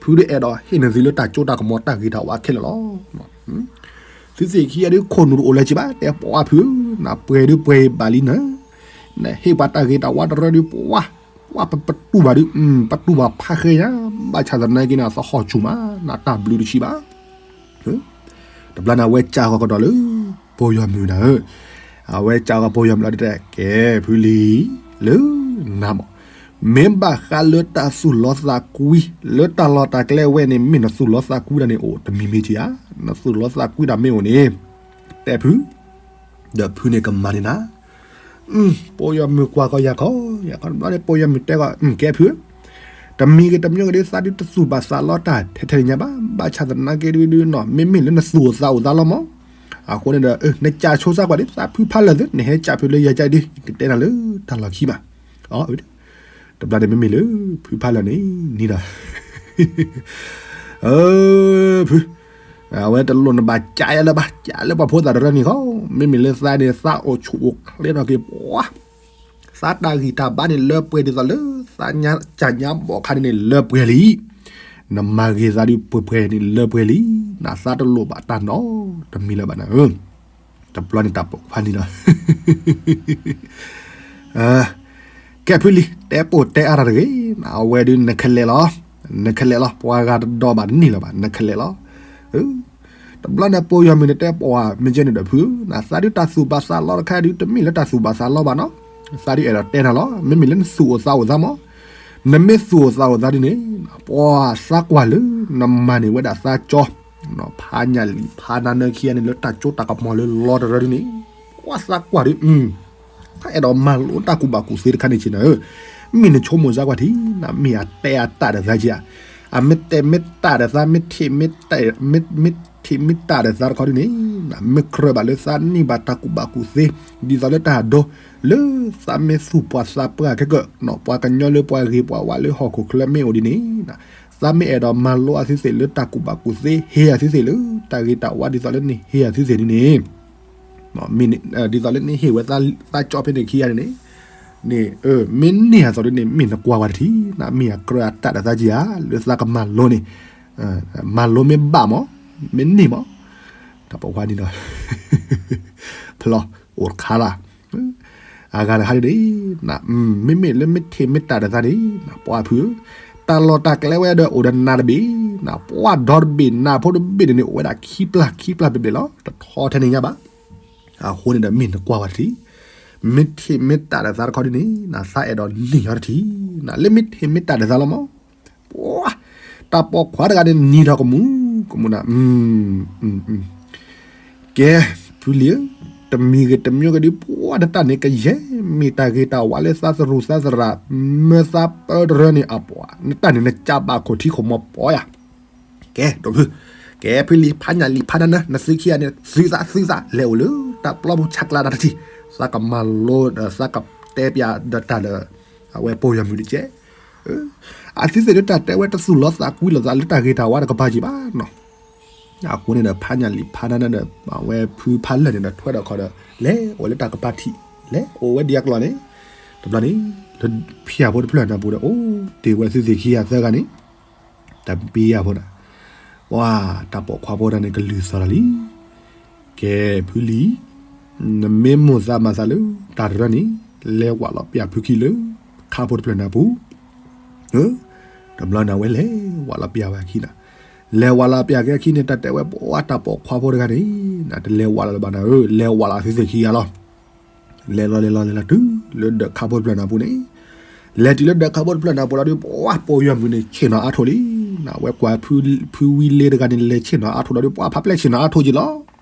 ဖုဒုးအဲၣ်ဒိးဟ့ၣ်နသုလၢတၢ်စိတၢ်ကမီၤတၢ်ဂ့ၤတၢ်ဝါခဲလၢာ်လီၤ. သုသ့ၣ်ခံဂၤဒုးခိၣ်နူာ်တအိၣ်လၢၤက့ဘၣ်, တဲပှၤဖုဧၢ, နပှဲၤဒုးပှဲၤဘၣ်လံနၤ, နဟ့ၣ်ပှၤတၢ်ဂ့ၤတၢ်ဝါတရၢဒုးပှၤ, ပှၤပပတူၢ်ဘၣ်ဒုး, ပတူၢ်ဘၣ်ဖးဃဲညါ, ဘၣ်ဆၣ်သနာ်က့န့ၣ် အသဟီၣ်ဆူၣ်မး, နတၢ်ဘျုးတဆံးဘၣ်. တဘျီန့ၣ် အဝဲစံးဃီၤကဒီးလၢ ပိာ်ယီၤမုၢ်နၤဧၢ, အဝဲစံးဃီၤပိာ်ယီၤမုၢ်လီၤတဲ, ကဲဖုလံၤ, လၢနၤမး, မ့ၢ်ဘၣ်ဃးလၢတၢ်သူၣ်လီသးကွံ, လၢတၢ်လီၢ်တၢ်ကျဲဝဲန့ၣ် မ့ၢ်နသူၣ်လီသးကွံတၢ်န့ၣ်အိၣ်တမံၤမ့ၢ်ကဧါ, နသူၣ်လီသးကွံတၢ်မ့ၢ်အိၣ်န့ၣ်, တဲဖု, ဒီးဖုန့ၣ်ကမၤန့ၢ်နၤ ပိာ်ယီၤမုၢ်ကွၢ်ကီယၤခီ, ယၤခီတဘျီန့ၣ် ပိာ်ယီၤမုၢ်တဲကီး ကဲဖု, တမံၤဂ့ၤတမံၤဂ့ၤဒုး သးဒုးတသူၣ်ဘၣ်သးလီတၢ်ထဲထဲညါဘၣ်, ဘၣ်ဆၣ်သနာ်က့ဒုးဒုးနီၤ မ့မ့ၢ်လၢနသူၣ်အိၣ်သးအိၣ်သးလီၤမး, အဃိန့ၣ်ဒီး နကးဆိစၢ်ကွၢ်ဒ်သးဖုဖးလၢာ်သ့ နဟဲကးဖုလၢယၤကဒုး ယကတဲနၤလၢတၢ်လီၢ်ခံဘၣ်. တဘျီန့ၣ်မ့မ့ၢ်လၢ ဖုဖးလၢာ်န့ၣ် နံၤဒီး ဖု အဝဲတလိၣ်နဘၣ်ကးယၤလၢၤဘၣ်, ကးလၢပှၤဖိသၣ်တရၢန့ၣ်ဃီ, မ့မ့ၢ်လၢသးန့ၣ် သးအိၣ်ဆူၣ်အိၣ်ချ့ထီၣ်က့ၤပှၤ, သးတၢ်ဂံၢ်တၢ်ဘါန့ၣ်လၢပှဲၤဒ်သိးလၢ သးညါကၢ်ညါဘီၣ်ခါန့ၣ်န့ၣ် လၢပှဲၤလံ, နမၤဂ့ၤသးဒုးပှဲၤပှဲၤန့ၣ်လၢပှဲၤလံ, နသးတလိၣ်ဘၣ်တၢ်နီတမံၤလၢၤဘၣ်နၤဧၢ, တဘျီန့ၣ်တၢ်ပိာ်ခွါန့ၣ်ဒီး ကဲဖုလံၤ တဲပိာ်တဲအါတၢ်တဂ့ၤ, အဝဲဒုးနကလဲၤလီၤ, နကလဲၤလီၤ ပှၤဂၤတဒီးဘၣ်တန့ၢ်လၢၤဘၣ် နကလဲၤလီၤ. တဘျီန့ၣ် ပိာ်ယီၤမုၢ်န့ၣ်တဲပှၤမ့ၢ်ကဲန့ၣ်ဒီးဖု, နသးဒုးတၢ်သူၣ်ဘၣ်သးလီတခါဒုး တမ့ၢ်လၢတၢ်သူၣ်ဘၣ်သးလီဘၣ်နီၤ, သးဒုးအဲၣ်ဒိးတဲနၤလီၤ, မ့မ့ၢ်လၢနသူၣ်အိၣ်သးအိၣ်သးမး, နမ့ၢ်သူၣ်အိၣ်သးအိၣ်သးဒ်န့ၣ် ပှၤသးကွၢ်လၢ နမၤန့ၢ်ဝဲဒၣ်သးကၠီ ဖးညၣ်လံာ်ဖးနၤနၢခံဂၤန့ၣ် လၢတၢ်စိတၢ်ကမီၤလၢလီတရၢဒ်န့ၣ်, ပှၤသးကွၢ်ဒုး အဲၣ်ဒိးမၤလိတၢ်ကူၣ်ဘၣ်ကူၣ်သ့တခါန့ၣ်က့နၤဧၢ, မ့ၢ်နဆိကမိၣ်စၢ်ကွၢ်ထံ နမ့ၢ်အတဲအတၢ်ဒီးသးက့ဧါ, အမ့ၢ်တဲမ့ၢ်တၢ်ဒီးသး မ့ၢ်ထံၣ်မ့ၢ်တၢ်ဒီးသးတခီဒ်န့ၣ်, မ့ၢ်ကြၢးဘၣ်လၢသးန့ၢ်ဘၣ်တၢ်ကူၣ်ဘၣ်ကူၣ်သ့ ဒ်သိးလၢတၢ်ဒိ လၢသးမ့ၢ်သူၣ်ပှၤသးပှၢ်ခဲကၢး ပှၤကညီလၢပှၤဂ့ၤပှၤဝါလၢဟီၣ်ခိၣ်ချၢမ့ၢ်အိၣ်ဒ်န့ၣ်, သးမ့ၢ်အဲၣ်ဒိးမၤလိအသုသ့ၣ်လၢတၢ်ကူၣ်ဘၣ်ကူၣ်သ့ ဟ့ၣ်အသုသ့ၣ်လၢ တၢ်ဂ့ၤတၢ်ဝါဒ်သိးလၢန့ၣ်ဟ့ၣ်အသုသ့ၣ်ဒ်န့ၣ် ဒ်သိးလၢန့ၣ်ဟ့ၣ်ဝဲသးကၠီဖဲန့ၣ်ခံဂၤန့ၣ်, န့ၣ် မ့ၢ်န့ၢ်အသိးဒ်န့ၣ် မ့ၢ်နကွၢ်ဝဲတထံၣ် နမ့ၢ်အကြၢးအတၢ်ဒီးသးက့ဧါ လၢသးကမၤလိန့ၣ်, မၤလိမ့ၢ်ဘၣ်မး, မ့ၢ်န့ၢ်မး, တၢ်ပိာ်ခွါန့ၣ်ဒီး ဖျီ အိၣ်တခါလၢ် အဂၤတခါန့ၣ်, မ့မ့ၢ်လၢမ့ၢ်ထံၣ်မ့ၢ်တၢ်ဒီးသးန့ၣ် ပှၤဖုဧၢ, တၢ်လီၢ်တၢ်ကျဲဝဲဒီးအိၣ်ဒီးနၤတဘ့ၣ်, ပှၤဒီတဘ့ၣ်နၤဖိတဘ့ၣ်န့ၣ်န့ၣ် အိၣ်ဝဲဒၣ်ခံပျၢ်ခံပျၢ်ဘ့ၣ်ဘ့ၣ်လီၤ. တထီထဲန့ၣ်ညါဘၣ်. အဃိန့ၣ်ဒီးမ့ၢ်နကွၢ်ဝဲတထံၣ်, မ့ၢ်ထံၣ်မ့ၢ်တၢ်ဒီးသးတခီဒ်န့ၣ် နသးအဲၣ်ဒိးန့ၢ်ညီတထံၣ်, လၢမ့ၢ်ထံၣ်မ့ၢ်တၢ်ဒီးသးလီၤမး. ပှၤ တၢ်ပိာ်ခွါတဂၤန့ၣ်နံၤထီၣ်ကမူၣ်ကမူၣ်နၤ, ကဲ ဖုလံၤဧၢ, တမံၤဂ့ၤတမံၤဂ့ၤဒုး ပှၤနတၢ်န့ၣ်ကယဲၢ်မ့ၢ်တၢ်ဂ့ၤတၢ်ဝါလၢသးသရူးသးသရၣ် မၢသးပၢတရၢန့ၣ်အပှၤ နတၢ်န့ၣ်နကးဘၣ်ခိၣ်ထံခိၣ်မီၤပီၤယၤ. ကဲ ဒိၣ်ဖု, ကဲ ဖုလံၤ ဖးညၣ်လံာ်ဖးနၤနၤ နသုခံဂၤန့ၣ် သုသးသုသး လဲၤအိၣ်လၢတၢ်ပျီပူၤဆးကျးတၢ်တထံၣ်, သးကမၤလိ သးကတဲပျးဒီးတၢ်ဒီး အဝဲပိာ်ယီၤမုၢ်တကဲး အသုသ့ၣ်လၢတၢ်တဲဝဲတသူၣ်လီသးကွံလီၤသးလၢတၢ်ဂ့ၤတၢ်ဝါတကပၤက့ၤဘၣ်နီၤ. အဃိန့ၣ်ဒီး ဖးညၣ်လံာ်ဖးနၤနၤဒီး အဝဲဖုဖးလၢာ်န့ၣ်ဒီး ထွဲဒီးခီဒီး လဲၤအိၣ်လၢတၢ်ကပၤထံး လဲၤအိၣ်ဝဲဒ်အကျိၤန့ၣ်, တဘျီန့ၣ် လၢဖံးဖိတဖျၢၣ်နၢ်ပူၤဒီး အိၣ်တ့ၢ်ဝဲသုသ့ၣ်ခံဂၤသၢဂၤန့ၣ် တဘံယၤဖိဒၣ်, ပှၤတၢ်ပိာ်ခွါဖိတဂၤန့ၣ် ကလုၢ်သီၣ်တၢ်လံ. ကဲ ဖုလံၤ, နမ့ၢ်မိၣ်သးမၤသးလၢ တၢ်တရၢန့ၣ် လဲၤဝးလီၤပျၢ်ဖုခံလၢ ခါဖိတဖျၢၣ်နၢ်ပူၤ, တဘျီန့ၣ် အဝဲလဲၤဝးလီၤပျၢ်ဝဲအခံန့ၣ်, လဲၤဝးလီၤပျၢ်က့ၤအခံန့ၣ် တၢ်တဲဝဲပှၤတၢ်ပိာ်ခွါဖိတဂၤန့ၣ် တလဲၤဝးလီၤလၢၤဘၣ်နၤဧၢ, လဲၤဝးလီၤသုသ့ၣ်ခံဂၤလီၤ. လဲၤလီၤလဲၤလီၤလဲၤလီၤတုၤလၢဒၢးခါဖိတဖျၢၣ်နၢ်ပူၤန့ၣ်, လဲၤတုၤလၢဒၢးခါဖိတဖျၢၣ်နၢ်ပူၤလီၤဒီး ပှၤပိာ်ယီၤမုၢ်န့ၣ် ဆ့ၣ်နီၤအါထီၣ်လံ. အဝဲကွၢ်ဖုဝံလ့တဂၤန့ၣ် လဲၤဆ့ၣ်နီၤအါထီၣ်လီၤဒီး ပှၤဖးပျဲၢ်ဆ့ၣ်နီၤအါထီၣ်က့ၤလီၤ.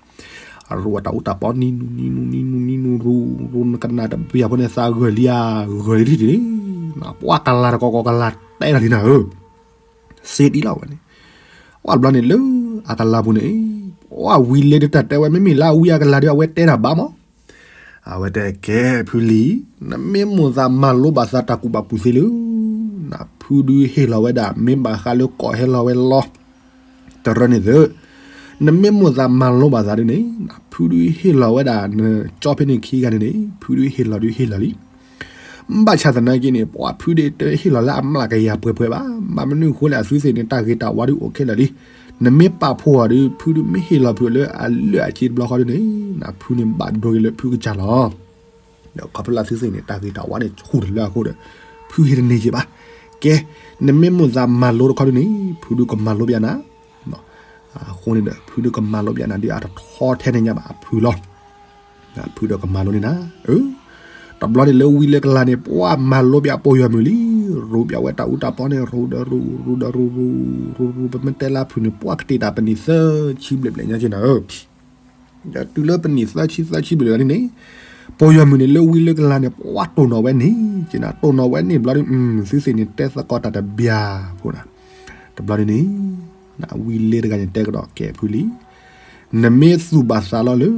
အရူအတၢ်အူတၢ်ပီနံနူနံနူနံနူရူရူ နကနၣ်တဘျီဖိန့ၣ် သးဂၢၢ်လံဧါ ဂၢၢ်လံထံၣ်န့ၣ်, ပှၤကလၤတကီကီကလၤတဲတၢ်လံနၤဧၢ စ့ဒံလီၤဝဲန့ၣ်, ပှၤဘျီန့ၣ်လၢအကလၤပူၤန့ၣ်, ပှၤဝံလ့တတၢ်တဲဝဲ မ့မ့ၢ်လၢအဝံအကလၤဒီး အဝဲတဲတၢ်ဘၣ်မး. အဝဲတဲကဲဖုလံၤ, နမ့ၢ်မိၣ်သးမၤလိဘၣ်သးတၢ်ကူၣ်ဘၣ်ကူၣ်သ့လၢ နဖုဒုးဟ့ၣ်လီၤဝဲဒၣ် မ့ၢ်ဘၣ်ဃးလၢကီၢ်ဟဲလီၤဝဲလီၤ တရၢန့ၣ်သၢ, နမ့ၢ်မိၣ်သးမၤလိဘၣ်သးဒ်န့ၣ် နဖုဒုးဟ့ၣ်လီၤဝဲဒၣ် နကၠီဖဲန့ၣ်ခံဂၤန့ၣ်န့ၣ် ဖုဒုးဟ့ၣ်လီၤဒုးဟ့ၣ်လီၤလံ. ဘၣ်ဆၣ်သနာ်က့န့ၣ် ပှၤဖုဒုးတဟ့ၣ်လီၤလၢအမျးကယၤပှဲၤပှဲၤဘၣ်. ဘၣ်မနုၤအဃိလဲၣ် အသုသ့ၣ်န့ၣ် တၢ်ဂ့ၤတၢ်ဝါဒုးအိၣ်ခဲလၢာ်လံ. နမ့ၢ်ပာ်ဖှိၣ်အီၤဒီး ဖုဒုးမ့ၢ်ဟ့ၣ်လီၤဖုလၢအလၢာ်အက့တဘျီဃီဒုးန့ၣ် ဖုန့ၣ်ဘၣ်ဒိက့ၤလၢဖုကစၢ်လီၤ. ဒီးခီဖျိလၢအသုသ့ၣ်န့ၣ် တၢ်ဂ့ၤတၢ်ဝါန့ၣ်ဆူၣ်တလၢအဃိဒီး ဖုဟ့ၣ်တန့ၢ်က့ၤဘၣ်. ကဲ, နမ့ၢ်မိၣ်သးမၤလိတခီဒုးန့ၣ် ဖုဒုးကမၤလိပျးနၤ. အဃိန့ၣ်ဒီး ဖုဒုးကမၤလိပျးနၤဒုး အတထီထဲန့ၣ်ညါဘၣ်အဖုလီၤ. ဖုဒုးကမၤလိန့ၢ်နၤ. တဘျီန့ၣ်လၢဝံလၢကလၤန့ၣ် ပှၤမၤလိပျးပိာ်ယွၤမုၢ်လံ. ရူးပျးဝဲတၢ်အူတၢ်ပီန့ၣ် ရူးဒီးရူး ရူးဒီးရူး ရူး ရူး ပမ့ၢ်တဲလၢဖုန့ၣ် ပှၤကတ့ၢ်တၢ်ပနံၣ်သၢဆံဘျဲၣ်ဘျဲၣ်ညါက့နၤဧၢ ဒီးတုၤလၢပနံၣ်သၢဆံသၢဆံဘျဲၣ်လီၤန့ၣ် ပိာ်ယွၤမုၢ်န့ၣ် လၢဝံလၢကလၤန့ၣ် ပှၤတိၢ်နီၣ်ဝဲန့ၣ်က့နၤ, တိၢ်နီၣ်ဝဲန့ၣ်ဘျီဒုး သုသ့ၣ်န့ၣ် တဲသကိးတၢ်တဘျီဖိနၤ. တဘျီဒုးန့ၣ် ဝံလၢတဂၤန့ၣ် တဲကဒီးကဲဖုလံ, နမ့ၢ်သူၣ်ဘၣ်သးလီၤလၢ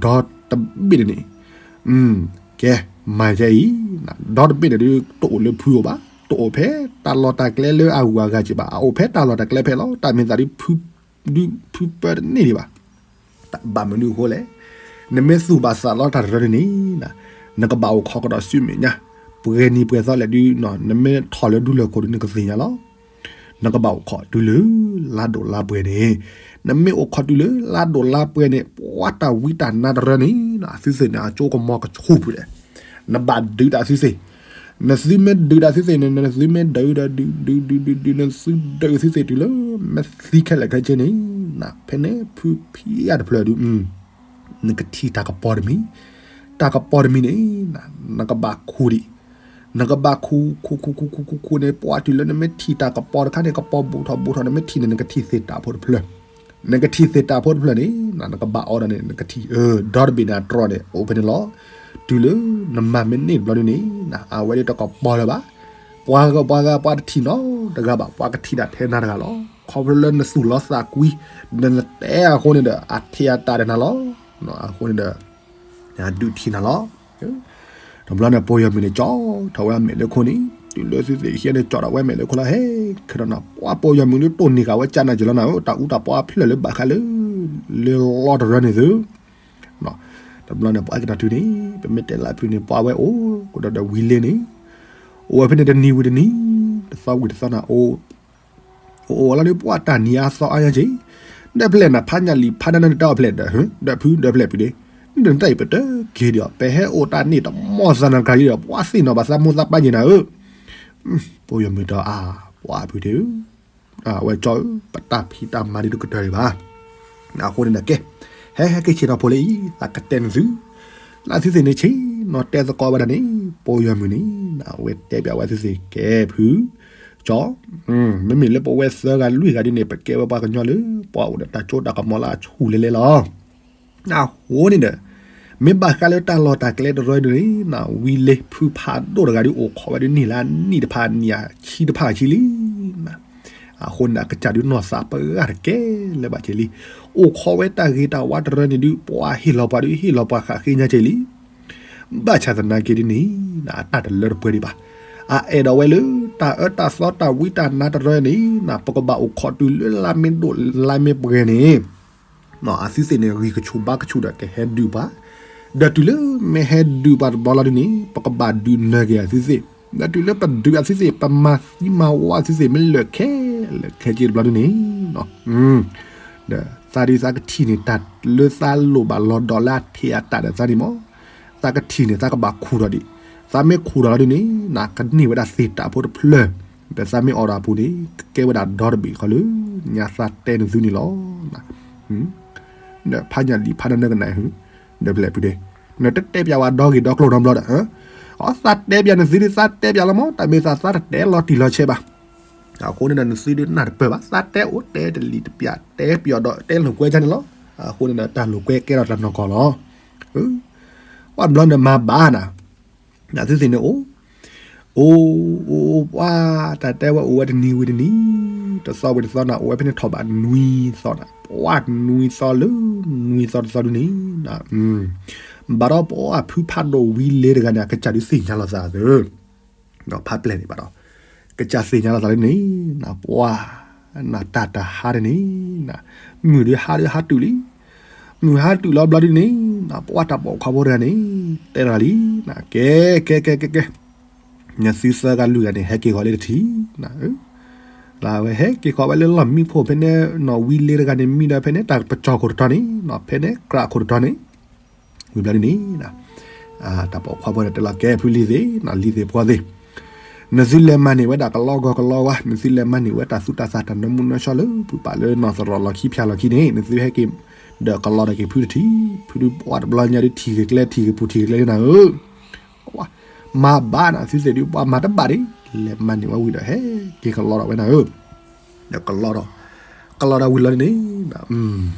ဒီတဘ့ၣ်န့ၣ်န့ၣ်, ကဲ, မၤယဲအံၤ, ဒီတဘ့ၣ်န့ၣ်ဒုး တအိၣ်လၢဖုအအိၣ်ဘၣ်, တအိၣ်ဖဲတၢ်လီၢ်တၢ်ကျဲလၢအဂုၤအဂၤက့ဘၣ်, အအိၣ်ဖဲတၢ်လီၢ်တၢ်ကျဲဖဲလီၤ. တၢ်မ့ၢ်သးဒုး ဖုဒုး ဖုပၢတန့ၢ်ဒံးဘၣ်. ဘၣ်မနုၤအဃိလဲၣ်, နမ့ၢ်သူၣ်ဘၣ်သးလီၤတၢ်တရၢန့ၣ်န့ၣ်, နကဘၣ်အိၣ်ခိးကဒီးဆူမဲာ်ညါ, ပှဲၤနံၤပှဲၤသီလဲၣ်ဒုး နမ့ၢ်ထီၣ်လၢဒူလၢၢ်ခိၣ်ဒုး နကသ့ၣ်ညါလီၤ. နကဘၣ်အိၣ်ခိးတုၤလၢ လါဒိၣ်လါပှဲၤန့ၣ်, နမ့ၢ်အိၣ်ခိးတုၤလၢ လါဒိၣ်လါပှဲၤန့ၣ် ပှၤတၢ်ဝံတၢ်နါတရၢန့ၣ် အသုသ့ၣ်န့ၣ် အကၠိကမီၤကဆူၣ်ဖုးလဲၣ်. နဘၣ်ဒုးတၢ်သုသ့ၣ်, နသုမ့ၢ်ဒုးတၢ်သုသ့ၣ်န့ၣ် နသုမ့ၢ်ဒုးဒီးဒုး ဒုး ဒုး ဒုး ဒုး နသုဒုးသုသ့ၣ်တုၤလၢ မ့ၢ်သံခဲလၢာ်ခဲဆ့န့ၣ်, ဖဲန့ၣ် ဖုဖံးအါတဖျၢၣ်ဒုး နကထံၣ်တၢ်ကပီၤတမံၤ, တၢ်ကပီၤတမံၤန့ၣ် နကဘၣ်ခူၣ်ဒံး, နကဘၣ်ခူၣ် ခူၣ် ခူၣ် ခူၣ် ခူၣ် ခူၣ် ခူၣ်န့ၣ် ပှၤတုၤလၢနမ့ၢ်ထံၣ်တၢ်ကပီၤတခါန့ၣ် ကပီၤဘူးထီၣ်ဘူးထီၣ် နမ့ၢ်ထံၣ်န့ၣ် နကထံၣ်သ့ၣ်တၢ်ဖိတဖျၢၣ်, နကထံၣ်သ့ၣ်တၢ်ဖိတဖျၢၣ်န့ၣ် နကဘၣ်အီၣ်ဒီးန့ၣ် နကထံၣ် ဒီတဘ့ၣ်န့ၣ်အတြီန့ၣ် အိၣ်ဖဲန့ၣ်လီၤ. တုၤလၢနမၤမ့ၢ်န့ၢ်တဘျီဒုးန့ၣ် အဝဲဒၣ်တကပီၤလၢၤဘၣ်. ပှၤဂၤပှၤဂၤ ပှၤတထံၣ်နီတဂၤဘၣ်, ပှၤကထံၣ်တၢ်ထဲနၤတဂၤလီၤ. ခီဖျိလၢနသူၣ်လီသးကွံ, နနတဲအဃိန့ၣ်ဒီး အထံၣ်အတၢ်ဒီးနၤလီၤ. အဃိန့ၣ်ဒီး ဒုးထံၣ်နၤလီၤ. တဘျီန့ၣ် ပိာ်ယွၤမုၢ်န့ၣ် ကၠီထီၣ်ဝဲအမဲာ်လၢခိန့ၣ်, တုၤလၢသုသ့ၣ်ခံဂၤန့ၣ် ကၠီထီၣ်ဝဲအမဲာ်လၢခိလီၤ. ဟဲ, ခဲဒီးနၤ ပှၤပိာ်ယွၤမုၢ်လၢတိၢ်န့ၢ်ဃာ်ဝဲကၢ်နၤက့ၤလီၤနၤဧၢ, တၢ်အူတၢ်ပီအဖျၢၣ်လၢဘၣ်ဃးလၢ လၢလီတရၢန့ၣ်သု တဘျီန့ၣ် ပှၤက့ၤတၢ်တုၤန့ၣ် ပမ့ၢ်တဲလၢဖုန့ၣ် ပှၤဝဲအိၣ်ကဒီးဒီးဝံလ့န့ၣ်, အိၣ်ဝဲဖဲန့ၣ်တနံၤဝံၤတနံၤ, တသီဝံၤတသီနၤ အိၣ် အိၣ်လီၤဒီး ပှၤတၢ်နံၤအါသီအါညါက့ၤ, ဒီးဖျဲၣ်နၤ ဖးညၣ်လံၤဖးနၢနၢန့ၣ် တၢ်အိၣ်ဖျဲၣ်ဒီး ဒီးဖုဒီးဖျဲၣ်ဖုဒ့, ဒီးနတၢ်အံၤပတက့ၤဒီး ပဟဲအိၣ်တၢ်န့ၣ်တမီၢ်သးနၤတဂၤဒီး ပှၤသ့ၣ်နီၣ်ဘၣ်သးမိၢ်သးပၢ်က့ၤနၤဧၢ, ပိာ်ယွၤမုၢ်ဒီးအါ, ပှၤဖုဒ့ဧၢ အဝဲကၠီဧၢ ပတၢ်ဖံးတၢ်မၤဒ်တကတၢၢ်ဒံးဘၣ်. အဃိန့ၣ်ဒီးကဲ, ဟဲဟဲက့ၤဆ့ၣ်နီၤဖိလၢအံၤ သးကတဲနသု, လၢသုသ့ၣ်န့ၣ်ဆ့ၣ်နီၤတဲသကိးဝဲဒၣ်န့ၣ်, ပိာ်ယွၤမုၢ်န့ၣ် အဝဲတဲပျးဝဲသုသ့ၣ်ကဲဖု, ကၠီ, မ့မ့ၢ်လၢပဝဲသၢဂၤလွံၢ်ဂၤဒ်န့ၣ် ပကဲဝဲပှၤကညီလၢ ပှၤအိၣ်ဒီးတၢ်ကၠိတၢ်ကမီၤလၢအဆူၣ်လဲၤလဲၤလီၤ. အဃိန့ၣ်ဒီး မ့ၢ်ဘၣ်ဃးလၢတၢ်လီၢ်တၢ်ကျဲတရၢန့ၣ် ဝံလ့ဖုဖးဒိၣ်တဂၤဒုးအိၣ်ခိးဝဲဒုးန့ၢ်လၢအနံၣ်တဖၣ်အနံၣ်အဆံတဖၣ်အဆံလံ. အဃိန့ၣ်ဒီး အကစၢ်ဒုးနီၢ်သးပဂၢ်တကဲလၢၤဘၣ်က့ၤလံ. အိၣ်ခိးဝဲတၢ်ဂ့ၤတၢ်ဝါတရၢန့ၣ်ဒုး ပှၤဟ့ၣ်လီၤပှၤဒုးဟ့ၣ်လီၤပှၤဃာ်ဃ့ညါက့ၤလံ. ဘၣ်ဆၣ်သနာ်က့ဒ်န့ၣ် အတၢ်တလၢတပှဲၤဒံးဘၣ်. အအဲၣ်ဒိးဝဲလၢ တၢ်အၢတၢ်သီတၢ်ဝံတၢ်နါတရၢန့ၣ် ပကဘၣ်အိၣ်ခိးတုၤလၢလါမ့ၢ်ဒိၣ်လါမ့ၢ်ပှဲၤန့ၣ် အသုသ့ၣ်န့ၣ် ဂံၢ်ကဆူၣ်ဘါကဆူၣ်ဒီးကဟဲဒုးပှၤ, ဒီးတုၤလၢမ့ၢ်ဟဲဒုးပှၤတဘျီလီၤဒ်န့ၣ် ပကဘၣ်ဒုးနၢၤက့ၤအသုသ့ၣ်, ဒီးတုၤလၢပဒုးအသုသ့ၣ် ပမၤသံမၤဝီအသုသ့ၣ် မ့ၢ်လၢာ်ခဲလၢာ်ခဲဆ့တဘျီဒ်န့ၣ် ဒီးသးဒုးသးကထံၣ်န့ၢ်တၢ်လၢသးလိၣ်ဘၣ်လီၤဒီးလၢအထံၣ်အတၢ်ဒီးသးန့ၣ်မး, သးကထံၣ်န့ၢ်သးကဘၣ်ခူၣ်ထီၣ်ဒံး, သးမ့ၢ်ခူၣ်ထီၣ်လီၤဒ်န့ၣ် ကန့ၢ်ဝဲဒၣ်သ့ၣ်တၢ်ဖိတဖျၢၣ်, ဒီးသးမ့ၢ်အိၣ်ဒီးအပူၤန့ၣ် ကကဲဝဲဒၣ်ဒီတဘ့ၣ်ဃီလၢ ညါသးတဲနသုန့ၣ်လီၤ. ဒီးဖးညၣ်လံာ်ဖးနၢနၢကနၣ်ဟူ, ဒီးဖျဲၣ်ဖုဒ့, နတတဲပျးဝဲဒီဂ့ၢ်ဒီကျိၤနီတဘျီဒီး, အသးတဲပျးနသုဒုးသးတဲပျးလီၤမး, တၢ်မ့ၢ်သးသးတတဲလီၤတံၢ်လီၤဆဲးဘၣ်. အဃိန့ၣ်ဒီး နသုဒုးနၢ်တပၢၢ်ဘၣ်, သးတဲအိၣ်တဲတလံၤတပျး တဲပျီဒီးတဲလိာ်ကွဲဒ်န့ၣ်လီၤ. အဃိန့ၣ်ဒီး တၢ်လိာ်ကွဲကဲထီၣ်တၢ်နီၢ်ကီၢ်လီၤ. ပှၤဘျီန့ၣ်မၤဘၣ်နၤ, နသုသ့ၣ်န့ၣ်အိၣ်, အိၣ်, အိၣ်, အိၣ်, ပှၤတၢ်တဲဝဲအိၣ်ဝဲတနံၤဝံၤတနံၤ, တသီဝံၤတသီနၤ အိၣ်ဝဲဖဲန့ၣ်ထီၣ်ဘးနွံသီနၤ, ပှၤနွံသီလၢ နွံသီတသီဒ်န့ၣ် ဘၣ်ဒီးပှၤဖုဖးဒိၣ်ဝံလ့တဂၤန့ၣ် အကစၢ်ဒုးသ့ၣ်ညါလီၤသးသၢ ဒီးဖးပျဲၢ်န့ၣ်ဘၣ်ဒီး, ကစၢ်သ့ၣ်ညါလီၤသးလၢန့ၣ်, ပှၤ, နတၢ်တဟါတန့ၣ်, မုၢ်ဒုးဟါဒုးဟါတုၤလံ, မုၢ်ဟါတုၤလီၤဘျီဒ်န့ၣ်, ပှၤတၢ်ပိာ်ခွါဖိတဂၤန့ၣ်, တဲလီၤလံ, ကဲ, ကဲ, ကဲ, ကဲ, ကဲ, နသုသၢဂၤလွံၢ်ဂၤန့ၣ် ဟဲက့ၤဃီၤလၢတထံၣ်, လၢအဝဲဟဲက့ၤဃီၤဝဲလၢလီၢ်မံခိၣ်ဖဲန့ၣ်နီၤ, ဝံလ့တဂၤန့ၣ် မံဒီးဖဲန့ၣ်တၢ်ပကၠီၣ်ခိၣ်တတီၤန့ၣ်နီၤ, ဖဲန့ၣ်ကြးခိၣ်တတီၤန့ၣ်, ဝံၤဘျီဒ်န့ၣ် တၢ်ပိာ်ခွါဖိန့ၣ်တဲလီၤကဲ ဖုလံၤသ့ၣ်နီၤ, လံၤသ့ၣ်ပှၢ်သ့ၣ်, နသုလဲၤမၤန့ၢ်ဝဲဒၣ်ကလီဂီၤကလီဝါ, နသုလဲၤမၤန့ၢ်ဝဲတၢ်သူၣ်တၢ်သးတၢ်နၢမူနၢဆှီလၢဖုပာ်လၢနီၢ်သရီၣ်လီၢ်ခံဖၠၣ်လီၢ်ခံန့ၣ်, နသုဟဲက့ၤဒီးကလီဒီးက့ၤဖုတထံၣ်, ဖုဒုးပှၢ်တဘျီညါဒုးထံၣ်က့ၤကျဲ ထံၣ်က့ၤပူၤထံၣ်က့ၤကျဲဒုးနၤဧၢ မၤဘၣ်နၤသုသ့ၣ်ဒုးပှၢ်မၤတဘၣ်ဒံး, လဲၤမၤန့ၢ်ဝဲဝံၤဒီးဟဲက့ၤကလီဒီးဝဲနၤဧၢ, ဒီးကလီဒီး, ကလီဒီးဝံၤလီၤန့ၣ်,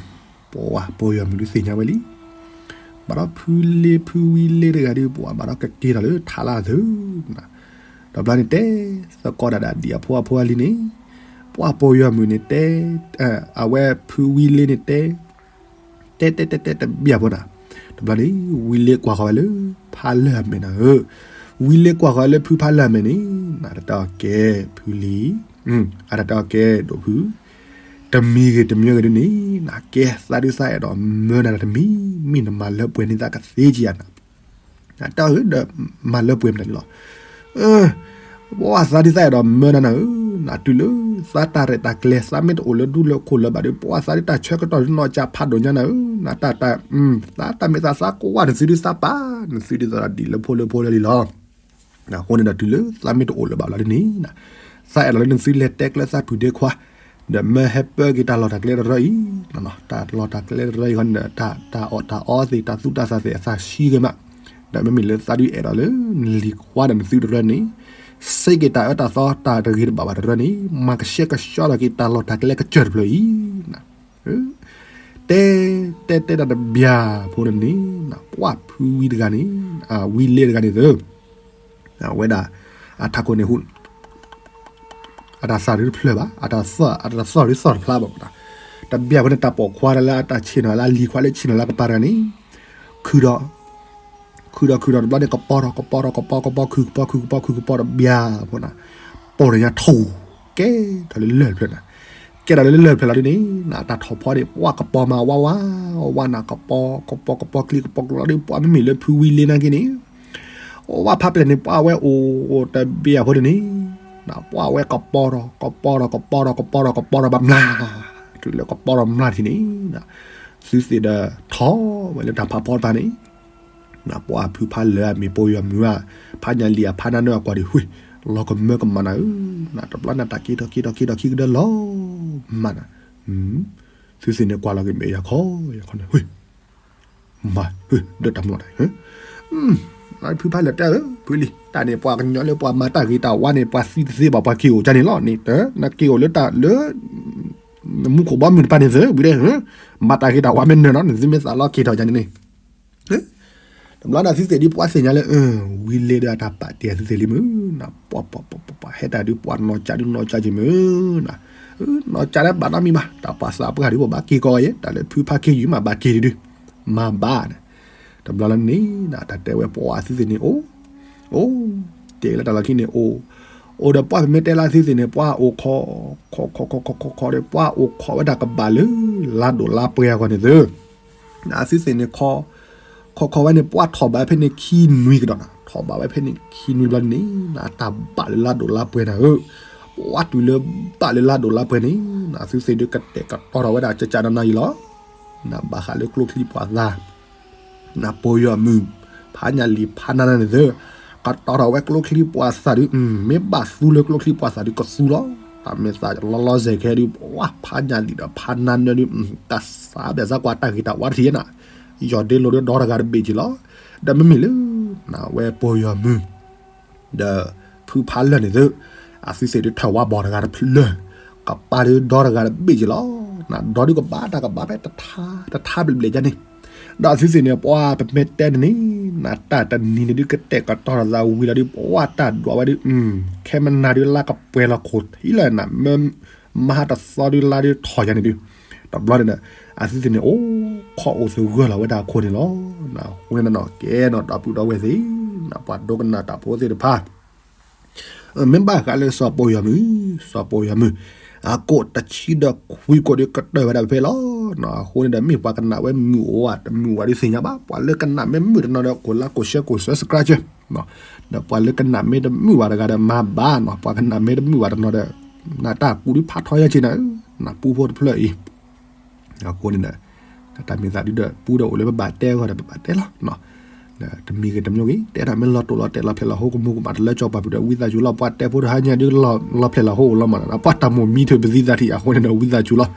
ပှၢ်ပိာ်ယွၤမုၣ်ဒုးသ့ၣ်ညါဝဲလံ, ဘၣ်ဒီးဖုလ့ဖုဝံလ့တဂၤဒုး ပှၢ်ဘၣ်ဒီးကက့ၤဒီးလၢထးလၢအသုး, ဒီးဘျီန့ၣ်တဲ, သကိးဒၣ်ဒၣ်ဒံးအဖိအဖိအလံၤန့ၣ်, ပှၢ်ပိာ်ယွၤမုၣ်န့ၣ်တဲ, အဝဲဖုဝံလ့န့ၣ်တဲ တဲတဲတဲတဲတဘျီဖိနၤ, တဘျီန့ၣ် ဝံလ့ကွၢ်ဃီၤဝဲလၢဖးလၢၢ်အမဲာ်နၤဧၢ, ဝံလ့ကွၢ်ဃီၤလၢဖုဖးလၢၢ်အမဲာ်န့ၣ်, နတၢ်တဲအီၤကဲဖုလံၤ, အတၢ်တဲအီၤကဲဒိၣ်ဖု, တမံၤဂ့ၤတမံၤဂ့ၤဒုးန့ၣ်, နကဲသးဒုးသးအဲၣ်ဒိးမၢနၤတမံၤ, မ့ၢ်နမၤလၢပှဲၤန့ၢ်သးကသ့ကယၤနၤ နတၢ်အီၤဒီးမၤလၢပှဲၤမနုၤန့ၣ်လီၤ. ပှၢ်သးဒုးသးအဲၣ်ဒိးမၢနၤနၤဧၢ, နတုၤလၢသးတၢ်ရဲၣ်တၢ်ကျဲၤ သးမ့ၢ်တအိၣ်လၢဒူလၢခိၣ်လၢၤဘၣ်ဒီး ပှၢ်သးဒုးတၢ်ဆၢကတီၢ်ဒုးနီၢ်ကၢ်ဖးဒိၣ်ညါနၤဧၢ, နတၢ်တၢ်, သးတၢ်မ့ၢ်သးသးကိးဝါနသုဒုးသးပာ်, နသုဒုးသးဒီးဒ်လၢဖိလၢဖိလၢလံလီၤ. အဃိန့ၣ်ဒီးတုၤလၢသးမ့ၢ်တအိၣ်လၢၤဘၣ်လီၤဒ်န့ၣ်, သးအဲၣ်ဒိးလၢနသုလဲၤတဲကျၢသးပုၢ်ဒ့ခွါ, ဒီးမၢဟဲပၢက့ၤတၢ်လီၢ်တၢ်ကျဲတရၢအံၤ, တၢ်လီၢ်တၢ်ကျဲတရၢအံၤဃီန့ၣ်ဒီး တၢ်အီၣ်တၢ်အီသ့ၣ် တၢ်သူၣ်တၢ်သးသ့ၣ်အသးဆှံဂ့ၤမး, ဒီးမ့မ့ၢ်လၢသးဒုးအဲၣ်ဒိးလၢနလံၤခွါဒီးနသုတရၢန့ၣ်, စ့က့ၤတၢ်အၢတၢ်သီတၢ်တဂ့ၤတဘၣ်ဘၣ်တရၢန့ၣ် မၤကဆှဲကဆှီလီၤက့ၤတၢ်လီၢ်တၢ်ကျဲကစၢၢ်တဖျၢၣ်အံၤ, တဲ, တဲတဲတၢ်တဘျီဖိန့ၣ်န့ၣ်, ပှၢ်ဖုဝံတဂၤန့ၣ်, ဝံလ့တဂၤန့ၣ်သၢ အဝဲဒၣ်, အထးခိၣ်န့ၣ်ဟူ, အတၢ်သီၣ်ဒုးတဖျၢၣ်ဘၣ်, အတၢ်သီၣ်ဒုးသီၣ်တဖျါဘၣ်, တဘျီဖိန့ၣ် တၢ်ပိာ်ခွါလၢအတၢ်ဆ့ၣ်နီၤလၢအလံၤခွါလၢဆ့ၣ်နီၤလၢကပၤတဂၤန့ၣ်, ခုဒီး, ခုဒီးခုဒီးတဘျီန့ၣ် ကပီၤဒီးကပီၤဒီးကပီၤကပီၤခုကပီၤခုကပီၤခုကပီၤတဘျီဖိန့ၣ်, ပိာ်တညါထူၣ်, ကဲထီၣ်လၢလၢၢ်တဖျၢၣ်န့ၣ်, ကဲထီၣ်လၢလၢၢ်တဖျၢၣ်လီၤဒ်န့ၣ်, တၢ်ထီၣ်ဖီန့ၣ် ပှၢ်ကပီၤမၤဝါဝါ, ဝါနၤကပီၤ, ကပီၤကပီၤချံကပီၤကျိလီၤဒ် ပှၢ်မ့မ့ၢ်လၢဖုဝံလ့နာ်က့န့ၣ် အိၣ်ဝဲဖးပျဲၢ်န့ၣ် ပှၢ်ဝဲအိၣ်တဘ့ၣ်အဖိဒ်န့ၣ်, ပှၢ်ဝဲကပီၤဒီး ကပီၤဒီး ကပီၤဒီး ကပီၤဒီး ကပီၤဒီးဘၣ်မျၢ်, တုၤလၢကပီၤဒီးမျၢ်ထံၣ်န့ၣ်, သုသ့ၣ်ဒီးထီၣ်ဝဲလၢတၢ်ဖးဖီတဖၣ်န့ၣ်, ပှၢ်ဖုဖးလၢာ်အမ့ၢ်ပိာ်ယွၤမုၣ်ဧါ, ဖးညၣ်လံၤအဖးနါနၢအကွၢ်ဒံး ဝ့ၢ်, လီၤကမၢကမၣ်နၤဧၢ, တဘျီနတၢ်က့ၤထီၣ်က့ၤထီၣ်က့ၤထီၣ်က့ၤကဒါလီၤမၢ်နၤ, သုသ့ၣ်န့ၣ်ကွၢ်လီၤက့ၤမဲာ်ယၤခီယၤခီန့ၣ် ဝ့ၢ် မၤ, ဒၢတၢ်မလီၤတၢ်, ဖုဖးလၢာ်တဲဧၢ, ဖုလံၤ, တၢ်န့ၣ်ပှၤကညီလၢပှၤမၤတၢ်ဂ့ၤတၢ်ဝါန့ၣ် ပှၤသံတသ့ဘၣ် ပှၤက့ၤအိၣ်ကန့ၣ်လီၤန့ၣ်, နက့ၤအိၣ်လၢတၢ်လၢ မူခိၣ်ဘီမုၢ်တဖၣ်န့ၣ်သ့ ဝံၤဒဲး, မၤတၢ်ဂ့ၤတၢ်ဝါမ့ၢ်နၢၤနီၤ နသုမ့ၢ်သးလီက့ၤထီၣ်ယၤန့ၣ်န့ၣ် တဘျီန့ၣ်သုသ့ၣ်ဒုးပှၤသ့ၣ်ညါလၢ ဝံၤလ့ဒီးအတၢ်ပာ်တ့ၢ်သုသ့ၣ်လံမုၢ်, ပှၤပှၤပှၤပှၤဟဲတၢ်ဒုးပှၤနီၢ်ကၠးဒုးနီၢ်ကၠးက့ၤမုၢ်, နီၢ်ကၠးလၢဘၣ်နီတမံၤဘၣ်, တၢ်ပှၤသးပှၢ်ဒုးပဘၣ်က့ၤကီးယဲ တၢ်လၢဖုဖးက့ၤယုာ်မးဘၣ်က့ၤဒုး, မၤဘၣ်န့ၣ်, တဘျီလၢန့ၣ် တၢ်တဲဝဲပှၤသုသ့ၣ်န့ၣ်အိၣ်, အိၣ်, တဲလၢတၢ်လီၢ်ခံန့ၣ်အိၣ်, အိၣ်ဒီးပှၤပမ့ၢ်တဲလၢသုသ့ၣ်န့ၣ် ပှၤအိၣ်ခိး, ခိးခိးခိးခိးခိးဒီး ပှၤအိၣ်ခိးဝဲဒၣ်ကဘၣ်လၢ လါဒိၣ်လါပှဲၤအဂီၢ်န့ၣ်သ့ အသုသ့ၣ်န့ၣ် ခိး, ခိးခိးဝဲန့ၣ် ပှၤထီၣ်ဘၣ်ဖဲန့ၣ်ခံနွံကဒီးနၤ, ထီၣ်ဘၣ်ဝဲဖဲန့ၣ်ခံနွံဘျီန့ၣ် နတၢ်ဘၣ်လၢလါဒိၣ်လါပှဲၤနၤဧၢ, ပှၤတုၤလၢဘၣ်လၢလါဒိၣ်လါပှဲၤန့ၣ် နသုသ့ၣ်ဒုးကတဲာ်ကတီၤထီၣ်ဝဲဒၣ်ကကနနယံၤလီၤ, နဘၣ်ဃးလၢကျိချံပှၤသး နပိာ်ယွၤမုၣ်, ဖးညၣ်လံၤဖးနါနၢ်န့ၣ်သ့, ကတီၤထီၣ်ဝဲကျိချံပှၤသးဒုး, မ့ၢ်ဘၣ်သူလၢကျိချံပှၤသးဒုးကသူလီၤ, တၢ်မ့ၢ်သးလီၤလီၤဆဲးခဲဒုး ပှၤဖးညၣ်လံၤဒီးဖးနါနၢ်ဒုး, တၢ်စးဘၣ်စးကွၢ်တၢ်ဂ့ၤတၢ်ဝါတထံၣ်နၤ, ယီၢ်ဒ့လိာ်ဒုးဒီတဂၤတဘ့ၣ်က့ၤလီၤ, ဒီးမ့မ့ၢ်လၢ, နဝဲပိာ်ယွၤမုၣ် ဒီးဖုဖးလၢာ်န့ၣ်သ့, အသုသ့ၣ်ဒုးထၢၣ်ဝါဘီၣ်တဂၤတဖျၢၣ်, ကပၢ်ဒုးဒီတဂၤတဘ့ၣ်က့ၤလီၤ, နဒီဒုးကဘၣ်တၢ်ကဘၣ်ဖဲတထါ, တထါဘျဲၣ်ဘျဲၣ်ယါန့ၣ်, ဒီးအသုသ့ၣ်န့ၣ် ပှၤပမ့ၢ်တဲန့ၣ်န့ၣ်, နတၢ်တနံၤန့ၣ်ဒုးကတဲာ်ကတီၤထီၣ်သးဝံၤလီၤဒုး ပှၤတၢ်ဒွးဝဲဒုး, ခဲမနၤဒုးလါကပှဲၤလီၤခိၣ်ထံလၢနၤ, မဟါတသီဒုးလါဒုးထီၣ်ယါန့ၣ်ဒုး, တဘျီန့ၣ်ဒီး, အသုသ့ၣ်န့ၣ်အိၣ်ခိးအိၣ်သဂၢၢ်လီၤဝဲဒၣ်အခိၣ်န့ၣ်လီၤ, ဝဲန့ၣ်နီၢ်ကဲနီၢ်ဒီပုၢ်ဒီဝဲၢ်သ့ၣ်, ပှၤဒိကနၣ်တၢ်ဖိသ့ၣ်တဖၣ် မ့ၢ်ဘၣ်ဃးလၢစီၤပိာ်ယွၤမုၣ်, စီၤပိာ်ယွၤမုၣ်, အကိးတဆံဒီးခွံကိးဒုးကတၢၢ်ဝဲဒၣ်ဖဲလီၤ, အဃိန့ၣ်ဒီး မ့ၢ်ပှၤကနၣ်ဝဲမုာ်အိၣ်ဧါ တမုာ်ဝဲဒုးသ့ၣ်ညါဘၣ်. ပှၤလၢကနၣ်မ့ၢ်မုာ်တနီၤဒီး ကိးလၢကိး share ကိး subscribe ကၢ, ဒီးပှၤလၢကနၣ်မ့ၢ်တမုာ်ဘၣ်တဂၤဒီး မၤဘၣ်နီၤ. ပှၤကနၣ်မ့ၢ်တမုာ်ဘၣ်တနီၤဒီး နတၢ်ကူးဒုးဖးထီယဲၢ်က့နၤ, နပူဖိတဖျၢၣ်အံၤ အဃိန့ၣ်ဒီး တၢ်မ့ၢ်သးဒုဒီး ပူဒီးအိၣ်လၢပဘၣ်တဲအဂီၢ်ဒီး ပဘၣ်တဲလီၤ. တမံၤဂ့ၤတမံၤဂ့ၤ တဲတၢ်မ့ၢ်လီၤတိာ်လီၤတဲာ် လီၤဖျဲးလီၤဟိ ကမူၤကမၣ်တလၢကၠီပှၤပူၤဒီး ဝံသးစူၤလီၤ. ပှၤတဲဖိတဟါညါဒု လီၤဖျဲးလီၤဟိအိၣ်လီၤမးနီၤ. ပှၤတၢ်မိၢ်မံထုးပသံသးထံး အဃိန့ၣ်ဒီး ဝံသးစူၤလီ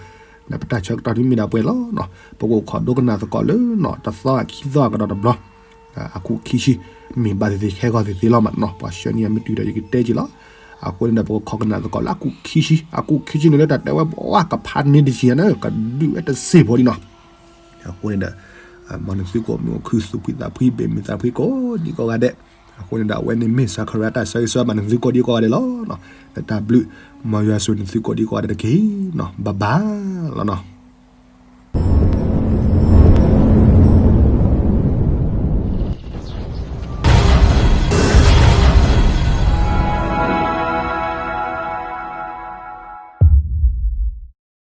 ၤ. ပတၢ်ဆၢကတီၢ်ဒုမ့ၢ်ဒၣ်ပှဲၤလီၤနီၤ. ပကအိၣ်ခိးဒိကနၣ်သကိးလၢ တသီခံသီကဒီးတဘျီ အကူးခံဆံ မ့ၢ်ဘၣ်သ့ၣ်သ့ၣ် ခဲဂီၤသ့ၣ်သ့ၣ်လီၤမးနီၤ. ပှၤဆှၢန့ၢ်အမ့ၢ်တုၤဒီး ယကတဲက့ၤလီၤ. အဃိန့ၣ်ဒီး ပကခိးကနၣ်သကိးလၢအကူးခံဆံ, အကူးခံဆံန့ၣ်လၢတၢ်တဲဝဲပှၤကဖးန့ၢ်တယံၤန့ၣ် ကဒုးဝဲတစ့ၢ်ဖိလံနီၤ. အဃိန့ၣ်ဒီး မ်နသုကိးမုၢ်အိၣ်ခု သူၣ်ဖှံသးဖှံ ဘ့ၣ်မုာ်သးဖှံကိးဒံကိးဂၤဒဲး. အဃိန့ၣ်ဒီး အဝဲန့ၣ်မ့ၢ် Sakura တၢ်ဆၢဂ့ၤဆၢဝါဘၣ်နသုကိးဒံကိးဂၤဒဲးလီၤ. လၢတၢ်ဘျုး မ်ယွၤဆိၣ်ဂ့ၤနသုကိးဒံကိးဂၤဒဲးတက့ၢ်နီၤ. ဘၣ်ဘၣ်လီၤနီၤ.